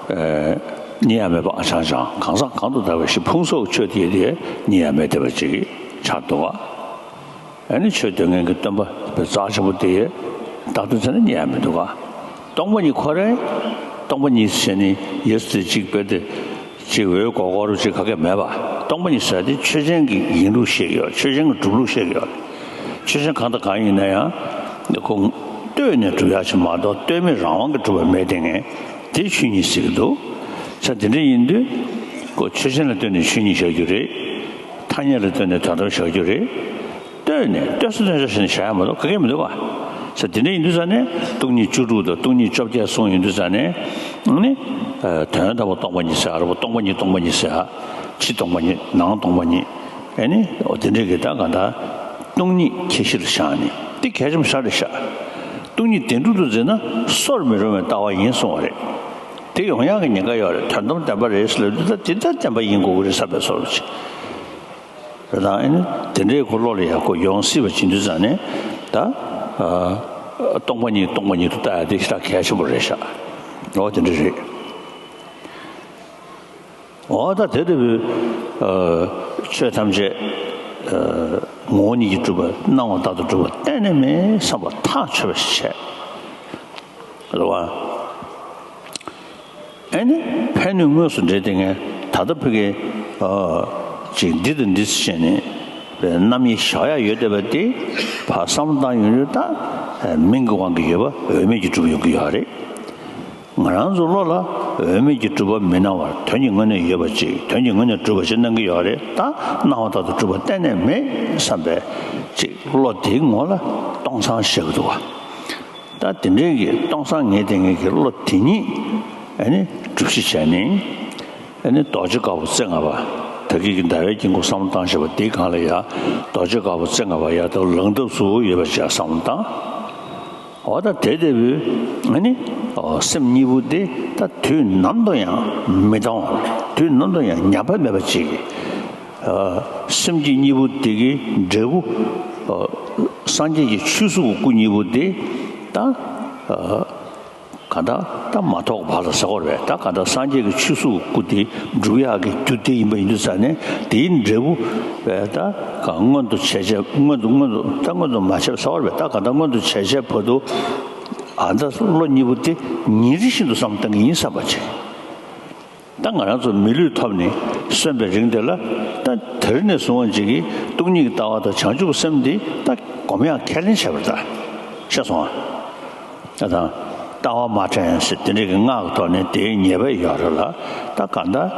ཨེ། རྙེད་ཡ་མེད་པ་ཨ་ཅང་ཅང་། གང་ཟག་གང་དུ་བདག་པའི་གཞི་ཕུང་སོགས་ཆོས་དེ་དེ་རྙེད་ཡ་མེད་བསྡད་པ་ཅིག་ཆགས་འདུག་ག་ཨ་ནི་ཆོས་སྟོན་མཁན་གྱི་སྟོན་པ་དཔེ་རྩ་ཆེན་པོ་དེ་བདག་དོན་བྱས་ན་རྙེད་ཡ་མི་འདུག་ག་སྟོང་པ་ཉིད་ཁོ་རང་། སྟོང་པ་ཉིད་ཟེར་ནས་ཡོད་ཚད་ཅིག་དཔེ་དེ་ཅིག་འོད་ཀོར་ཀོར་ཅིག་ག་གེ་མེད་པ། སྟོང་པ་ཉིད་ཟེར་དེ་ཆོས་ཅན་གྱི་ཡིན་ལུགས་བཤད་ཀྱི་ཡོད། ཆོས་ཅན་གྱི་གྲུབ་ལུགས་བཤད་ཀྱི་ཡོད། ཆོས་ཅན་གང་དང་གང་ཡིན་ན་ཡང་ཁོ་ལྟོས་ནས་གྲུབ་ཡ་ཅིག་མ་གཏོགས་ལྟོས་མེད་རང་དབང་གིས་གྲུབ་པ་མེད་དེ་ངས་དེ་ཆོས་ཉིད་ཟེར་གྱི་འདུག་ས་དེ་འདྲ་ཡིན་དུས་ཁོ་ཆོས་ཅན་ལ་ལྟོས་ནས་ཆོས་ཉིད་བཞག་རྒྱུ་རེད། ཐ་སྙད་ལ་ལྟོས་ནས་དོན་དམ་བཞག་རྒྱུ་རེད། ལྟོས་ནས་ལྟོས་ས་ལྟོས་ས་ཞེས་ནས་བཞག་ཡ་མ་གཏོགས་ག་གེ་མི་འདུག་ག་ས་དེ་འདྲ་ཡིན་དུས་ཙ་ནས་སྟོང་ཉིད་བཅུ་དྲུག་དང་སྟོང་ཉིད་བཅོ་བརྒྱད་གསུངས་ཡོང་དུས་ཙ་ནས་ནི། ཨ། དོན་དམ་པར་སྟོང་པ་ཉིད་ཟེར་ཡ་རེད་པ། སྟོང་པ་ཉིད་སྟོང་པ་ཉིད་ཟེར་ཡ། ཕྱི་སྟོང་པ་ཉིད་ནང་སྟོང་པ་ཉིད། ཨེ་ནི་འོ་དེ་འདྲའི་གི་ད་ག་ད་སྟོང་ཉིད་ཁྱད་གཞིར་བཞག་ནས་དེ་གལ་ཆེན་པོ་ཞེ་དྲག་རེད་ཤག་སྟོང་ཉིད་བདེན་གྲུབ་ཏུ་འཛིན་ན་སོར་མི་རུང་བའི་ལྟ་བ་ཡིན་གསུངས་པ་རེད། དེ་ཡོང་ཡག་གི་ཉེན་ཁ་ཡོད་རེད། དོན་དམ་བདེན་པ་རེད་ཟེར་ལབ་དུས་ད་དེ་ལྟར་བདེན་པ་ཡིན་དགོས་ཀྱི་རེད་བསམ་པའི་བཟོ་འདྲ་ཅིག་རེད། ད་ཨེ་ནི་དེ་འདྲའི་ཁོ་བློ་ལ་ཡག་པོ་ཡོང་སྲིད་པ་བྱེད་དུས་ཙ་ནས་ད། ཨ། སྟོང་པ་ཉིད་སྟོང་པ་ཉིད་དུ་ལྟ་ཡ་དེ་ཞེ་དྲག་གལ་ཆེན་པོ་རེད་ཤག་འོ་དེ་འདྲ་རེད། འོ་ད་དེ་ལྟ་བུའི། ཨ། ཆོས་ཐམས་ཅད། ཨ། ངོ་བོ་ཉིད་ཀྱིས་གྲུབ་པ། སྣང་བ་ལྟར་དུ་གྲུབ་པ་གཏན་ནས་མེད་བསམ་པ་ཐག་ཆོད་པ་ཞིག་བྱས། རེད་བ། ཨ་ནི་ཕན་གནོད་དངོས་སུ་འབྲེལ་ཏེ་ངས་ད་ལྟ་ཕ་གི་ཨ་ཅིག་འདི་དང་འདི་ཟེར་བྱས་ནས་རྣམ་དབྱེ་བཞག་ཡ་ཡོད་བསྡད་པ་དེ་ཕར་བསམ་བློ་བཏང་ཡོང་དུས་ད་མིང་གི་དབང་གིས་ཡོད་པ་འོས་མེད་ཀྱི་གྲུབ་པ་ཡོང་གི་ཡོད་རེད། ང་རང་ཚོ་བློ་ལ་འོས་མེད་ཀྱི་གྲུབ་པ་མི་སྣང་བར་དོན་གྱི་དངོས་གནས་ཡོད་པ་ཅིག་དོན་གྱི་དངོས་གནས་གྲུབ་པ་ཅིག་སྣང་གི་ཡོད་རེད། ད་སྣང་བ་ལྟར་དུ་གྲུབ་པ་གཏན་ནས་མེད་བསམ་པའི་ཅིག་བློ་དེའི་ངོ་ལ་སྟོང་སང་བཤད་ཀྱི་འདུག་བ། ད་དེ་འདྲའི་གི་སྟོང་སང་ངེས་བསྡད་མཁན་གྱི་བློ་དེ་ཉིད་ཨ་ནི་སྒྲུབ་གཞི་བྱས་ནས་ཨ་ནི་རྡོ་རྗེ་དཀར་པོ་རྩེ་ལྔ་པ། ད་གིན་གྱི་ཟླ་བའི་དཀྱིལ་འཁོར་བསམ་བློ་བཏང་བཞིན་པ་འདིའི་སྒང་ལ་ཡ་རྡོ་རྗེ་དཀར་པོ་རྩེ་ལྔ་པ་ཡར་དང་ལངས་ཐབས་སུ་ཡོད་པ་ཅིག་བསམ་བློ་བཏང་། འོ་ད་དེ་ལྟ་བུའི་ཨ་ནི་སེམས་གཉིས་པོ་དེ་ད་དུས་ནམ་དུ་ཡང་མི་གཏོང་བ། དུས་ནམ་དུ་ཡང་ཉམས་པ་མེད་པ་ཅིག་སེམས་བསྐྱེད་གཉིས་པོ་དེ་གི་འབྲས་བུ། སངས་རྒྱས་ཀྱི་ཆོས་གཟུགས་ཀྱི་སྐུ་གཉིས་པོ་དེ་ད་ག་ད་ད་མ་ཐོགས་པ་ལ་ཟེར་བ་རེད་པས། ད་ག་ད་སངས་རྒྱས་ཀྱི་ཆོས་གཟུགས་ཀྱི་སྐུ་དེ་སྒྲུབ་ཡག་གི་རྒྱུ་དེ་ཡིན་པ་ཡིན་དུས་ཙང་ནས་དེའི་འབྲས་བུ་བས་ད་ག་མངོན་དུ་བྱས་བྱས་མངོན་དུ་མངོན་དུ་ད་མངོན་དུ་མ་བྱས་པ་ཟེར་བ་རེད་པས། ད་ག་ད་མངོན་དུ་བྱས་བྱས་བར་དུ་ཨ་ད་བློ་གཉིས་པོ་དེ་ཉིན་རེ་བཞིན་དུ་བསམ་བློ་གཏང་གི་ཡིན་བསམ་པ་བྱེད། ད་ང་རང་ཚོ་མི་ལུས་ཐོབ་ནས་གསོན་པའི་རིང་དེ་ལ་ད་དེ་རིང་ནས་བཟུང་བ་ཅིག་གིས་སྟོང་ཉིད་ཀྱི་ལྟ་བ་དང་བྱང་ཆུབ་ཀྱི་སེམས་འདི་ད་སྒོམ་ཡག་ཁས་ལེན་བྱས་པ་རེད། ད་ཤེས་སོང་ཨ། ད་ལྟ་བ་མ་དྲན་ཟེར་དེ་འདྲའི་གི་སྔགས་ཀྱི་ཐོག་ནས་དེའི་ཉེས་པ་ཡོད་རེད་ལ། ད་གང་ལྟར་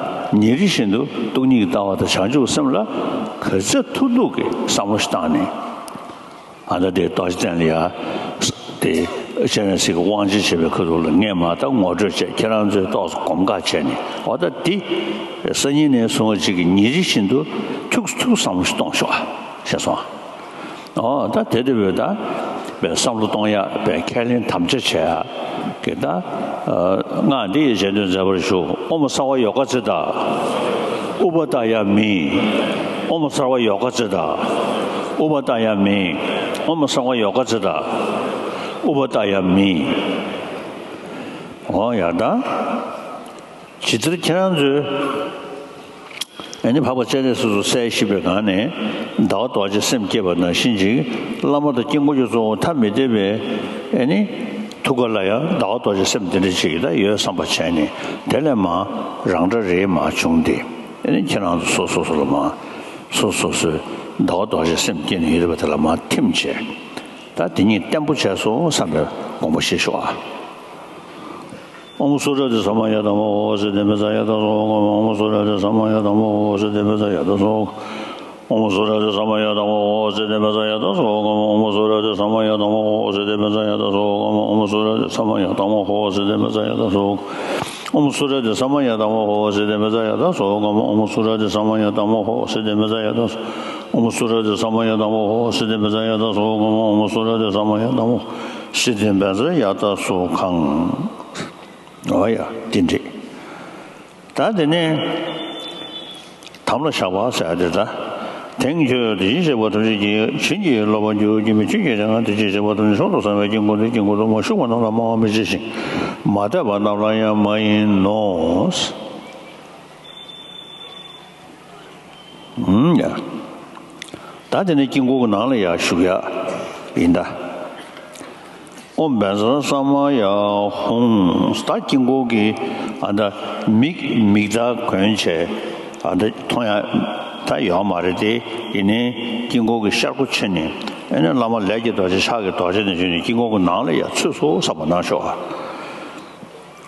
ཉིན་རེ་བཞིན་དུ་སྟོང་ཉིད་ཀྱི་ལྟ་བ་དང་བྱང་ཆུབ་ཀྱི་སེམས་ལ་ག་ཚོད་ཐུབ་ཐུབ་ཀྱི་བསམ་བློ་ཞིག་བཏང་ནས། ཨ་ད་དེ་རྡོ་རྗེ་གདན་ལ་ཡ་དེ་སྤྱན་རས་གཟིགས་ཀྱི་དབང་ཆེན་བྱེད་པའི་ཁ་ཐུག་ལ་ངས་མ་ད་ངོ་སྤྲོད་བྱས། ཁྱེད་རང་ཚོས་ཏོག་ཙམ་སྒོམ་ཁ་བྱས་ནས། འོ་ད་འདི་སང་ཉིན་ནས་བཟུང་བ་ཅིག་གིས་ཉིན་རེ་བཞིན་དུ་ཐུགས་སུ་ཐུགས་བསམ་བློ་ཞིག་གཏོང་ཤོག་ཨ། ཤེས་སོང་ཨ། འོ་ད་དེ་དེ་བོད་ད་བའི་བསམ་བློ་གཏོང་ཡག་བའི་ཁས་ལེན་དམ་བཅའ་བྱེད་ཡག་གི་ད་སྔགས་འདི་ཡི་རྗེས་ཟློས་མཛད་པར་ཞུ། ཨོཾ་སརྦ་ཡོ་ག་ཙིཏྟ་ཨུ་པ་ཏ་ཡ་མི། ཨོཾ་སརྦ་ཡོ་ག་ཙིཏྟ་ཨུ་པ་ཏ་ཡ་མི། ཨོཾ་སརྦ་ཡོ་ག་ཙིཏྟ་ཨུ་པ་ཏ་ཡ་མི། འོ་ཡ་ད། ཇི་ལྟར་ཁྱེད་རང་ཚོས་ཨ་ནི་འཕགས་པ་སྤྱན་རས་གཟིགས་སུ་གསལ་བཞེས་པའི་སྒང་ནས་ཟླ་བ་རྡོ་རྗེ་སེམས་བསྐྱེད་པ་ནང་བཞིན་ཅིག་བླ་མ་དང་དཀྱིལ་འཁོར་གྱི་གཙོ་བོ་ཐ་མི་དད་པའི་ཨ་ནི་ཐུགས་ཀ་ལ་ཡང་ཟླ་བ་རྡོ་རྗེ་སེམས་དེ་འདྲ་ཅིག་ད་ཡོད་བསམ་པ་བྱས་ནས། དེ་ལས་མར་རང་སྒྲ་རེ་མར་བྱུང་སྟེ། ཨ་ནི་ཁྱེད་རང་ཚོ་སོ་སོ་སོ་ལ་མར་སོ་སོ་སོའི་ཟླ་བ་རྡོ་རྗེ་སེམས་བསྐྱེད་ནས་ཡོད་པ་དེ་ལ་མར་ཐིམ་བྱས། ད་དེ་ཉིད་བརྟན་པོ་བྱས་སོང་བསམ་པའི་དགོངས་པ་བཞེས་ཤོག་ཨ། ཨོཾ་སུ་ར་དྷི་ས་མ་ཡ་དྷ་མ་ཧོ་སིདྡྷི་མི་ཙ་ཡ་དྷ་སོ་ཧོ་ག་མ། ཨོཾ་སུ་ར་དྷི་ས་མ་ཡ་དྷ་མ་ཧོ་སིདྡྷི་མི་ཙ་ཡ་དྷ་སོ་ཧོ་ག་མ། ཨོཾ་སུ་ར་དྷི་ས་མ་ཡ་དྷ་མ་ཧོ་སིདྡྷི་མི་ཙ་ཡ་དྷ་སོ་ཧོ་ག་མ། ཨོཾ་སུ་ར་དྷི་ས་མ་ཡ་དྷ་མ་ཧོ་སིདྡྷི་མི་ཙ་ཡ་དྷ་སོ་ཧོ་ག་མ། ཨོཾ་སུ་ར་དྷི་ས་མ་ཡ་དྷ་མ་ཧོ་སིདྡྷི་མི་ཙ་ཡ་དྷ་སོ་ཧོ་ག་མ། ཨོཾ་སུ་ར་དྷི་ས་མ་ཡ་དྷ་མ་ཧོ་སིདྡྷི་མི་ཙ་ཡ་དྷ་སོ་ཧོ་ག་མ། ཨོཾ་སུ་ར་དྷི་ས་མ་ཡ་དྷ་མ་ཧོ་སིདྡྷི་མི་ཙ་ཡ་དྷ་སོ། ཨོཾ་སུ་ར་དྷི་ས་མ་ཡ་དྷ་མ་ཧོ་སིདྡྷི་མི་ཙ་ཡ་དྷ་སོ་ཧོ་ག་མ། ཨོཾ་སུ་ར་དྷི་ས་མ་ཡ་དྷ་མ་ཧོ་སིདྡྷི་མི་ཙ་ཡ་དྷ་སོ་ཧོ་ག་མ། འོ་ཡ་དེ་འདྲ། ད་དེ་ནས་དམ་ལ་བཞག་པ་ཟེར་ཡ་དེ་ད། དེང་ཁྱོད་དེ་བཞིན་གཤེགས་པ་ཐམས་ཅད་ཀྱིས། བྱིན་གྱིས་རློབ་པར་འགྱུར་གྱིས་མི་ཆོས་ཀྱི་རིག་སྔགས་དེ་བཞིན་གཤེགས་པ་ཐམས་ཅད་མཆོག་ཏུ་གསལ་བའི་དཀྱིལ་འཁོར་དེ། དཀྱིལ་འཁོར་དུ་མ་ཞུགས་པ་རྣམས་ལ་སྨྲ་བར་མི་བྱེད་ཅིང་། མ་ཐོས་པ་རྣམས་ལ་ཡང་མ་ཡིན་ནོ། ཨུམ་ཡ། ད་དེ་ནས་དཀྱིལ་འཁོར་གྱི་ནང་ལ་ཡར་ཞུགས་ཡ་ཡིན་ད། ཨོཾ་བཛྲ་ས་མ་ཡ་ཧཱུྃ། ད་དཀྱིལ་འཁོར་གྱི་ཨ་ད་མིག་མིག་དར་གོན་བྱས་ཨ་ད་མཐོང་ཡ་ད་ཡོད་མ་རེད་དེ། ཡིན་ནའི་དཀྱིལ་འཁོར་གྱི་ཤར་སྒོ་ཕྱེ་ནས་ཨ་ནི་བླ་མ་ལས་ཀྱི་རྡོ་རྗེ་ཕྱག་གི་རྡོ་རྗེ་ནས་བྱོན་ནས་དཀྱིལ་འཁོར་གྱི་ནང་ལ་ཡར་ཚུད་སོང་བསམ་པ་གནང་ཤོག་ཨ།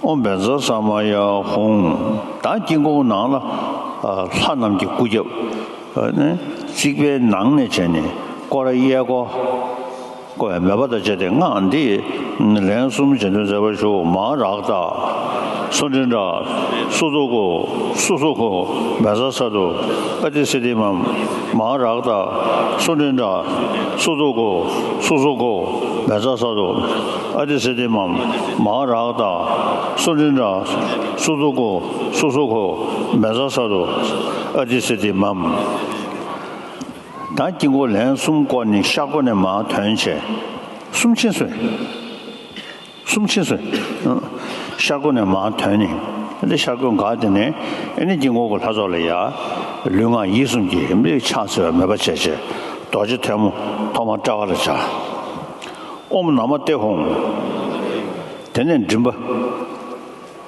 ཨོཾ་བཛྲ་ས་མ་ཡ་ཧཱུྃ། ད་དཀྱིལ་འཁོར་ནང་ལ་ལྷ་རྣམས་ཀྱི་སྐུ་རྒྱབ་ནི་རྩིག་པའི་ནང་ནས་བྱས་ནས་སྐོར་ར་གཡས་སྐོར་བསྐོར་བའི་མོས་པ་དང་བཅས་ཏེ་སྔགས་འདི་ལན་གསུམ་རྗེས་ཟློས་མཛད་པར་ཞུ། མ་རཀྟ་སུ་མྲྀ་ཏ་སུ་ཏོ་ཀོ་སུ་སུ་ཀོ་བཛྲ་ས་ཏྭ་ཨ་ཏི་སི་ཏི་མཾ། མ་རཀྟ་སུ་མྲྀ་ཏ་སུ་ཏོ་ཀོ་སུ་སུ་ཀོ་བཛྲ་ས་ཏྭ་ཨ་ཏི་སི་ཏི་མཾ། མ་རཀྟ་སུ་མྲྀ་ཏ་སུ་ཏོ་ཀོ་སུ་སུ་ཀོ་བཛྲ་ས་ཏྭ་ཨ་ཏི་སི་ཏི་མཾ། ད་དཀྱིལ་འཁོར་ལན་གསུམ་བསྐོར་ནས་ཤར་སྒོ་ནས་མར་ཐོན་བྱས། གསུམ་ཕྱིན་སོང་། གསུམ་ཕྱིན་སོང་། ཤར་སྒོ་ནས་མར་ཐོན་ནས། འདི་ཤར་སྒོ་འགག་དེ་ནས་ཨ་ནི་དཀྱིལ་འཁོར་གྱི་ལྷ་ཚོགས་ལ་ཡ། ལུས་ངག་ཡིད་གསུམ་གྱི་མིག་ཕྱག་འཚལ་བའི་མོས་པ་བྱས་བྱས། རྡོ་རྗེ་ཐལ་མོ་ཐོག་མར་དཔྲལ་བ་ལ་བཞག། ཨོཾ་ན་མ་ཏེ་ཧཱུྃ། དེ་ནས་མགྲིན་པ།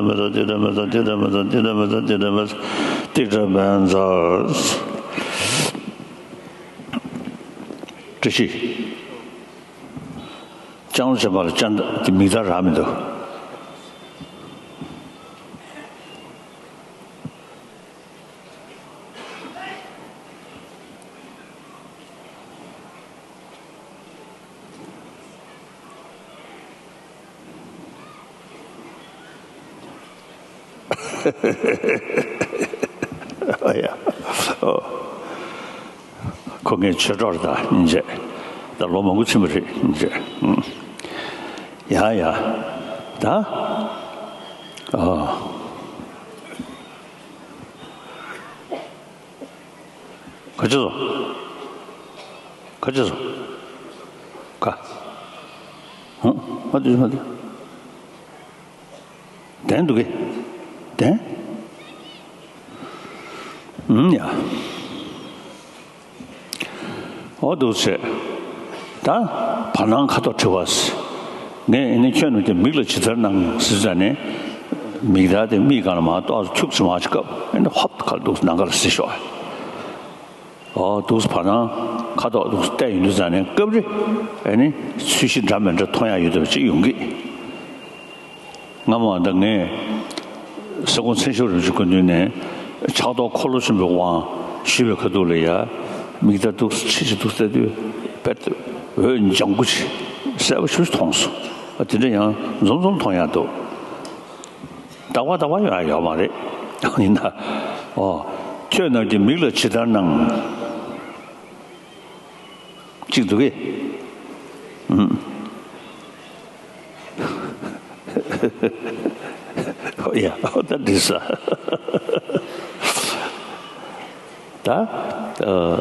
ཏིཏྲ་མེ་ཛ་ཏིཏྲ་མེ་ཛ་ཏིཏྲ་མེ་ཛ་ཏིཏྲ་མེ་ཛ་ཏིཏྲ་མེ་ཛ། བཀྲ་ཤིས། ལྕང་ལོ་ཅན་པ་ལ་ཅན་དེ་མིག་དར་རག་མི་འདུག་ཨ་ཡ། ཨོ། ཁོ་ངའི་ཆོས་གྲོགས་རེད་ད་སྙིང་རྗེ། ད་ལོ་མང་པོ་ཕྱིན་པ་རེད་སྙིང་རྗེ། ཨུམ། ཡ་ཡ། ད། ཨོ། ག་ཅི་སོང་། ག་ཅི་སོང་། ག་ཧུང་། མ་དུས་མ་དུས། བདེན་འདུག་གི། བདེན། ཨུམ་ཡ། འོ་འདུག་བྱས། ད་བར་སྣང་ཁ་དོག་བྲི་བ། ངས་ཨེ་ནི་ཁྱོད་རྣམས་ཀྱི་མིག་ལ་ཇི་ལྟར་སྣང་ཟེར་ཙང་ནས། མིག་དར་དེ་མིག་སྒང་ལ་མར་ཏོག་ཙམ་འཁྱུག་ཙམ་མར་ཅིག་བཀབ། ཨེ་ནི་ཧོབ་ཁ་འདུག་ནམ་མཁའ་ལ་གཟིགས་ཤོག་འོ་འདུག་བར་སྣང་ཁ་དོག་འདུག་བལྟས་ཡོང་དུས་ཙང་ནས་སྐབས་རེ་ཨེ་ནི་ཚོས་གཞི་འདྲ་མི་འདྲ་མཐོང་ཡག་ཡོད་པ་ཅིག་ཡོང་གི། སྔ་མོ་ད་ངས་སེ་གོང་ཚེ་མཆོག་རིན་པོ་ཆེ་སྐུ་མདུན་ནས་ཕྱག་རྡོར་འཁོར་ལོ་ཆེན་པོའི་དབང་ཞུས་པའི་ཁ་ཐུག་ལ་ཡ། མིག་དར་འདུག་ཕྱི་ཕྱི་འདུག་བལྟས་དུས་དཔེ་འོད་ལྗང་ཁུ་ཅིག་གསལ་པོ་ཞེ་པོ་ཅིག་མཐོང་སོང་། ཨ་དེ་འདྲ་ཡང་འཛོམས་འཛོམས་མཐོང་ཡག་འདུག་ཟླ་བ་ཟླ་བ་ཡོང་ཡག་ཡོད་མ་རེད། ཡིན་ན། ཨོ། ཁྱོད་རྣམས་ཀྱི་མིག་ལ་ཇི་ལྟར་སྣང་། གཅིག་འདུག་གས། ཨུམ། ཨོ་ཡ། ཨོ་ད་འགྲིག་ས། ད། ཨ།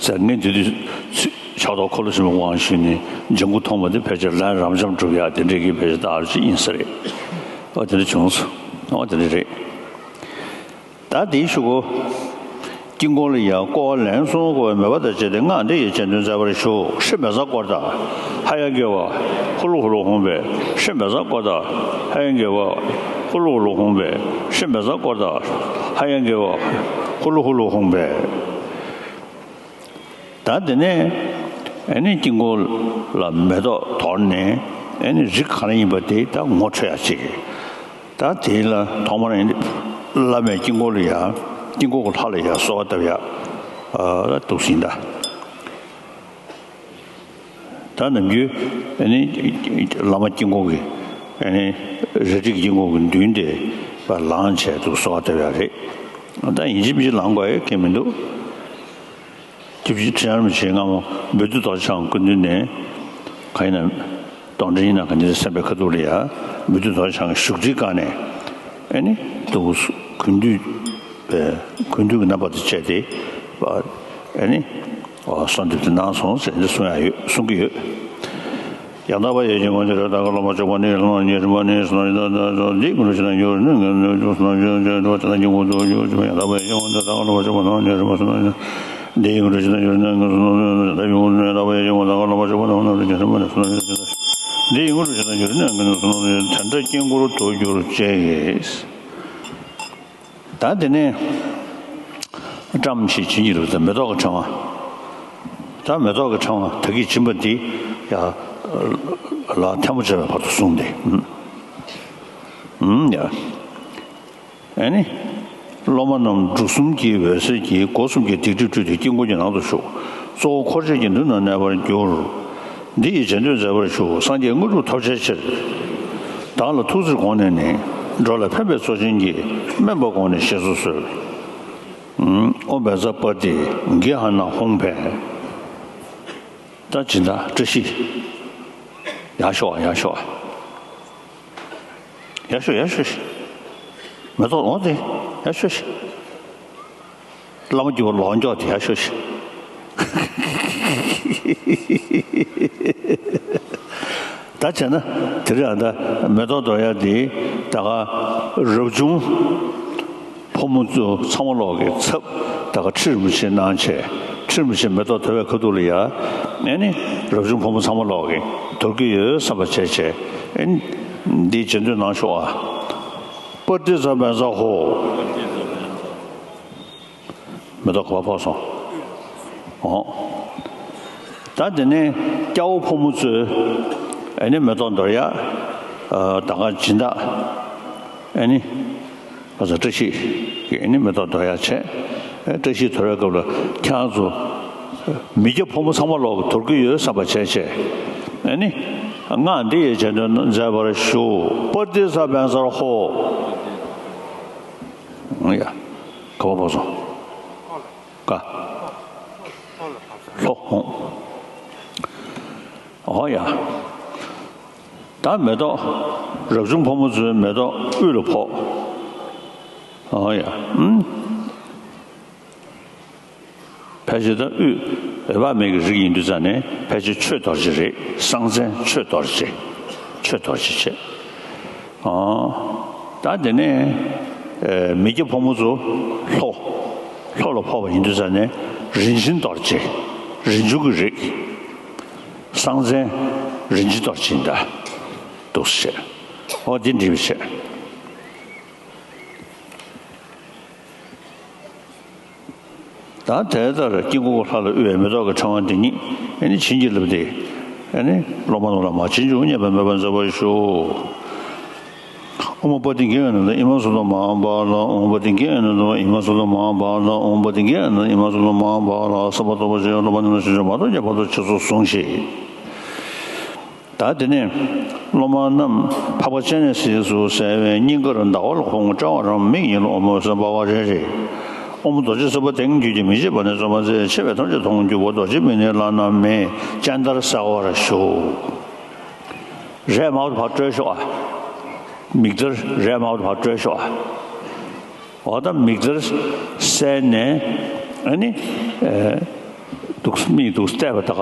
ཟེར་ངས་འདི་དུས་ཚོད་ ཕྱག་རྡོར་འཁོར་ལོ་ཆེན་པོའི་དབང་ཞུས་ནས་ལྗང་གུ་མཐོང་བ་དེ་ཕལ་ཆེར་ལན་རབ་འབྱམས་སྒྲུབ་ཡག་དེ་འདྲའི་གི་ཕལ་ཆེར་རྟགས་ཅིག་ཡིན་ས་རེད། ཨོ་དེ་འདྲ་བྱུང་སོང་། ཨོ་དེ་འདྲ་རེད། ད་དེའི་གཞུག་གུ། དཀྱིལ་འཁོར་ལ་ཡང་བསྐོར་བ་ལན་གསུམ་བསྐོར་བའི་མོས་པ་དང་བཅས་ཏེ་སྔགས་འདི་ཡི་རྗེས་ཟློས་མཛད་པར་ཞུ། ཧྲཱིཿབཛྲ་བསྐོར་དང་། ཧ་ཡ་གི་ཝ། ཧུ་ལུ་ཧུ་ལུ་ཧཱུྃ་ཕཊ། ཧྲཱིཿབཛྲ་བསྐོར་དང་། ཧ་ཡ་གི་ཝ། ཧུ་ལུ་ཧུ་ལུ་ཧཱུྃ་ཕཊ། ཧྲཱིཿབཛྲ་བསྐོར་དང་། ཧ་ཡ་གི་ཝ། ཧུ་ལུ་ཧུ་ལུ་ཧཱུྃ་ཕཊ། ད་དེ་ནས་ཨེ་ནི་དཀྱིལ་འཁོར་ལ་མེ་ཏོག་དོར་ནས་ཨེ་ནི་རིགས་གང་ཡིན་པ་དེ་ད་ངོ་འཕྲོད་ཡ་ཅིག་ད་དེ་ལ་ཐོག་མར་ཨེ་ནི་བླ་མས་དཀྱིལ་འཁོར་ལ་ཡ་དཀྱིལ་འཁོར་གྱི་ལྷ་ལ་ཡ་གསོལ་བ་བཏབ་ཡ་ཨ་འདུག་ཟིན་ད། ད་ནམ་རྒྱུན་ཨེ་ནི་བླ་མ་དཀྱིལ་འཁོར་གྱི་ཨེ་ནི་རལ་གྲི་དཀྱིལ་འཁོར་གྱི་མདུན་དེ་ལངས་བྱས་འདུག་གསོལ་བ་བཏབ་ཡ་རེད། ད་ཡིན་གཅིག་མིན་གཅིག་ལངས་དགོས་ཡ་གང་ཡང་མི་འདུག་སྐྱབས་རྗེ་ཁྲི་བྱང་རིན་པོ་ཆེས་སྔ་མོ་བོད་དུ་རྡོ་རྗེ་འཆང་སྐུ་མདུན་ནས་གང་ཡིན་ན་གདོན་འདྲེ་ཡིན་ན་གང་ཡིན་ན་སེམས་པའི་ཁ་ཐུག་ལ་ཡ་བོད་དུ་རྡོ་རྗེ་འཆང་གི་བཞུགས་ཁྲིའི་སྒང་ནས་ཨེ་ནི་དུ་གུས་འདུད་པའི་གུས་འདུད་ཀྱི་རྣམ་པ་དང་བཅས་ཏེ་ཨེ་ནི་གསོལ་འདེབས་དེ་གནང་སོང་ཟེར་འདི་གསུང་ཡ་ཡོད་གསུང་གི་ཡོད། ཡང་དག་པར་ཡིད་ཆེས་ངོ་མཚར་ད་ག་སློབ་མ་མཆོག་པ་ནི་སློབ་མ་ཉེ་རིམ་པ་ནི་སོ་ནི་ད་ད་ད་འདི་ཀུན་རུ་ཅི་ན་ཡོད་ནི་ངན་ནི་ཡོད་སོ་ནི་ཡོད་ཡོད་ད་ད་ཉིན་གུང་དུ་ཡོད་ཅི་མ་ཡང་དག་པར་ཡིད་ཆེས་ངོ་མཚར་ད་ག་སློབ་མ་མཆོག་པ་སློབ་མ་ཉེ་རིམ་པ་སོ་ནི་འདི་ཀུན་རུ་ཅི་ན་ཡོད་ནི་ངན་སོ་ནི་ད་ཡོད་ནི་ཡང་དག་པར་ཡིད་ཆེས་ངོ་མཚར་ད་ག་སློབ་མ་མཆོག་པ་སློབ་མ་ཉེ་རིམ་པ་སོ་ནི་འདི་ཀུན་རུ་ཅི་ན་ཡོད་ནི་ངན་སོ་ནི་དེ་འདྲ་དཀྱིལ་འཁོར་དུ་གྱུར་ཅིག་ད་དེ་ནས་བཀྲམ་ཞིག་བྱིན་གྱིས་རློབ་ཟེར་མེ་ཏོག་གི་ཕྲེང་བ། ད་མེ་ཏོག་གི་ཕྲེང་བ་ད་གིན་བྱིན་པ་འདི་ཡ་ལ་ཐལ་མོ་སྦྱར་བའི་བར་དུ་བཟུང་སྟེ། ཨུམ། ཡ། ཨེ་ནི། སློབ་མ་རྣམས་འབྲུ་གསུམ་གྱི་འོད་ཟེར་གྱིས་སྒོ་གསུམ་གྱི་སྡིག་སྒྲིབ་བཀྲུས་ཏེ་དཀྱིལ་འཁོར་གྱི་ནང་དུ་ཞུགས། གཙོ་བོ་འཁོར་བཅས་ཀྱི་མདུན་ན་གནས་པར་གྱུར། འདི་ཡི་རྗེས་ཟློས་མཛད་པར་ཞུ། སངས་རྒྱས་དངོས་གྲུབ་ཐོབ་བྱའི་ཕྱིར། བདག་ལ་ཐུགས་བརྩེར་དགོངས་ནས་ནི། འགྲོ་ལ་ཕན་པའི་ཚོགས་ཆེན་གྱི། སྨན་པ་དགོངས་ནས་བཞེས་སུ་གསོལ། ཨོཾ་བཛྲ་པྲ་ཏི་གྷི་ཧ་ན་ཧཱུྃ་ཕཊ། ད་སྦྱིན་བདག་བཀྲ་ཤིས། ཡར་ཤོག་ཡར་ཤོག་ཡར་ཤོག་ཡར་ཤོག་མེ་ཏོག་འོང་སྟེ་ཡར་ཤོག་བླ་མ་རྒྱུ་བ་ལོག་འཇོག་དེ་ཡར་ཤོག་ཤིག་ད་བྱས་ན་དེ་རིང་ཨ་ད་མེ་ཏོག་དོར་ཡ་དེ་ད་ག་རབ་བྱུང་ཕོ་མོ་ཚོ་ཚང་མ་ལོག་གི་ཚབ་ད་ག་ཁྲི་རིན་པོ་ཆེ་གནང་བྱས་ཁྲི་རིན་པོ་ཆེ་མེ་ཏོག་དོར་བའི་ཁ་ཐུག་ལ་ཡ་ཨེ་ནི་རབ་བྱུང་ཕོ་མོ་ཚང་མ་ལོག་གི་དོར་གི་ཡོད་བསམ་པ་བྱས་བྱས་ཨེ་ནི་འདི་རྗེས་ཟློས་གནང་ཤོག་ཨ། པྲ་ཏི་ཙ་བཛྲ་ཧོ། མེ་ཏོག་ག་པར་ཕོག་སོང་། ཨོ། ད་དེ་ནས་སྐྱ་བོ་ཕོ་མོ་ཚོས་ཨེ་ནི་མེ་ཏོག་དོར་ཡ། ད་ག་སྦྱིན་བདག་ཨེ་ནི་ཁ་ས་བཀྲ་ཤིས་ཀྱིས་ཨེ་ནི་མེ་ཏོག་དོར་ཡ་བྱས། བཀྲ་ཤིས་དོར་བའི་སྐབས་ལ་ཁྱེད་རང་ཚོ་མི་སྐྱ་ཕོ་མོ་ཚང་མ་ལོག་གི་དོར་གི་ཡོད་བསམ་པ་བྱས་བྱས་ཨེ་ནི་སྔགས་འདི་ཡི་རྗེས་ཟློས་མཛད་པར་ཞུ། པྲ་ཏི་ཙ་བཛྲ་ཧོ། ཡ། ག་པར་ཕོག་སོང་། ཀ་ལྷོ་ཧོང་། ཨོ་ཡ། ད་མེ་ཏོག་རབ་བྱུང་ཕོ་མོ་ཚོའི་མེ་ཏོག་དབུས་ལ་ཕོག་ཨོ་ཡ། ཨུམ། ཕལ་ཆེར་ད་དབུས་འོད་དཔག་མེད་ཀྱི་རིགས་ཡིན་དུས་ཙང་ནས་ཕལ་ཆེར་ཆོས་རྡོ་རྗེ་རེད། གསང་མཚན་ཆོས་རྡོ་རྗེ། ཆོས་རྡོ་རྗེ་བྱས། ཨོ། ད་དེ་ནས་ཨེ་མི་སྐྱ་ཕོ་མོ་ཚོ་ལྷོ་ལྷོ་ལ་ཕོག་པ་ཡིན་དུས་ཙང་ནས་རིན་ཆེན་རྡོ་རྗེ། རིན་ཆེན་གྱི་རིགས། གསང་མཚན་རིན་ཆེན་རྡོ་རྗེ་ཡིན་ད། འདུག་སེ་བྱས། ཨོ་འདི་འགྲིག་པ་བྱས། ད་དེ་ལྟར་དཀྱིལ་འཁོར་ལྷ་ལ་དབུལ་བའི་མེ་ཏོག་གི་ཕྲེང་བ་འདི་ཉིད་ཨེ་ནི་བྱིན་གྱིས་བརླབས་ཏེ་ཨེ་ནི་སློབ་མ་རྣམས་ལ་མར་ཕྱིན་ཅི་མ་ལོག་པའི་མོས་པ་མཛད་པར་ཞུ། ཨོཾ་པྲ་ཏི་གྷི་ཧ་ན་ཏེ་ཨི་མ་ས་ཏྭ་མ་ཧཱ་པཱ་ལ། ཨོཾ་པྲ་ཏི་གྷི་ཧ་ན་ཏེ་ཨི་མ་ས་ཏྭ་མ་ཧཱ་པཱ་ལ། ཨོཾ་པྲ་ཏི་གྷི་ཧ་ན་ཏེ་ཨི་མ་ས་ཏྭ་མ་ཧཱ་པཱ་ལ། ས་བ་ཏོ་བ་ཤ་ཡ་ལོ་པ་ནི་ན་ཤ་ཤ་བ་ཏོ་ཇ་བ་ཏོ་ཆུ་ཚོད་བཟུང་ཞིག་ད་དེ་ནས་སློབ་མ་རྣམས་འཕགས་པ་སྤྱན་རས་གཟིགས་སུ་གསལ་བའི་སྙིང་གར་ཟླ་བ་ལ་ཧཱུྃ། དཔྲལ་བར་མིག་གཉིས་ལ་ཨོཾ་ཨོ་ཟེར་འབར་བ་རེ་རེ། ཨོཾ་རྡོ་རྗེ་སེམས་དཔའ་དེང་འདུས་ཀྱི་མི་ཕྱེད་པ་ནས་བརྩོན་པ་མཛད། ཕྱེ་བས་ཐམས་ཅད་མཐོང་གྱུར་པ། རྡོ་རྗེ་མིག་ནི་བླ་ན་མེད། སྤྱན་ལྟར་གསལ་བར་ཞུ། རས་མང་པོ་དེ་ཕར་བཀྲོལ་ཤོག་ཨ། མིག་ལྟར་རས་མང་པོ་དེ་ཕར་བཀྲོལ་ཤོག་ཨ། འོ་ད་མིག་ལྟར་གསལ་ནས་ཨ་ནི་ཨེ་འདུག་མིག་འདུག་བལྟས་པ་ད་ག་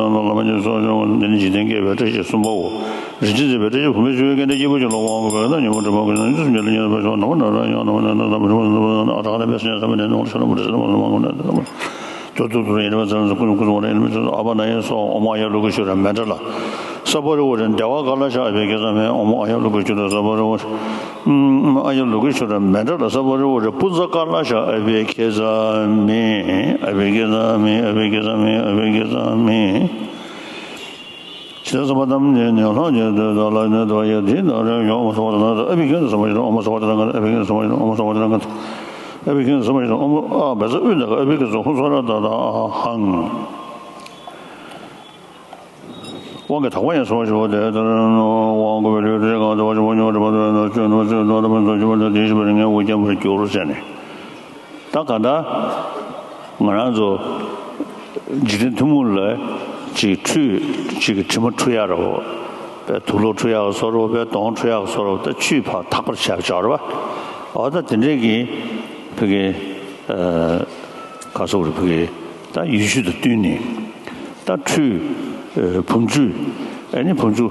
དང་བླ་མ་རྗེས་སུ་གསོལ་ཞིང་། འདི་ནི་འཇིག་རྟེན་བསྐལ་པའི་བཀྲ་ཤིས་གསུམ་པའོ། རིན་ཆེན་གཟིགས་པའི་བཀྲ་ཤིས་ཕུང་པོའི་ཆུ་ཡི་སྐད་དེ་སྐྱེས་བུ་གཅིག་ལ་དབང་བསྐུར་བས་ན། ཉོན་མོངས་སྒྲིབ་པ་ཀུན་སེལ་ཞིང་། འཇིག་རྟེན་གཉན་པོའི་ཞི་བ་ནམ་མཁའ་ན་རོལ་ཞིང་། ནམ་མཁའ་ན་རོལ་ཞིང་། ཨ་ཏྲ་ཧ་ཏ་པས་སེམས་ཅན་ཐམས་ཅད་ནད་མུག་ལས་སྐྱོབ་པ་སྨན་ལ་སོགས་པ་ཡོངས་སུ་གྲོལ་བར་མཛད་པ་ཨ་པ་ན་ཡེ་སྭཱ་ཧཱ། ཨོཾ་ཨཱ་ཡ་ལོ་ཀེ་ཤྭ་ར་མནྟྲ་ལ་ས་བ་རི་ཝ་ར་དེ་བ་ཀ་ལ་ཤ་ཨ་བྷི་ཀེ་ཛ་མི། ཨོཾ་ཨཱ་ཡ་ལོ་ཀེ་ཤྭ་ར་ས་བ་རི་ཝ་ར། ཨོཾ་ཨཱ་ཡ་ལོ་ཀེ་ཤྭ་ར་མནྟྲ་ལ་ས་བ་རི་ཝ་ར་པུ་ཛ་ཀ་ལ་ཤ་ཨ་བྷི་ཀེ་ཛ་མི། ཨ་བྷི་ཀེ་ཛ་མི། ཨ་བྷི་ཀེ་ཛ་མི། ཨ་བྷི་ཀེ་ཛ་མི། ཇི་ལྟར་བསམ་པ་ཐམས་ཅད་ཉོན་ལ་སྤྱོད་དེ། བདག་ལ་གནོད་པ་ཡོད་དེ་དག་ལས་འཇོམས་སོ། ཨ་བྷི་ཁྱོད་ནི་སམྦྷ་ཤི་ར། ཨོཾ་སམྦྷ་ཏེ་ཐཱ་ག་ཏ། ཨ་བྷི་ཁྱོད་ནི་སམྦྷ་ཤི་ར། ཨོཾ་སམྦྷ་ཏེ་ཐཱ་ག་ཏ། ཨ་བྷི་ཁྱོད་ནི་སམྦྷ་ཤི་ར། ཨོཾ་ཨ་བྷ་ས་ཨུ་ན་ཀ་ཨ་བྷི་ཀེ་ཛ་ཧཱུྃ་སྭཱ་ར་ཏ་ཏ་ཨ་ཧཾ། དབང་གི་དག་པ་ཡང་སོ་ཞུ་བ་དེ་ལྟར་དབང་བསྐུར་བའི་ལུས་དེ་གང་དུ་བ་ཞུ་བ་ཉོ་བ་བ་དོ་ན་ཅོ་ནོ་ཅོ་ནོ་ད་མ་ཚོ་ཅོ་བ་དེ་ཞུ་བར་ངས་འུ་སྐྱེམ་པར་འགྱུར་ཟེར་ནས། ད་ག་འདྲ་ང་རང་ཚོ་འཇིག་རྟེན་ཐུན་མོང་ལ་ཅིག་ཁྲུས་ཅིག་གི་དྲི་མ་འཁྲུ་ཡག་རེད་བ། དཔེ་དུག་ལོག་འཁྲུ་ཡག་བཟོ་འདྲ་བ། དཔེ་གདོང་འཁྲུ་ཡག་བཟོ་འདྲ་བ། ད་ཆུས་ཕར་ཐག་པར་བྱས་པ་ཅིག་རེད་བ། འོ་ད་དེ་འདྲས་ཀྱི་ཕ་གི་ག་སོགས་རེད། ཕ་གི་ད་ཡུལ་ཤུལ་དུ་བསྟུན་ནས་ད་ཁྲུས་བུམ་ཆུ་ཨ་ནི་བུམ་ཆུ་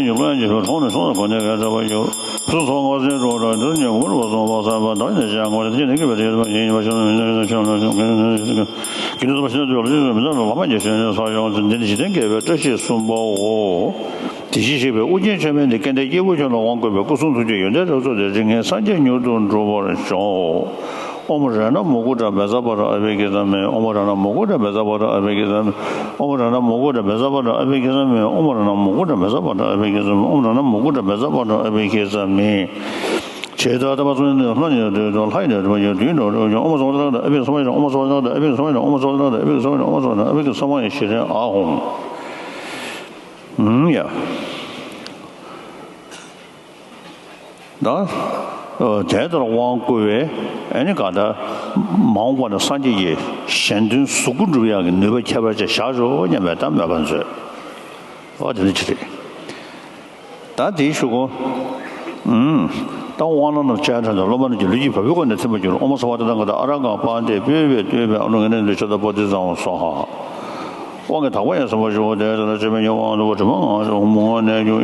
ལྡན་གྱི་ཀློང་ཡངས་ཀྱི་ཞོལ་གྲོང་ནས་སོང་ལ་གོ་གནས་ཁ་ཚ་བ་ཡོད། སུ་སོང་ངོ་སེ་འགྲོ་ར་འདིར་ཉེ་འུར་བ་སོང་བ་སར་པ་དག་ནས་ཅང་ངོ་ལ་ཅི་ནི་ཀི་བ་རེད་པ་ཡིན་པ་ཤོ་ན་མི་ནི་ཤོ་ན་ཤོ་ན་ཀི་ནི་སོ་ཤིན་ཏུ་ལ་ཤིན་ཏུ་མི་འདང་ལ་ལ་མ་རྒྱ་ཤོད་ནས་སོ་ཡོང་ཚེ་འདི་ནི་འཇིག་རྟེན་དགེ་བའི་བཀྲ་ཤིས་གསུམ་པའོ། དེ་བཞིན་གཤེགས་པའི་ཨོ་རྒྱན་ཆོས་འཕེལ་འདི་སྐལ་ལྡན་སྐྱེས་བུ་ཁྱོད་ལ་དབང་བསྐུར་བའི་སྐུ་གསུང་ཐུགས་ཀྱི་ཡོན་ཏན་རབ་རྫོགས་ཏེ་རིགས་ལྔའི་སངས་རྒྱས་མྱུར་དུ་འགྲུབ་པར་ཤོག། ཨོཾ་རཏྣ་མུ་ཀུ་ཏྲ་བཛྲ་པཱ་ཊ་ཨ་བྷི་ཥིག་ཙ་མི། ཨོཾ་རཏྣ་མུ་ཀུ་ཏྲ་བཛྲ་པཱ་ཊ་ཨ་བྷི་ཥིག་ཙ་མི། ཨོཾ་རཏྣ་མུ་ཀུ་ཏྲ་བཛྲ་པཱ་ཊ་ཨ་བྷི་ཥིག་ཙ་མི། ཨོཾ་རཏྣ་མུ་ཀུ་ཏྲ་བཛྲ་པཱ་ཊ་ཨ་བྷི་ཥིག་ཙ་མི། ཨོཾ་རཏྣ་མུ་ཀུ་ཏྲ་བཛྲ་པཱ་ཊ་ཨ་བྷི་ཥིག་ཙ་མི། ཇི་ལྟར་བསྟན་པ་གསུམ་ནི་ལྷ་ཉིད་དུ་ལྷ་ཡི་དུ་ཡང་དུས་འགྲོ་ཡང་ཨོཾ་སྭ་བྷཱ་ཏ་ཨ་བྷི་སྭ་བྷཱ་ཏ་ཨོཾ་སྭ་བྷཱ་ཏ་ཨ་བྷི་སྭ་བྷཱ་ཏ་ཨོཾ་སྭ་བྷཱ་ཏ་ཨ་བྷི་སྭ་བྷཱ་ཏ་ཨ་བྷི་སྭ་བྷཱ་ཏ་ཨ་བྷི་ཤི་རན་ཨ་ཧོམ། ཡ། ད་དེ་ལྟར་དབང་བསྐུར་བས་ཨ་ནི་ག་ད་མ་འོངས་པ་ན་སངས་རྒྱས་ཀྱི་གཞན་དོན་གཟུགས་སྐུ་འགྲུབ་ཡག་གི་ནུས་པ་ཁྱད་པར་ཅན་བཞག་ཆོག་སྙམ་པའི་ད་མོས་པ་མཛོད། ཨོ་དེ་འདྲ་ཅིག་རེད། ད་དེའི་གཞུག་གུ། ཨུམ། ད་དབང་བླ་རྣམས་སྤྱན་དྲངས་ཏེ་སློབ་མ་རྣམས་ཀྱི་ལུས་ཀྱི་བ་སྤུའི་སྒོ་ནས་ཐིམ་པར་གྱུར། ཨོཾ་སརྦ་ཏི་ཏང་ག་ཏ་ཨ་ར་ག་པཱ་དེ་པུས་པས་བཏུད་པའི་ཨ་ནུ་ངན་ལས་འདས་ཤོ་ཏ་པོ་ཏི་ཙམ་སྭཱ་ཧཱ། དབང་གི་དག་པ་ཡང་ཟིན་པར་ཞུ། དེ་ལྟར་སྤྱོད་པའི་ཉེ་བའང་ནུབ་པ་དྲི་མ་ངང་ཞུ་ཧཱུྃ་མུ་ངག་གནས་འགྱུར་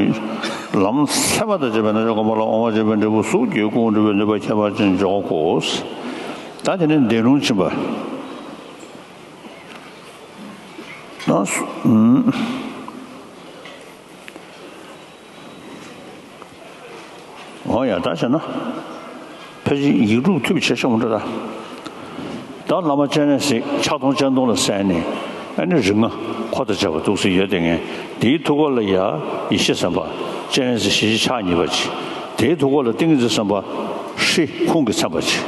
ལམ་སེལ་བ་དང་བཅས་པའི་རྣལ་འབྱོར་གོམས་པ་ལ་དབང་བ་བྱེད་པའི་འབྲས་བུ་གཟུགས་ཀྱི་སྐུ་འགྲུབ་པའི་ནུས་པ་ཁྱད་པར་ཅན་འཇོག་གོ། ད་དེ་ནས་བཟླས་ལུང་སྦྱིན་པ། ད་སུ། ཨུམ། འོ་ཡ་ད་བྱས་ན། ཕལ་ཆེར་ཡིག་དྲུག་ཐུབ་ཆེ་ཤོས་མ་འགྲོ་ད། ད་བླ་མ་སྤྱན་རས་གཟིགས་ཕྱག་སྟོང་སྤྱན་སྟོང་ལ་གསལ་ནས་ཨ་ནི་རིགས་ལྔ་འཁོར་དང་བཅས་པ་འདུག་སེ་ཡོད་དེ་ངས་དེའི་ཐུགས་ཀ་ལ་ཡ་ཡེ་ཤེས་སེམས་དཔའ་སྤྱན་རས་གཟིགས་ཞལ་བཞི་ཕྱག་གཉིས་པ་ཅིག་དེའི་ཐུགས་ཀ་ལ་ཏིང་ངེ་འཛིན་སེམས་དཔའ་ཧྲཱི་ཧཱུྃ་གིས་མཚན་པ་ཅིག་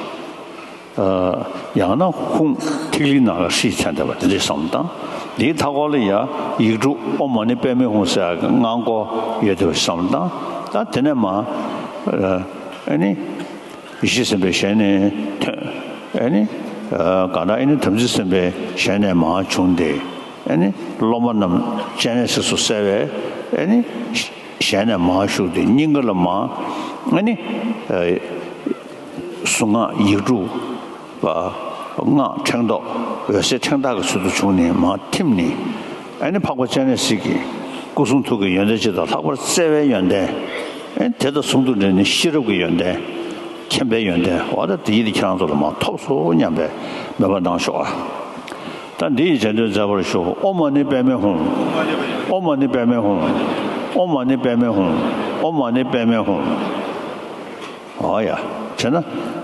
ཡང་ན་ཧཱུྃ་ཐིག་ལེའི་ནང་ལ་ཧྲཱིས་མཚན་བཏགས་པ་དེ་འདྲའི་བསམ་བཏང་། དེའི་མཐའ་སྐོར་ལ་ཡང་ཡིག་དྲུག་ཨོཾ་མ་ཎི་པདྨེ་ཧཱུྃ་ཟེར་ཡག་གི་སྔགས་འཁོར་ཡོད་དེ་བསམ་བཏང་། ད་དེ་ནས་མར་ཨ་ནི་ཡེ་ཤེས་སེམས་དཔའི་ཞལ་ནས་ཐོན། ཨ་ནི་གང་ལྟར་ཨ་ནི་དམ་ཚིག་སེམས་དཔའི་ཞལ་ནས་མར་བྱུང་སྟེ་ཨ་ནི་སློབ་མ་རྣམས་སྤྱན་རས་གཟིགས་སུ་གསལ་བས་ཨ་ནི་ཞལ་ནས་མར་ཞུགས་ཏེ་སྙིང་ག་ལ་མར་ཨ་ནི། གཟུངས་སྔགས་ཡིག་དྲུག་པ། སྔགས་ཕྲེང་རྡོག་འོད་ཟེར་ཕྲེང་ཐག་གི་ཚུལ་དུ་བྱུང་ནས་མར་ཐིམ་ནས། ཨ་ནི་འཕགས་པ་སྤྱན་རས་གཟིགས་ཀྱི་སྐུ་གསུང་ཐུགས་ཀྱི་ཡོན་ཏན་སྤྱི་དང་ལྷག་པར་བརྩེ་བའི་ཡོན་ཏན། ཨ་ནི་དེ་དང་ཟུང་དུ་འབྲེལ་ནས་ཤེས་རབ་ཀྱི་ཡོན་ཏན། མཁྱེན་པའི་ཡོན་ཏན་འོ་ད་དེ་ཡིད་ཁྱེད་རང་ཚོ་ལ་མར་ཐོབ་སོང་སྙམ་པའི་མོས་པ་གནང་ཤོག་ཨ། ད་འདི་ཡི་རྗེས་ཟློས་མཛད་པར་ཞུ། ཨོཾ་མ་ཎི་པདྨེ་ཧཱུྃ། ཨོཾ་མ་ཎི་པདྨེ་ཧཱུྃ། ཨོཾ་མ་ཎི་པདྨེ་ཧཱུྃ། ཨོཾ་མ་ཎི་པདྨེ་ཧཱུྃ། ཨོ་ཡ། བྱས་ན།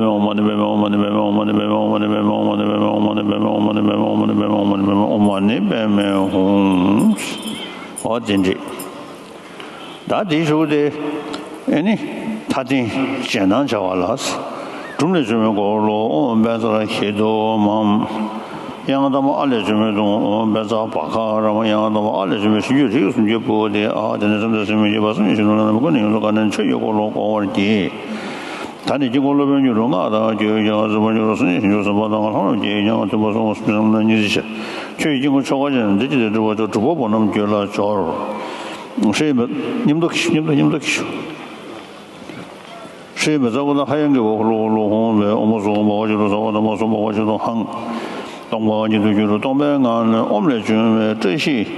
པདྨེ་ཧཱུྃ། མ་ཎི་པདྨེ་ཧཱུྃ། མ་ཎི་པདྨེ་ཧཱུྃ། མ་ཎི་པདྨེ་ཧཱུྃ། མ་ཎི་པདྨེ་ཧཱུྃ། མ་ཎི་པདྨེ་ཧཱུྃ། མ་ཎི་པདྨེ་ཧཱུྃ། ཨོ་དེ་འདྲ། ད་དེའི་གཞུག་དེ་ཨེ་ནི་མཐའ་རྟེན་རྗེས་གནང་བྱ་བ་ལ། སྒྲུབ་ལས་བྱོན་པའི་འཁོར་ལོ་ཨོཾ་བཛྲ་ཧེ་དུ་མཾ། ཡང་དག་པར་ཨ་ལས་བྱོན་པའི་གདུང་ཨོཾ་བཛྲ་བྷ་ག་ར་མ། ཡང་དག་པར་ཨ་ལས་བྱོན་པའི་གཞིར་གྱུར་རིགས་སུ་གྱུར་པོ་དེ། ཨ་དེ་ནས་བསམ་གཏན་སེམས་མི་བསྐྱོད་པ་སངས་རྒྱས་ཞིང་དུ་ལ་ནམ་མཁའ་ནས་ཡོངས་སུ་དགའ་ནས་ཆོས་ཀྱི་འཁོར་ལོ་བསྐོར་བར་བགྱི། ད་ནི་དཀྱིལ་འཁོར་སློབ་དཔོན་གྱུར་རོ། སྔགས་དང་རྒྱུད་ཀྱི་སྲོག་ཤིང་སྲིད་པ་སྤངས་ནས་ངང་ལྷ་རྣམས་ཀྱིས་ཀྱང་མཐུན་པར་གསོལ་བ་གསུམ་ཆར་ནམ་སྙིང་རྗེ་ཆེ། ཆོས་ཀྱི་དཀྱིལ་འཁོར་ཆོ་ག་ཅན་བདེ་སྐྱིད་དང་འབྲེལ་བར་ཤོག་གྲུབ་པ་པོ་རྣམས་རྒྱུད་ལ་སྦྱོར། ཧྲཱིཿ་མཉམ་དུ་མཉམ་དུ་མཉམ་དུ། ཧྲཱིཿབཛྲ་གུ་ཏ་ཧ་ཡང་གི་ཧོ་ལོ་ཧོ་ལོ་ཧཱུྃ་ལས། ཨོཾ་སྭ་བྷཱ་ཝ་ཇོ་ཏོ་ས་བྷཱ་ཝ་ཏ་མ་སྭ་བྷཱ་ཝ་ཇོ་ཏོ་ཧཾ། སྟོང་པ་ཉིད་དུ་གྱུར་རོ། སྟོང་པའི་ངང་ལས་ཨོཾ་ལས་བྱུང་བའི་བཀྲ་ཤིས།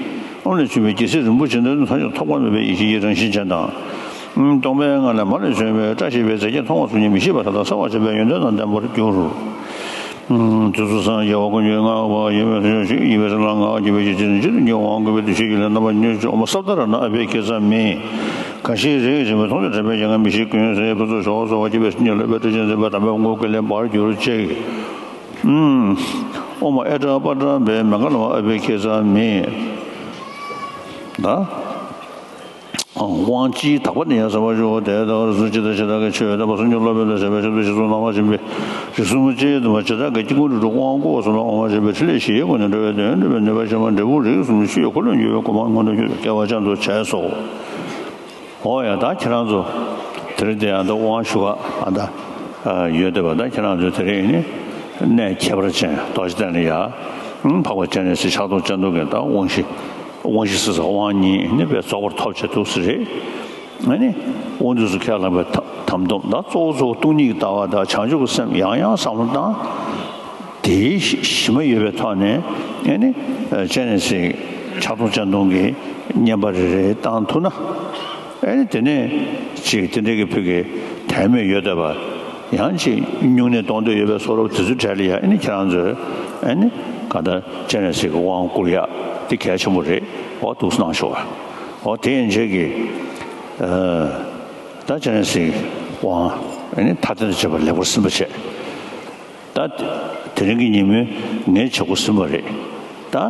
ཨོཾ་ལས་བྱུང་བའི་རྒྱལ་སྲིད་རིན་པོ་ཆེ་འདི་ནི་ཐམས་ཅད་ཐོགས་པ་མེད་པའི་ཡེ་ཤེས་ཀྱི་རང་བཞིན་ཅན་དང་། སྟོང་པའི་ངང་ལས་མ་ལས་བྱུང་བའི་བཀྲ་ཤིས་པའི་རྫས་བརྒྱད་མཐོང་བ་གསུམ་གྱིས་མི་ཤིགས་པ་མཐའ་དག་གསལ་བར་བྱེད་པའི་ཡོན་ཏན་དང་ལྡན་པར་འགྱུར། དུས་གསུམ་སངས་རྒྱས་དབང་ཀུན་གྱི་མངའ་བ་ཡོད་པའི་ཡེ་ཤེས་ཡེ་ཤེས་ལ་ངག་གི་བེ་ཅི་ཅི་ནི་ཅི་ཏུ་ཉེ་དབང་བསྐུར་བའི་དུས་ཤེས་ཀྱི་ལས་རྣམ་པ་ཉེར་གཅིག་ཨོཾ་སབ་དྷ་ར་ཎ་ཨ་བྷི་ཥེ་ཛ་མི། གང་ཞིག་རིགས་ཀྱི་བྱིན་པ་མཐོང་ཆོས་དྲན་པས་ཀྱང་མི་ཤིགས་ཀུན་གསལ་ཕུན་ཚོགས་ཤོག་གསོལ་བ་བགྱིས་པས་སེམས་ཉིད་ལྷོད་པའི་སྐྲ་ཅན་ཟིན་པ་དམ་པའི་དབང་བསྐུར་ལེན་པར་གྱུར་ཅིག་ཨོཾ་ཨེ་ཏྲ་པ་ཏྲ་བེ་མ་ག་ལ་མ་ཨ་བྷི་ཥེ་ཛ་མི། ད། དབང་ཅི་དག་པ་ནི་ཡང་ཟབ་པར་ཤོག་དེ་ལྟར་སུ་ཇི་ལྟར་ཤེས་རབ་ཀྱི་ཆོས་དམ་པ་སངས་རྒྱས་སློབ་དཔོན་དང་བཅས་པའི་ཆོས་སྡེ་གཞིར་བཟུང་སྣང་བ་ཆེན་པོའི་རིགས་གསུམ་སྤྱི་ཡི་སྟོན་པ་ཇི་ལྟར་གྱི་དཀྱིལ་འཁོར་རིགས་དྲུག་དབང་བསྐུར་བ་གསུམ་ལ་དབང་བ་བྱས་པའི་ཕྲིན་ལས་བཞི་ཡི་སྒོ་ནས་འགྲོ་བའི་དོན་འགྲུབ་པའི་ནུས་པ་ཆེན་པོ་འབྲས་བུ་རིགས་གསུམ་ཆུ་ཡི་འཁོར་ལོས་སྒྱུར་བའི་གོ་འཕང་མངོན་དུ་གྱུར་པའི་སྐལ་བ་ཅན་དུ་བྱས་སོ། འོ་ཡ་ད་ཁྱེད་རང་ཚོ་དེ་རིང་དེ་ཡང་ད་དབང་ཞུ་ག་ཨ་ད་ཡོད་བསྡད་པ། ད་ཁྱེད་རང་ཚོ་དེ་རིང་ནི་གནས་ཁྱད་པར་ཅན་རྡོ་རྗེ་གདན་ལ་ཡ་འཕགས་པ་སྤྱན་རས་གཟིགས་ཕྱག་སྟོང་སྤྱན་སྟོང་གི་ད་དབང་བཞི། དབང་བཞི་ཟེར་ས་དབང་གཉིས་ནི་དཔེ་རྫོགས་པར་ཐོབ་བྱས་འདུག་ཟེར་རེད། ཨ་ནི་དབང་དུས་སུ་ཁས་བླངས་པའི་དམ་དམ་སྡོམ་ད་གཙོ་བོ་གཙོ་བོ་སྟོང་ཉིད་ཀྱི་ལྟ་བ་དང་བྱང་ཆུབ་ཀྱི་སེམས་ཡང་ཡང་བསམ་བློ་བཏང་། དེའི་གཞི་གཞི་མ་ཡོད་པའི་ཐོག་ནས་ཨ་ནི་སྤྱན་རས་གཟིགས་ཕྱག་སྟོང་སྤྱན་སྟོང་གི་བསྙེན་པ་རེ་རེ་བཏང་ཐུབ་ན། ཨ་ནི་དེ་ནས་ཅིག་དེ་འདྲའི་གི་ཕུགས་ཀྱི་དད་མོས་ཡོད་བསྡད་པ། ཡང་ཅིག་སྨྱུང་གནས་གཏོང་འདོད་ཡོད་པའི་བཟོ་འདྲ་དེ་ཚོའི་གྲས་ལ་ཡ་ཨ་ནི་ཁྱེད་རང་ཚོས་ཨ་ནི་གང་ལྟར་སྤྱན་རས་གཟིགས་ཀྱི་དབང་བསྐུར་ཡ་དེ་གལ་ཆེན་པོ་རེད། འོ་འདུག་སེ་གནང་ཤོག་འོ་དེ་ཡན་ཆད་ཀྱི་ཨ་ད་སྤྱན་རས་གཟིགས་དབང་ཨ་ནི་མཐའ་རྟེན་དུ་བྱས་པ་ལེགས་པར་ཟིན་པ་བྱས། ད་དེ་རིང་གི་ཉིན་མོའི་ངའི་བྱ་འགུལ་ཟིན་པ་རེད། ད་ཨ་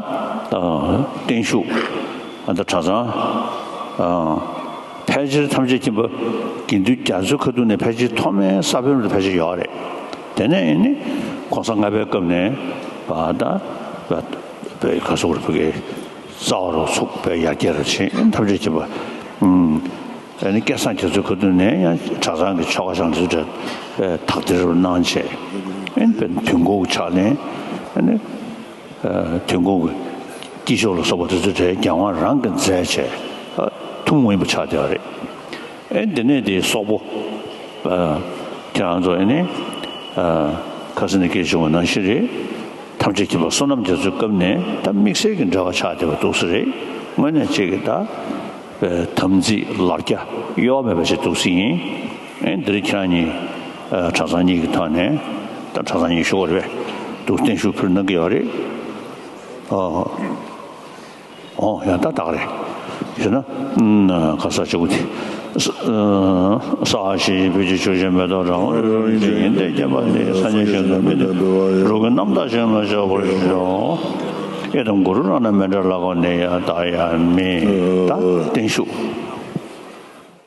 བརྟན་བཞུགས་ཨ་ད་གྲྭ་ཚང་ཨ་ཕལ་ཆེར་ཐམས་ཅད་མཁྱེན་པ་དགེ་འདུན་རྒྱ་མཚོའི་ཁ་ཐུག་ནས་ཕལ་ཆེར་ཐོག་མའི་ས་བོན་རུ་ཕལ་ཆེར་ཡོད་རེད། དེ་ནས་ཨ་ནི་གོང་ས་ལྔ་པའི་སྐབས་ནས་ཨ་ད་བོད་ཁ་སོག་རུ་བོད་ཀྱི་རྩ་བ་རུ་ཚུགས་པའི་ཡར་རྒྱས་རུ་ཕྱིན། ཐམས་ཅད་མཁྱེན་པ་ཨ་ནི་སྐལ་བཟང་རྒྱ་མཚོའི་ཁ་ཐུག་ནས་ཡང་གྲྭ་ཚང་གི་ཆོ་ག་བཞེངས་ཚུལ་དེ་དག་སྟེ་རུ་གནང་བྱས། ཨ་ནི་དཔེར་ན་དུས་འཁོར་གྱི་ཕྱག་ལེན། ཨ་ནི་དུས་འཁོར་གྱི་དཀྱིལ་ཆོག་ལ་སོགས་པ་དེ་ཚོ་གྲས་རྒྱལ་དབང་རང་གིས་མཛད་བྱས་ཐུན་མོང་མ་ཡིན་པ་ཆགས་བསྡད་པ་རེད། ཨ་ནི་དེ་ནས་དེའི་སོག་པོ་ཁྱེད་རང་ཚོ་ཨ་ནི་ཁ་སང་ནས་སྐད་བྱུང་བ་ནང་བཞིན་རེད། ཐམས་ཅད་མཁྱེན་པ་བསོད་ནམས་རྒྱ་མཚོའི་སྐབས་ནས་ད་དམིགས་བསལ་གྱི་འབྲེལ་བ་ཆགས་བསྡད་པ་འདུག་སེ་རེད། དངོས་གནས་ཅིག་གི་ད་དམ་ཚིག་ལབ་རྒྱ་གཡོ་བ་མེད་པ་ཞིག་འདུག་སེ་ཡིན། ཨེ་འདི་རིང་ཁྱེད་རང་གཉིས་གྲྭ་ཚང་གཉིས་ཀྱི་ཐོག་ནས་ད་གྲྭ་ཚང་གཉིས་ཞུ་བ་རེད་པས། འདུག་བརྟན་བཞུགས་ཕུལ་གནང་གི་ཡོད་རེད། ཨོ་ཡང་ད་ད་ག་རེད། ཡིན་ན་ག་ས་ཆུ་བོ་དེ། ས་གཞི་བོད་ཀྱི་ཆུ་ཆེན་མེ་ཏོག་གྲང་བ་རི་བོ་ཡིན་ཏེ། བརྒྱན་པ་འདི་སངས་རྒྱས་ཞིང་དུ་མི་འདུ་བར་རོ་ཀི་རྣམ་དག་ཞིང་ལ་ཕྱོགས་པར་ཤོག་ཡི་དམ་གུ་རུ་རཏྣ་མཎྜལ་ལ་གོ་ནི་ཡ་ད་ཡ་མི་ད་བརྟན་བཞུགས།